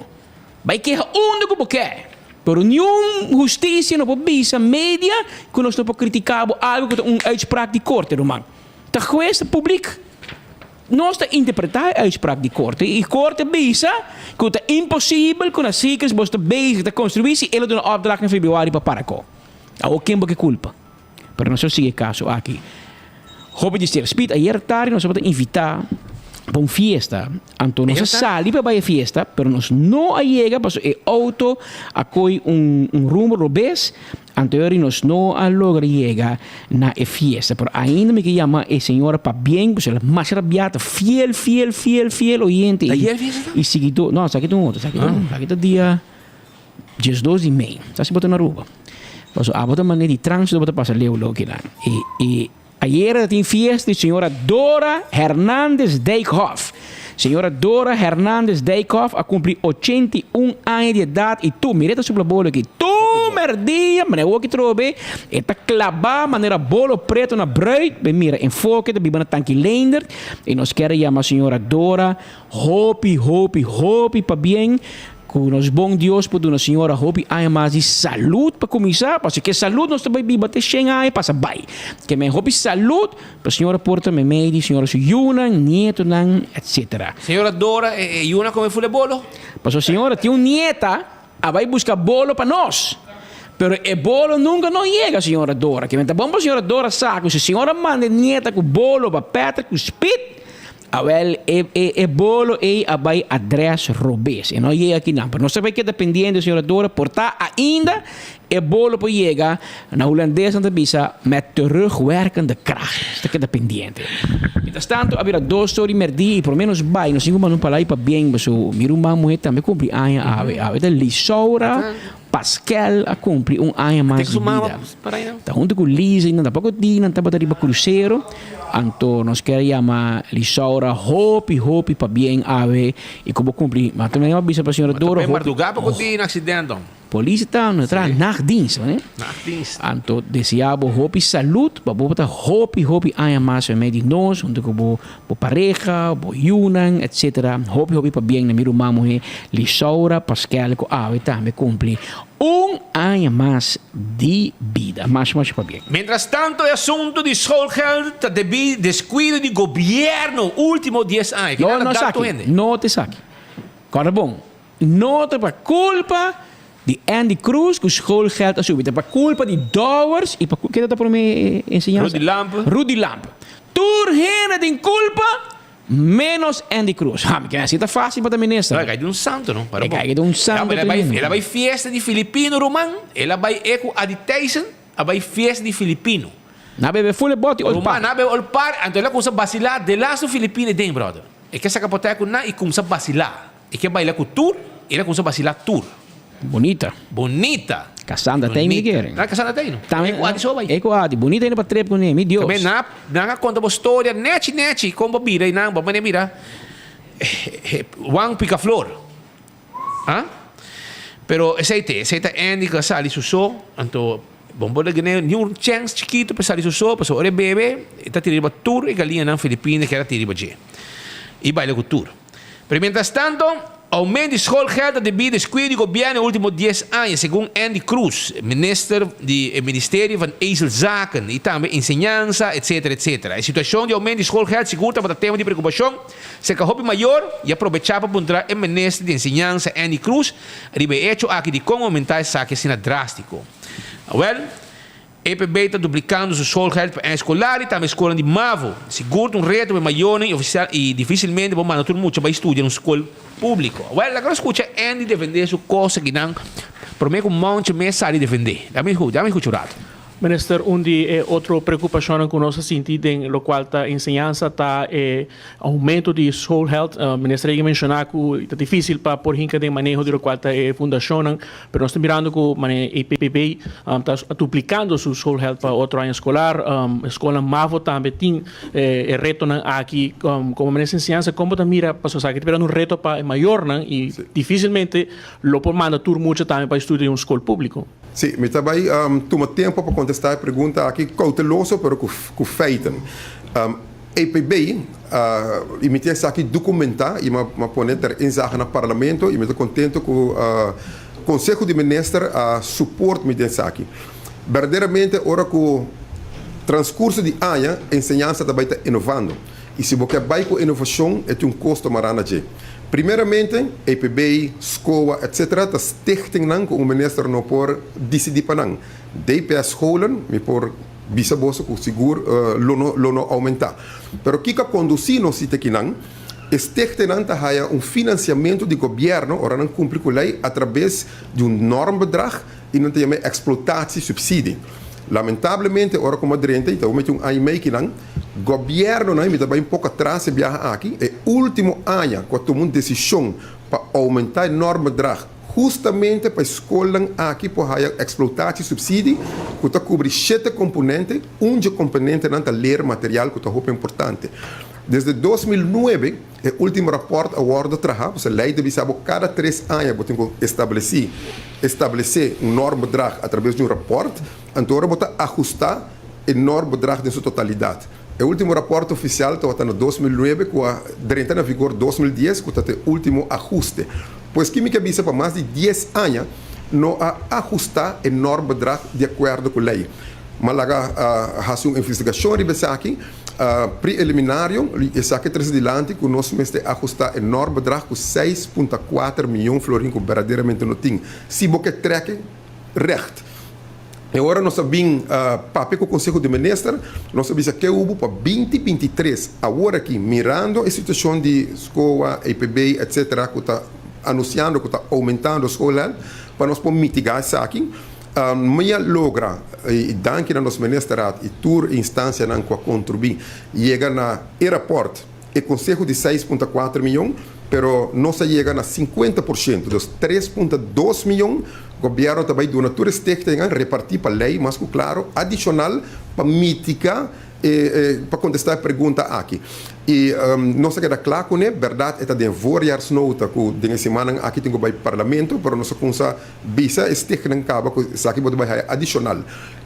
Bai keha unda ku bo ke. Pero niun hustisia no por bisa media ku nos no por kritika bo algu ku ta un uitspraak di korte, ruman. Ta hues, ta publik. Nos ta interpretá e uitspraak di korte i korte bisa ku ta imposibel ku na Secrets boso ta bezig ta konstruí si el a duna opdracht na februari pa para ko. Awor ken bo ke kulpa? Pero nos lo sigui e kaso aki. Hopi di ser. Speed, ayer tardi nos tabata invitá pa un fiesta. Anto nos a sali pa bai e fiesta, pero nos no a yega pasobra e auto a koi un un rumbo robes. Anto yori nos no a logra yega na e fiesta. Pero ainda mi ke yama e señora pabien, pasobra el a masha rabiá, ta fiel, fiel, fiel, fiel oyente i siguidó. No, esaki ta un otro, esaki ta un, esaki ta dia. 12 di mei, sa si bo ta na Aruba. Pasobra abo ta manera di tránsito bo ta pasa leu leu kinan. I i ayera ta tin fiesta di señora Dora Hernandez Dijkhoff. Señora Dora Hernandez Dijkhoff a kumpli 81 aña di edat i tur, mira e ta supla bolo aki, tur merdia, manera awor ki trobe, e ta klabá manera bolo preto na bruid. Bo mira enfoke ta biba na Tanki Leendert i nos kier a yama señora Dora hopi, hopi, hopi pabien. Ku nos bon Dios por duna señora hopi aña mas di salud pa kuminsá, pasobra ke salud nos ta bai biba te shen aña pasa bai. Ke men hopi salud pa señora por ta meimei di señora su yunan, nietonan, etc. Señora Dora e e yuna kome fule bolo? Pasobra señora tin un nieta a bai buska bolo pa nos, pero e bolo nunka no yega señora Dora. Ke men ta bon pa señora Dora sa ku si señora manda e nieta ku bolo pa Patrick ku Speed, Awel, e, e, e bolo ei a bai adres robes. E no a yega akinan. Pero nos ta bai keda pendiente, señora Dora, por ta ainda e bolo por yega. Na hulandes nan ta bisa, met terugwerkende kracht. Nos ta keda pendiente. Mientras tanto, a bira dos or di merdí i por lo menos bai. Nos tin ku manda un palabra pabien, pasobra mi ruman muhé tambe kumpli aña awe. Awe ta Lisaura Paskel a cumpli un aña mas di bida. Ta hunto cu Lisa y nan tampoco di nan tabata riba crucero. Anto nos kier yama Lisaura hopi hopi pabien awe y cu bo cumpli. Ma tambe a bisa pa señora Dora hopi. Marduga poco di accident. Polis ta no traha nachtdienst, no? Nachtdienst. Anto desea bo hopi salud pa bo ta hopi hopi aña mas meimei di nos hunto cu bo bo pareha, bo yunan etc. Hopi hopi pabien na mi ruman muhe Lisaura Paskel cu awe tambe cumpli un aña mas di bida. Masha masha pabien. Mientras tanto e asunto di schoolgeld ta debi descuido di gobierno ultimo dies aña. No, no esaki. No ta esaki. Corda bon. No ta pa culpa di Andy Croes cu schoolgeld a subi. Ta pa culpa di Dowers y pa ken ta prome enseñansa? Rudy Lampe. Rudy Lampe. Tur hende tin culpa menos Andy Croes. Ha, mi kere haci ta facil pa ta minister. No, e cay di un santo no. E cay di un santo. El a bay, el a bay fiesta di Filipino ruman. El a bay e cu Adi Thijssen a bay fiesta di Filipino. Na bebe ful e boti ol par. Ruman, na bebe ol par. Anto el a cuminsa basila delasto Filipino e den, brother. E ke saca potè cu nan y cuminsa basila. E ke baila ku tur, el a kumsa basilá tur. Bunita. Bunita. Cassandra Tey mi kere. Na Cassandra Tey no. Tambe. E ku Adi so bai. E ku Adi. Bunita hende pa trep kuné, mi Dios. Tambe na nan a konta bo storia nechi nechi kon bo bira i nan bo mane bira Juan Picaflor. Ah? Pero esei te, esei ta Andy ku a sali su so, anto bo no por duna ni un chèns chikitu pa e sali su so, pasobra ora e bebe e ta tira riba tur e galiñanan Filipina kier a tira riba dje i baila ku tur. Pero mientras tanto, aumento di schoolgeld ta debí descuido di gobierno e ultimo dies aña, segun Andy Croes, minister di e Ministerio van Ezelzaken y tambe Enseñansa, etc. Etc. E situacion di aumento di schoolgeld sigur tabata tema di preocupacion cerca hopi mayor y a probecha pa puntra e minister di Enseñansa Andy Croes riba e hecho aki di con aumenta esaki asina drastico. Awel, EPB ta duplicando su schoolgeld pa aña escolar y tambe scolnan di mavo. Sigur ta un reto pa e mayornan y oficial y dificilmente bo manda tur mucha bay studia na un scol publico. Wel, laga nos scucha Andy defende su cos akinan prome cu Moncho mes sali defende. Dame dame scucha un rato. Minister, un di e otro preocupacionnan cu nos a sinti den locual ta enseñansa ta e Aumento di schoolgeld, Minister a menciona cu ta dificil pa por hinca den maneho di locual ta e fundacionnan, pero nos ta mirando cu manera EPB ta duplicando su schoolgeld pa otro aña escolar. Escolnan mavo tambe tin e retonan aki. Como Minister di Enseñansa, como bo ta mira pasobra esaki ta birando un reto pa e mayornan y dificilmente lo por manda tur mucha tambe pa estudia den un scol publico? Sí, mi ta bai tuma tempo pa contesta e pregunta aki cauteloso pero cu feiten. EPB a y mi tin esaki documenta y mi a pone ter inzage na Parlamento y mi ta contento cu Conseho di Minister a support mi den esaki. Berdaderamente ora cu transcurso di aña enseñansa ta bay ta innovando y si bo kier bay cu innovacion e tin un costo mara na dje. Primeramente EPB, SCOA etc. Ta stichtingnan cu un minister no por dicidi pa nan. DPS scholen mi por. Bisa boso ku sigur lo no lo no oumentá. Pero kiko a kondusí nos si te kinan? E stichtenan ta haya un finansiamentu di gobièrnu ora nan kumpli ku lei atrabes di un normbedrag i nan ta yama e exploitatiesubsidie. Lamentablemente ora ku mi a drenta i ta meti un aña i mei kinan, gobièrnunan, i mi ta bai un poko atras e biaha aki, e último aña ku a tuma un desishon pa oumentá e normbedrag, Hustamente pa e skolnan aki por haya exploitatiesubsidie ku ta kubri shete komponente, un dje komponentenan ta leermateriaal ku ta hopi importante. Desde 2009 e ultimo rapòrt a wòrdu traha, pasobra lei ta bisa bo kada tres aña bo tin ku establesí establesé un normbedrag atrabes di un rapòrt, anto ora bo ta ahustá e normbedrag den su totalidat. E ultimo rapòrt ofisial tabata na 2009 ku a drenta na vigor 2010 ku ta e ultimo ahuste. Pues ki mi ke bisa pa mas di dies aña no a ahustá e normbedrag di akuerdo ku lei. Ma laga hasi un investigashon riba esaki preeliminario i esaki trese dilanti ku nos mester ahustá e normbedrag ku seis punta kuater mion florin ku berdaderamente no tin. Si bo ke trèk règt. E ora nos a bin papia ku Konseho di Minister, nos a bisa ke hubo pa binti 23 awor aki mirando e situashon di SCOA, EPB etc. Ku ta anunsiando ku ta oumentando schoolgeld pa nos por mitigá esaki. Mi a logra i danki na nos Ministerraad i tur instansianan ku a kontribuí yega na e rapòrt e konseho di seis punta kuater mion pero nos a yega na 50%, dus 3.2 mion Gobierno ta bay duna tur e stichtingan reparti pa ley mas cu claro adicional pa mitica e pa contesta e pregunta aki. Y nos a keda cla cune, berdad e ta den voorjaarsnota cu den e simannan aki tin cu bay parlamento, pero nos a cunsa bisa e stichtingan caba cu esaki bo ta bay haya adicional.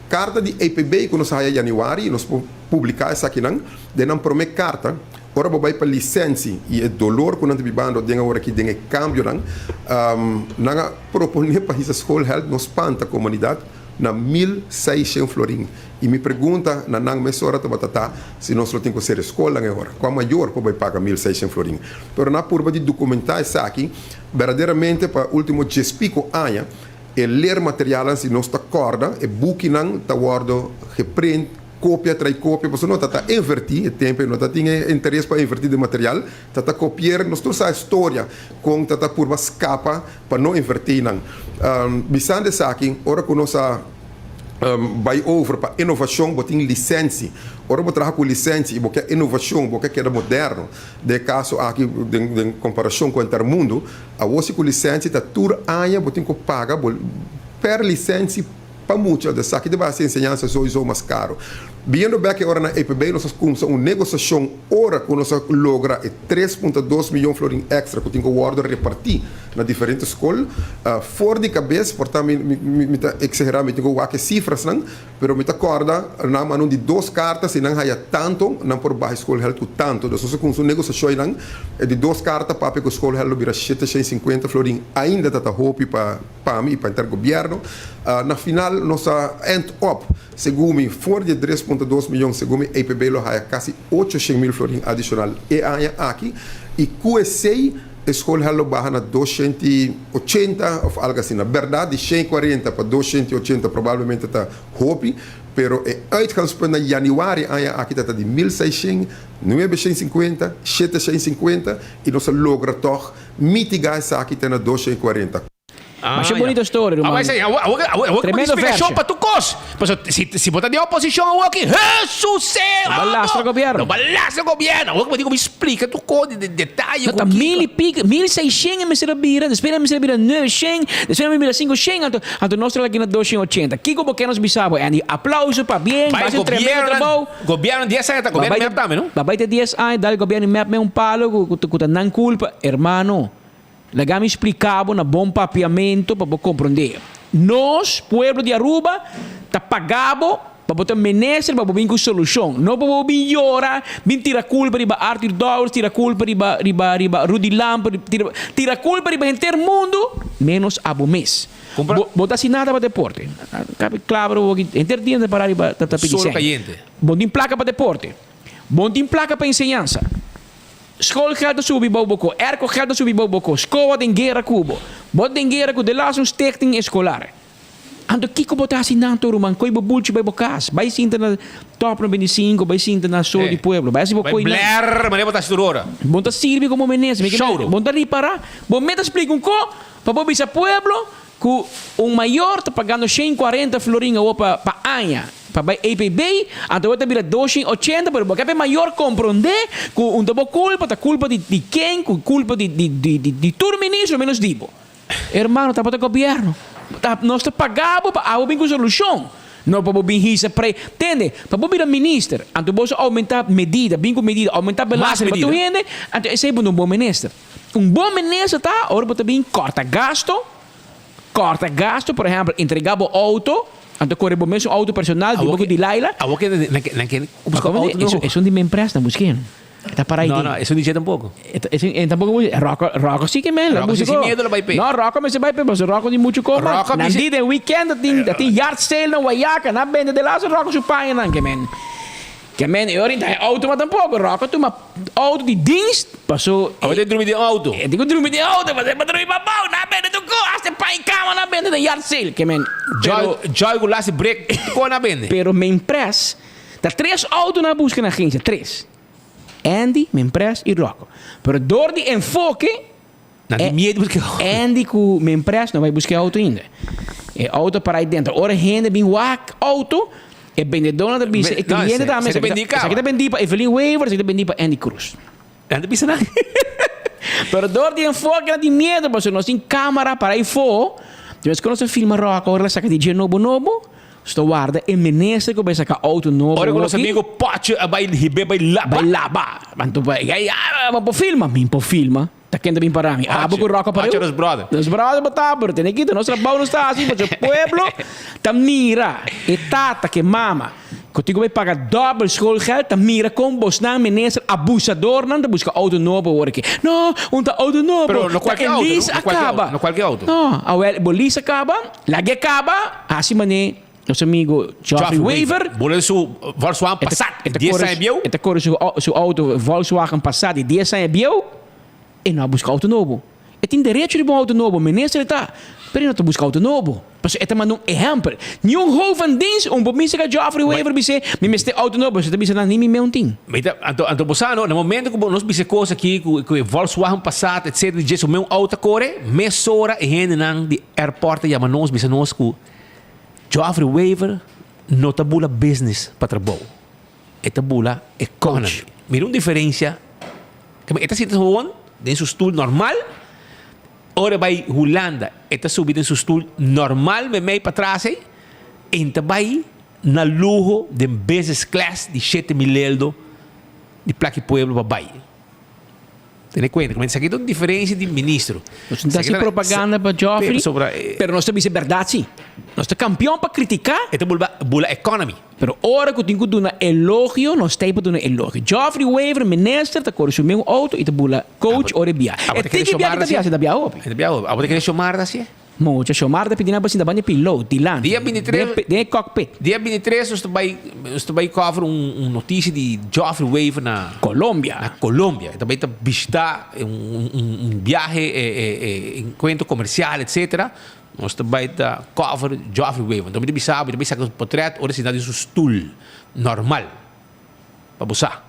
Carta di EPB cu nos a haya januari, nos por publica esakinan den nan prome carta. Ora bo bai pa lisensi i e dolor ku nan ta bibando den awor aki den e kambionan, nan a proponé pa hisa schoolgeld no spanta komunidat na 1600 florin. I mi pregunta na nan mesora tabata ta si nos lo tin ku sera e skolnan e ora. Kua mayor por bai paga 1600 florin? Pero nan a purba di dokumentá esaki berdaderamente pa último djes piko aña e leermaterialnan si nos ta kòrda e bukinan ta wòrdu geprint. Kopia trai kopia, pasobra no ta ta invertí e tempu ei no ta tin e interes pa invertí den material, ta ta kopier, nos tur sa e storia kon ta ta purba skapa pa no invertí nan. Bisando esaki, ora ku nos a bai over pa inovashon bo tin lisensi, ora bo traha ku lisensi i bo ke inovashon, bo ke keda moderno, den e kaso aki den den komparashon ku henter mundu, awor si ku lisensi ta tur aña bo tin ku paga bo per lisensi. Pa mucha, de esaki ta base enseñansa souiso mas caro. Biendo bek e ora na EPB nos a cumsa un negociacion ora cu nos a logra e 3.2 miyon florin extra cu tin cu wordo reparti na diferente scol. For di cabes, por ta mi mi ta exagera, mi tin cu wak e cifrasnan, pero mi ta corda nan manda un di dos carta si nan haya tanto nan por baha e schoolgeld cu tanto. Dus nos a cumsa un negociacion einan, e di dos carta papia cu schoolgeld lo bira 750 florin, ainda ta ta hopi pa. Pa mi i pa henter gobièrnu. Na final nos a end up, segun mi, for di e 3.2 miyon, segun mi EPB lo haya kasi 800 mil florin adishonal e aña aki i ku esei e schoolgeld lo baha na 280 òf algu asina. Bèrdat di 140 pa 280 probablemente ta hopi, pero e uitgangspunt na yanüari aña aki ta ta di 1600, 950, 750 i nos a logra tòg mitigá esaki te na 240. Masha bonito story, ruman. Awor esei, awor, awor, awor, awor Tremendo explicacion verse. pa tur cos. Paso, si, si bo ta den oposicion awor aki, Jesus eh, No ba lastra gobierno. No ba lastra gobierno. Awor bo tin cu mi splica tur cos di detaye. No, ta mil y pico, 1600 e mester a bira, despues e mester a bira 900, despues e mester a bira 500, anto, anto nos ta aki na 280. Kico bo ke nos bisa bo, Andy? Aplauso, pabien, Bai bo haci un tremendo gobierno, trabou. gobierno 10 aña ta gobierno mep tambe, no? Ba bai te 10 aña, dal gobierno mep me un palo cu, cu, cu ta nan culpa. Hermano. Laga mi splica bo na bon papiamento pa bo comprende. Nos, pueblo di Aruba, ta paga bo pa bo ta minister pa bo bin cu solucion. No pa bo bin yora, bin tira culpa riba Arthur Dowers, tira culpa riba riba riba Rudy Lampe, tira tira culpa riba henter mundo, menos abo mes. Bo bo ta haci nada pa deporte. Cabe claro bo aki, henter dia ta para riba ta ta pidi Solo cen. cayente. Bo tin placa pa deporte. Bo tin placa pa enseñansa. Schoolgeld ta subi bou bo ko, aircogeld ta subi bou bo ko, skoa den guera ku bo, bo den guera ku de laatste un stichting escolar. Anto kiko bo ta hasi nan tur ruman? Koi bo bulchi bai bo kas, bai sinta na Top 95, bai sinta na Sol di Pueblo, bai hasi bo Bai koi nan. bler manera bo ta hasi tur ora. Bo ta sirbi komo minister, mi ke Shouro. bo ta ripara, bo meta splika un ko pa bo bisa pueblo Ku un mayor ta pagando 140 florin awor pa pa aña pa bai EPB, anto awor ta bira 280, pero bo ke pa e mayor komprondé ku un ta bo kulpa, ta kulpa di di ken, ku kulpa di di di di di tur ministro menos di bo. Hermano, tabata gobièrnu. Ta nos ta paga bo pa abo bin ku solushon, no pa bo bin hisa prei. Tende, pa bo bira minister, anto bo sa oumentá medida, bin ku medida, oumentá Mas belasting pa tur medida. hende, anto esei bo no un bon minister. Un bon minister ta ora bo ta bin kòrta gasto, kòrta gasto, por ehèmpel, entregá bo outo, anto kore bo mesun outo personal di bo ku Delilah. Awor ke nan ke nan ke buska outo nobo. Esun di mi empresa nan busk'é. Ta para No, no, eso dice tampoco. E tampoco mucho. Rocco, Rocco sí que men. Rocco sí sin miedo lo bai pe. No, Rocco me se bai pe, pero Rocco di mucho coma. Rocco Nan bisa- di den weekend tin tin yard sale na Wayaca, nan bende de laatste Rocco su paña nan ke men. Ke men e ora ta auto ma tampoco. Rocco tuma auto di dienst paso. Awor te drumi den auto. E dico drumi den auto, pa pa drumi pa bou, nan bende tu ko, hasta paña cama nan bende den yard sale. Ke men. Joy, Joy ku laatste break ko nan bende. Pero men pres Ta tres auto nan a buska na agencia, tres. Andy, Mempress y Rocco. Pero door di enfoke, Nan tin miedo buska auto. Andy cu Mempress no bay buska e auto ainda. E auto para ahi dentro. Ora hende bin wak auto, e bendedornan ta bisa, e No, cliente tambe, esaki ta bendi caba. Esaki ta bendi pa Evelyn Wever, esaki ta bendi pa Andy Cruz. Nan ta bisa nan. Pero door di enfoke nan tin miedo, pasobra nos tin camara para ahi fo. Despues cu nos a filma Rocco, ora el a saca di dje nobo nobo. Nos ta warda e minister ku bai saka outo nobo Ora ku nos hoki. amigo Pocho a bai hib'é bai laba. Bai laba. Anto bai, ai, ai, bo por filma? Mi por filma. Ta ken ta bin para mi? Abo ku Rocco pareu? Pocho nos brother. Nos brother bo ta, pero tene kita nos trabou nos ta hasi pasobra pueblo ta mira e tata ku e mama ku tin ku bai paga dòbel schoolgeld ta mira kon bosnan minister abusadornan ta buska outo nobo awor aki. No, un ta outo nobo. Pero no Ta kualke e outo, lease no a kualke kaba. outo, no kualke outo. No, awel bo lease a kaba. Lag'é kaba, hasi manera nos amigo Geoffrey Wever. Bole su Volkswagen Passat di dies aña bieu. E ta kore su auto Volkswagen Passat di dies aña bieu. E no a buska auto nobo. E tin derecho riba un auto nobo, minister e ta, pero e no ta buska auto nobo. Pasobra e ta manda un ehèmpel. Niun hoofd van dienst un por bisa ka Geoffrey Wever bis'é, mi mester auto nobo. Pasobra e ta bisa nan, ni mi meu tin. Mi ta, anto, anto bo sa no, na momento ku bo nos bisa e kos aki, ku, ku e Volkswagen Passat etcetera di dje su meu auto a kore, mesora e hendenan di airport a yama nos bisa nos ku Geoffrey Wever no ta bula business pa trabou, e ta bula economy. Mira un diferencia, e ta sinta gewoon den su stoel normal, ora e bai Hulanda e ta subi den su stoel normal memey patras ey, en ta bai na luho den business class di 7000 eldo di Plaki Pueblo pa bai. Tene cuenta, como esaki ta un diferencia di ministro. Nos no ta haci propaganda pa Geoffrey, pero nos ta bisa berdad si. Nos ta campeon pa critica. E ta bula bula economy. Pero ora cu tin cu duna elogio, nos ta ey pa duna elogio. Geoffrey Wever, minister, ta core su meun auto y ta bula coach ora e bia. E tiki bia cu ta bia, si ta bia hopi. E ta bia hopi. Abo ta kere Shomar ta haci'e? Mucha Shomar ta pidi nan pa sinta banda e pilot dilanti, Dia bintitres, den e cockpit. Dia bintitres nos ta bai nos ta bai cover un un noticia di Geoffrey Wever na Colombia. Na Colombia. E ta bai ta bishita un un un biahe e e e encuentro comercial etcetera. Nos ta bai ta cover Geoffrey Wever. Anto mi ta bisa bo mi ta bai saca su potret ora e sinta den su stoel normal. Pa bo sa.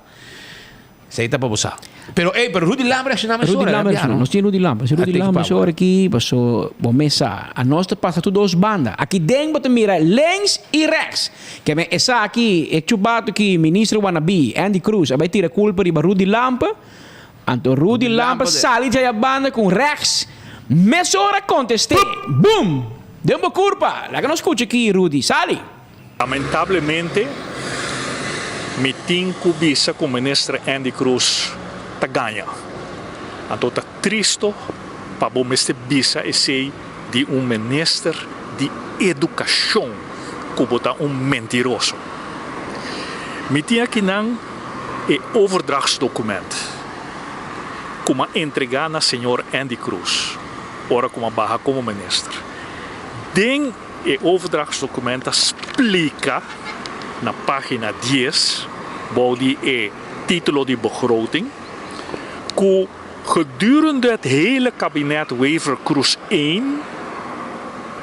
Esei ta pa bo sa. Pero ey, pero Rudy Lamb reacciona mesora. Rudy Lamb reacciona. Nos tin Rudy Lamb. Si Rudy Lamb mesora aki, paso bo mes sa. Anos ta pasa tur dos banda. Aki den bo ta mira links y rechts. Ke men esaki, e chubato ki minister wannabe, Andy Cruz, a bai tira culpa riba Rudy Lamb. Anto Rudy Lamb a sali djaya banda cu rechts. Mesora conteste. Boom! Den bo curpa. Laga nos scucha aki Rudy. Sali! Lamentablemente mi tin cu bisa cu Minister Andy Cruz ta gaña. Anto ta tristo pa bo mester bisa esey di un Minister di Educacion cu bo ta un mentiroso. Mi tin akinan e overdrachtsdocument cu m'a entrega na señor Andy Cruz ora cu m'a baha como Minister. Den. E overdrachtsdocument ta splica na pagina dies bou di e titulo di begroting cu gedurende het hele kabinet Wever-Croes I,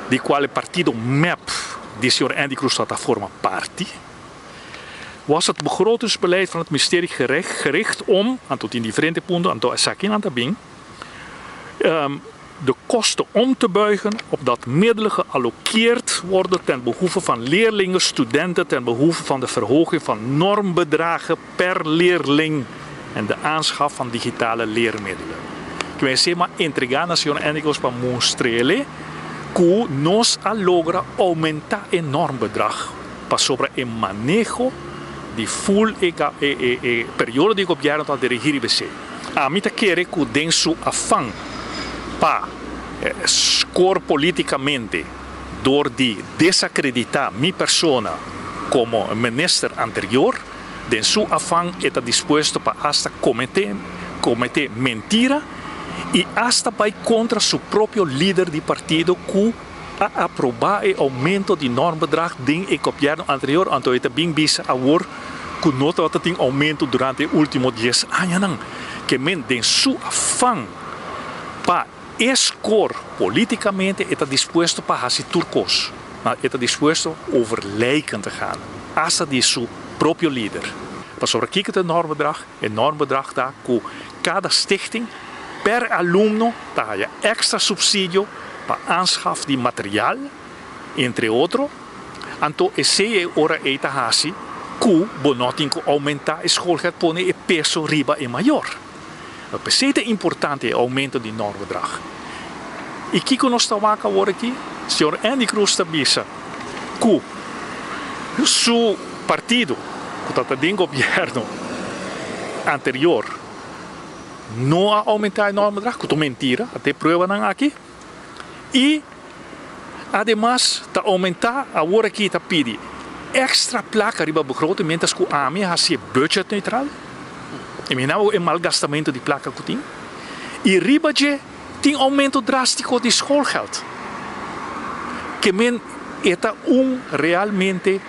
di cual e partido mep di señor Andy Croes tabata forma parti, was het begrotingsbeleid van het ministerie gericht om, anto tin diferente punto, anto esakinan ta bin, de kosten om te buigen opdat middelen geallokeerd worden ten behoeve van leerlingen, studenten, ten behoeve van de verhoging van normbedragen per leerling en de aanschaf van digitale leermiddelen. Ku esei m'a entregá na señor Andy Croes pa mustr'ele ku nos a logra oumentá e normbedrag pasobra e maneho di full e e periodo di gobièrnu ta dirigí riba esei. Ami ta kere ku den su afan pa skor politikamente dor di desakreditá mi persona komo minister anterior, Den su afan e ta dispuesto pa asta comete comete mentira y asta bay contra su propio lider di partido cu a aproba e aumento di normbedrag den e gobierno anterior, anto e ta bin bisa awor cu no tabata tin aumento durante e ultimo dies añanan. Ke men den su afan pa e score politicamente e ta dispuesto pa haci tur cos, ma e ta dispuesto over lijken te gaan, hasta di su propio lider. Pasobra kico ta e normbedrag? E normbedrag ta cu cada stichting per alumno ta haya extra subsidio pa aanschaf di material, entre otro, anto esey e ora ey ta haci cu bo no tin cu aumenta e schoolgeld pone e peso riba e mayor. P'esey ta importante e aumento di normbedrag. Y kico nos ta wak awor aki? Señor Endy Croes ta bisa cu su partido cu tabata den gobierno anterior no a aumenta e normbedrag, cu ta un mentira, a te pruebanan aki. Y ademas ta aumenta awor aki ta pidi extra placa riba begroting mientras cu ami a haci e budget neutral. Imagina bo e malgastamento di placa cu tin. Y riba dje tin aumento drastico di schoolgeld. Ke men e ta un realmente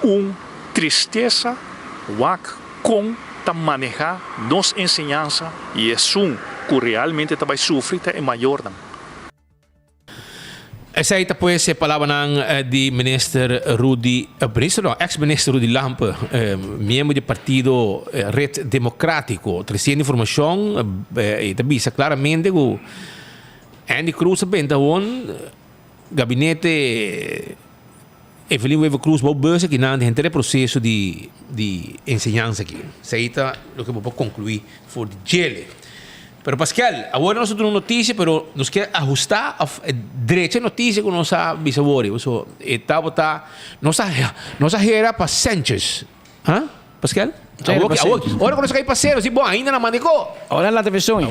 un tristesa wak con ta maneha nos enseñansa y esun cu realmente ta bay sufri ta e mayornan. Esei ta pues e palabranan di minister Rudy, minister no, ex minister Rudy Lampe, miembro di partido Red Democratico. Treciendo informacion e ta bisa claramente cu Endy Croes a benta awon gabinete Evelyn Wever Croes bou bus aki nan den henter e proceso di di enseñansa aki. Esei ta loke bo por conclui for di djele. Pero Pascal, awor nos a duna un noticia pero nos kier ahusta of drecha e noticia cu nos a bisa awor. Pasobra e tabata nos a nos a hera pa Sanchez. Ha? Pascal? Awor ki awor ora ku nos a kai pasero si bon ainda na maneko. Ora laat even soña.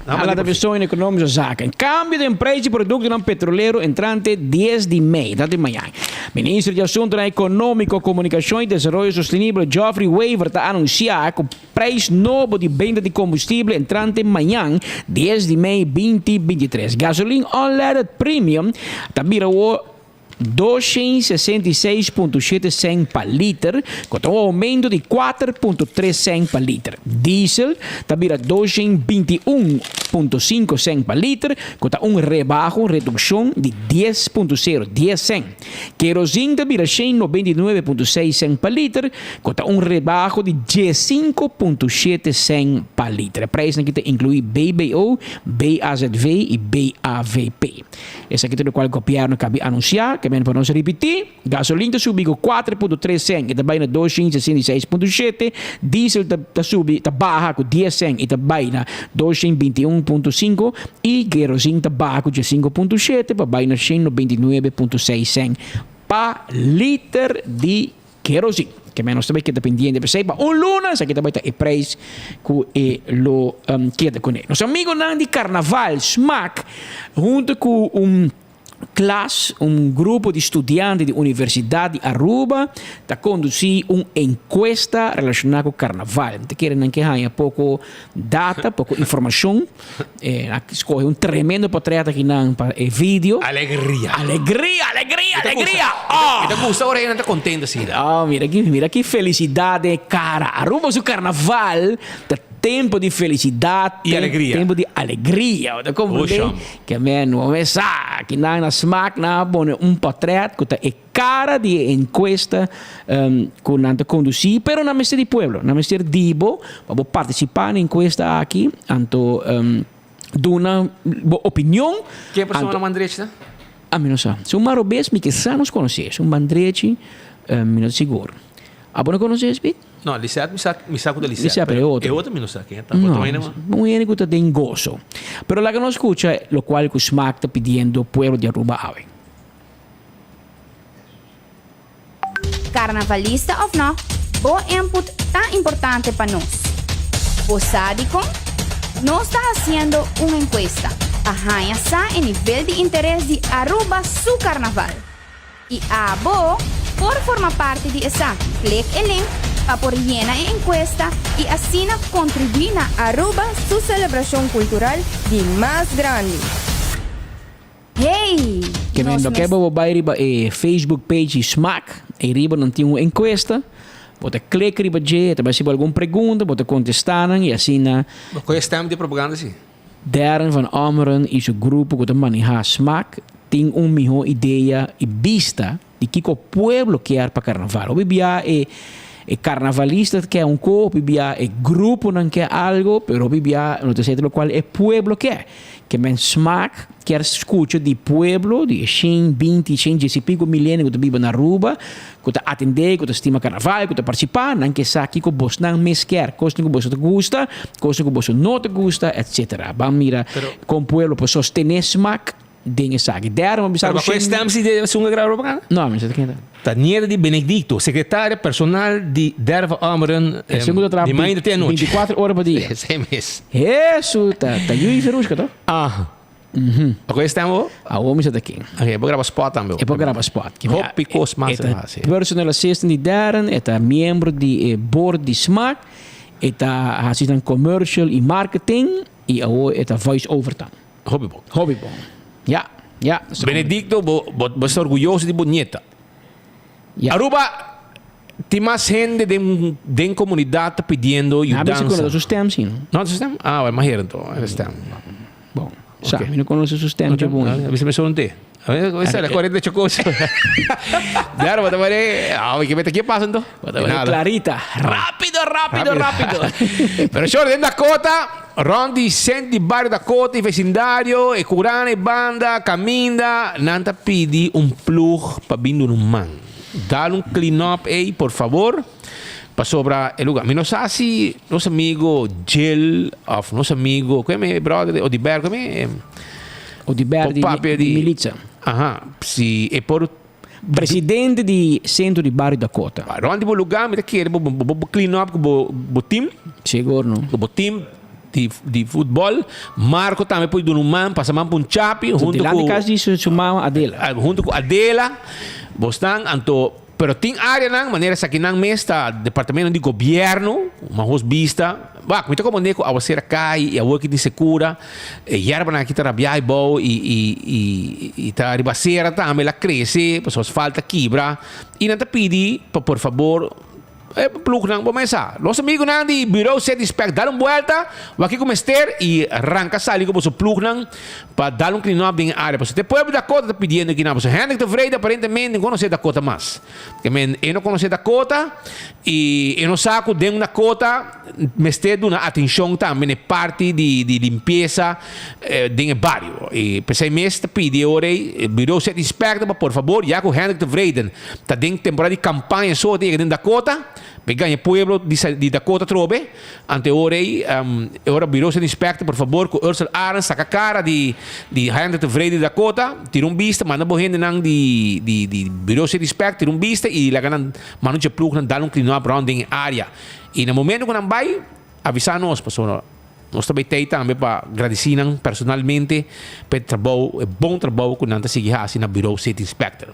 Na Laat even soña economische zaken. Cambio den prijs di productonan petrolero entrante 10 di mei, dat di mañan. Minister di Asuntonan Economico, Comunicacion y Desaroyo Sostenibel Geoffrey Wever ta anuncia cu prijs nobo di benta di combustible entrante mañan 10 di mei 2023. Gasolin unleaded premium ta bira awor 266.7 cent pa liter, ku ta un oumento di 4.3 cent pa liter. Diesel ta bira 221.5 cent pa liter, ku ta un rebaho, un redukshon, di 10.0, dies cent. Kerozin ta bira 199.6 cent pa liter, ku ta un rebaho di 15.7 cent pa liter. E prijsnan aki ta inkluí BBO, BAZV i BAVP. Esaki ta lokual gobièrnu kabi anunsiá, ke men pa nos ripití, gasolin ta subi ku 4.3 sèn i ta bai na 266.7, diesel ta ta subi ta baha ku 10 sèn i ta bai na 221.5 i kerosin ta baha ku 15.7 pa bai na 199.6 sèn pa liter di Kerosin, ke menos ta bai keda pendiente p'esei pa un luna, esaki ta bai ta e prijs ku e lo keda kuné. Nos amigonan di Karnaval, Smaak, huntu ku un klas, un grupo di studiante di Universidat di Aruba ta kondusí un enkuesta relashoná ku Karnaval. Mi ta kere nan ke haña poko data, poko informashon. E a skohe un tremendo portret aki nan pa e video. Alegria. Alegria, alegria, alegria. Oh! Mi ta gusta ora hende ta contento asina. Oh, mira ki, mira ki felicidad den e cara. Aruba su carnaval ta tempo di felicidad. Y alegria. Tempo di alegria. Bo ta comprende? Osham. Ke men, bo mes sa, ki nan na smaak nan a pone un portret ku ta e Cara di e encuesta cu nan ta conduci, pero nan mester di pueblo, nan mester di bo pa bo participa na encuesta aki, anto duna bo opinion. Ken persona na man drechi ta? Ami no sa. Si un man robes mi ke sa nos conoce, si un man drechi mi no ta sigur. Abo no conoce Speed? No, Lisette mi sa, mi sa cu ta Lisette, Lisette, pero e otro. E otro mi no sa ken ta. No, un hende cu ta den goso. Pero laga nos scucha locual cu Smaak ta pidiendo pueblo di Aruba awe. Karnavalista òf nò, bo input ta importante pa nos. Bo sa dikon? Nos ta hasiendo un enkuesta pa haña sa e nivel di interes di Aruba su karnaval. I abo por forma parti di esaki. Klik e link. pa por yena e encuesta y asina contribui na Aruba su celebracion cultural di mas grandi. Hey! Ke men Nos loke mes. bo bo bai riba e Facebook page di Smaak, ei riba nan tin un encuesta, bo ta click riba dje, e ta bai hasi bo algun pregunta, bo ta contesta nan y asina. Bo coge stem di propaganda si. Darren van Ommeren y su grupo cu ta maneha Smaak tin un miho idea y bista di kico pueblo kier pa carnaval. Hopi bia e e carnavalista kier un co, hopi bia e gruponan kier algo, pero hopi bia no ta esey ta locual e pueblo kier. Ke men Smaak kier scucha di pueblo, di e shen binti, shen djes y pico milenio cu ta biba na Aruba, cu ta atende, cu ta stima carnaval, cu ta participa, nan ke sa kico bosnan mes kier, cosnan cu boso ta gusta, cosnan cu boso no ta gusta, etc. Ban mira con pueblo por sostene Smaak den esaki. Derde bo bisa Pero cu bajo e shen. stem si de esun a graba propaganda? No, mi sa ta kende. Ta nieta di Benedicto, secretaria personal di Derva Ommeren, Esun cu ta traha di mainta te anochi. 24 ora pa dia. Esei mes. Hesu, ta ta Yui Verushka toch? Ah. Bajo e stem bo? Awor mi sa ta ken. Ok, e por graba spot tambe. E por graba spot. Hopi cos mas E ta e hasi. personal assistant di Darren, e ta miembro di e board di Smaak, e ta hasi nan commercial y marketing y awor e ta voice over tambe. Hopi bon. Hopi bon. Ya, ya. Benedicto, bo, bo, bo sta orguyoso di bo nieta. Ya. Aruba, tin mas hende den, den comunidad ta pidiendo Na bisa yudansa. conoce su stem, si, no? No, su stem? Ah, well, maher anto, e stem. Bon, sa, mi no conoce su stem, Ok. bon. A bisa me son te. A ver, esa la corriente chocoso. Claro, bota pare. Ah, que mete, ¿qué pasa entonces? Bota pare Clarita. Rápido, rápido, rápido. Pero short, den Dakota, rond di cent di barrio Dakota y vecindario, e curana e banda, caminda, nan ta pidi un ploeg pa bin duna un man. Dal un clean up ey, por favor, pasobra e lugar. Mi no sa si nos amigo Jill of nos amigo, kue brother, Odiber, kue Odiber di, papia di Militza. Aha, si e por Presidente di Centro di Bario Dakota. Rond di bo lugar mi ta kere bo bo bo clean up ku bo bo team. Sigur no. Ku bo team di di futbol. Marco tambe por duna un man, pasa man pa un chapi hunto Dilanti ku kas di su su mama Adela. Hunto ku Adela. Bo stan anto pero tin areanan manera esakinan mes ta departamento di gobierno, mahos bista. Wak, mi ta comprende ku awasera kai i awor ki tin sekura, e yerbanan aki ta rabia abou i i i i ta riba sera tambe el a krese pasobra asfalt a kibra i nan ta pidi pa por fabor e plugnan bo mesa. Nos amigunan di Bureau City Inspect dal un buelta wak kiko mester i ranka sali ku boso plugnan pa dal un clean up den e area pasobra te pueblo Dakota ta pidiendo kinan pasobra Hendrik Tevreden aparentemente no konosé Dakota mas. Ke men e no konosé Dakota i e no sa ku den un Dakota mester duna atenshon tambe na e parti di di limpiesa den e bario. I p'esei mes ta pidi e ora ei e Bureau Set Inspector pa por fabor ya ku Hendrik Tevreden ta den temporada di kampaña so ta yega den Dakota pa e gaña pueblo di di Dakota atrobe. Ante ora ei, e ora Bureau State Inspector, por fabor ku Ursel Arends saka kara di di Hendrik Tevreden di Dakota, tira un bista, manda bo hendenan di di di Bureau State Inspector tira un bista i laga nan manda un djeploegnan dal un clean up rond den e area. I na momento ku nan bai, avisa nos, pasobra nos ta bai tei tambe pa gradisi nan personalmente pa e trabou, e bon trabou ku nan ta sigui hasi na Bureau State Inspector.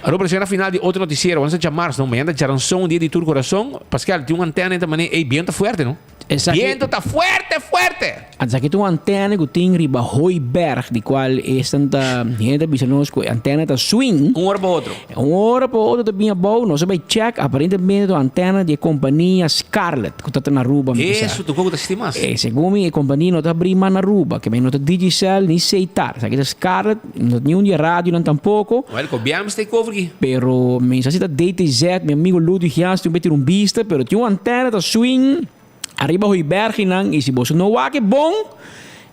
Aruba ta na final di otro noticiero. Wan sa djamars no. Mañana ta djaranson, dia di tur corazon. Pascal, tin un antena ta mane, ey, biento ta fuerte no. Esaki, Biento ta fuerte, fuerte! Esaki ta un antena cu tin riba Hooiberg, di cual esnan ta, hende ta bisa nos cu e antena ta swing. Un ora pa otro. Un ora pa otro ta bin abou, nos a bay check, aparentemente ta un antena di e compania Scarlet, cu ta ta na Aruba, mi ta sa. Eso, tu cu ta existi mas. Eh, segun mi, e compania no ta abri mas na Aruba, ke men no ta Digicel ni Setar. Esaki ta Scarlet. No ta ni un di e radionan tampoco. Wel, gobierno mester take over aki. Pero mi sa si ta DTZ, mi amigo Ludwig Jans tin un tira un bista, pero tin un antena ta swing ariba Hooiberginan y si boso no wak e bon,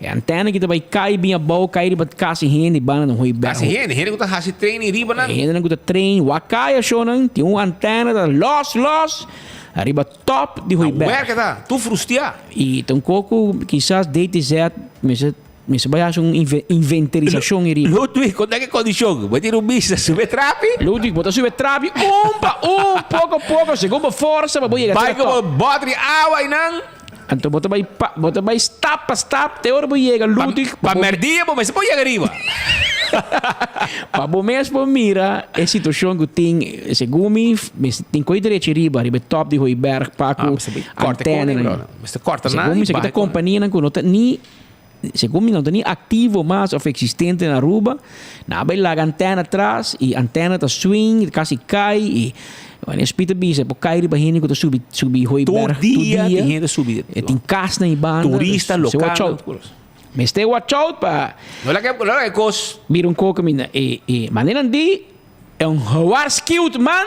e antena aki ta bay cay bin abao, cay riba cas di hende banda na Hooiberg. Cas di hende, hende cu ta haci training riba nan. Hendenan cu ta train, wak cay ashonan, tin un antena ta los los ariba top di Hooiberg. Na werk e ta, tur frustia. Y ta un coco kisas DTZ mester. Mester bai haci un inventerisacion ei riba. Ludwig, con ta ke condicion? Bo tin un bisa sube trapi? Ludwig, bo ta sube trapi un pa un, poco poco, segun bo forsa pa bo yega Bai te na cu bo top. botri awa einan. Anto bo ta bai pa, bo ta bai stap pa stap te ora bo yega, Ludwig. Pa merdia bo mester por yega riba. Pa bo mes por mira e situacion cu tin, segun mi, mester tin coy derecho riba, riba e top di Hooiberg pa cu antena. Mester corta nan Segun mi, esaki ta companianan cu no ta ni, segun mi no ta ni activo mas of existente na Aruba. Nan a bay laga antena atras y antena ta swing, casi cay y wanneer Speed ta bisa e por cay riba hende cu ta subi subi Hooiberg Tur dia tin hende subi. E tin casnan y banda. Turista, local. Mester watch out pa. No laga no laga e kos. Mira un koko mi na e e maneran di e un gewaarschuwd man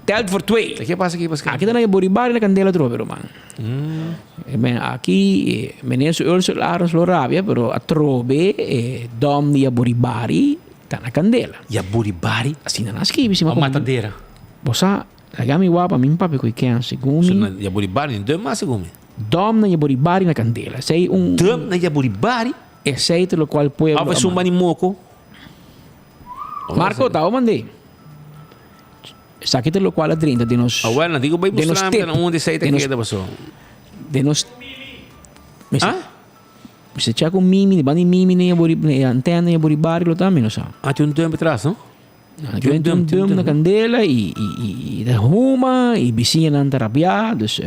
telt voor twee. Ke pasa ki pasa aki ta na e boribari na kandela trobe ruman. E men aki e meneer su Ursel Arends lo rabia pero atrobe e dom di Yaburibari ta na kandela. Yaburibari? Asina nan a skibi si ma matadera. Bo sa laga mi wak pa mi papia ku e ken segun mi. Yaburibari ni dom mas segun mi. Dom na Yaburibari na kandela. Esei un. Dom na Yaburibari? Esei ta lokual pueblo a manda. Of esun bani moko? Marco ta mand'é. Esaki ta lokual a drenta den nos. Awel, nan tin ku bai mustra mi na unda esei ta keda paso. Den nos. Ah? Mester check un mimi, di banda di mimi na e antena na Yaburibari lo ta mi no sa. Ah, tin un dump atras, no? Tin un dump na kandela i i ta huma i bisiñanan ta rabiá, dus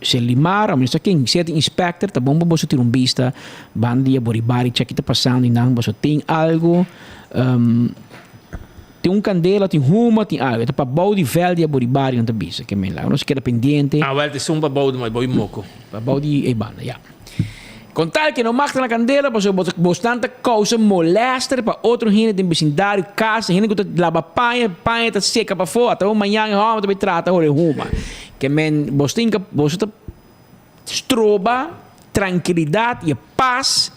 Selimar, a mester ken sea tin inspector ta bon pa boso tira un bista banda di Yaburibari check ki ta pasando i nan boso tin algo tin un kandela tin huma tin algo e ta pa bou di vèlt di Yaburibari nan ta bisa ke men laga nos keda pendiente. Ah wèl ta esun pa bou di moko. Pa bou di e banda ya. Con tal ke no mag ta na candela, pasobra bo bosnan ta causa molester pa otro hende den becindario, casa, hende cu ta laba paña, paña ta seca pafó, ata un mañan e homber ta bay trata hole huma. Ke men bos tin ke, boso ta stroba trankilidad y e paz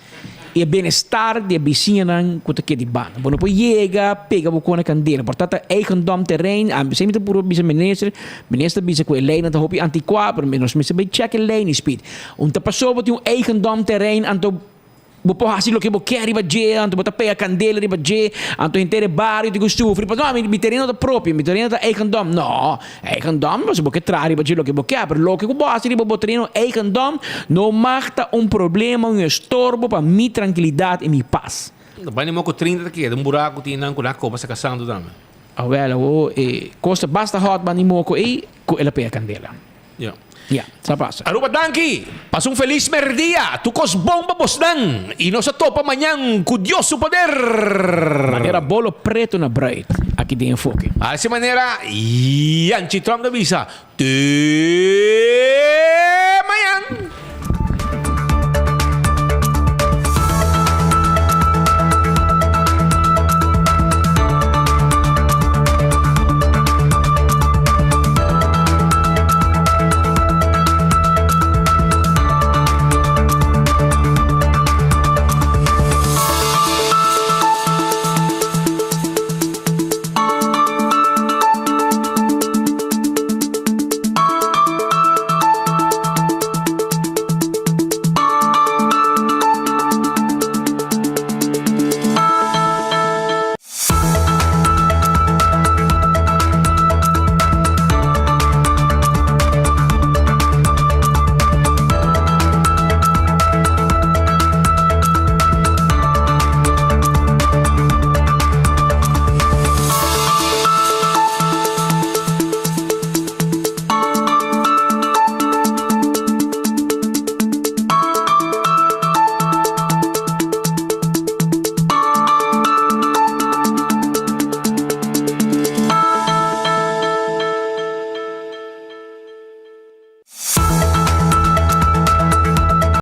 y e bienestar di e bisiñanan cu ta keda di banda. Bo no por yega pega bo con e candela, por ta ta eigendom terrein, a mi ta puru bisa minister, Minister bisa cu e leynan ta hopi anticua, pero nos mester bay check e ley ni speed. Un ta paso bo tin un eigendom terrein anto bo por haci loke bo kier riba dje, anto bo ta pega candela riba dje, anto henter e bario tin cu sufri, pasobra no, mi tereno ta propio, mi tereno ta eigendom. No, eigendom pasobra bo ke traha riba dje loke bo kier, pero loke cu bo haci riba bo tereno eigendom no mag ta un problema, un estorbo pa mi trankilidad y mi pas. Bay ni moco 30 ta keda, un buraco tin nan cu nan a coba saca santo tambe. Awel awo e cos ta basta hot banda di moco ey cu el a pega candela. Ya. Ya, sa pasa. Aruba danki! Pasa un felis merdia! Tur cos bon pa bosnan y nos a topa mañan cu Dios su poder! Manera bolo preto na bruid aki den enfoke. Así manera Yanchi Trump ta bisa, Te mañan!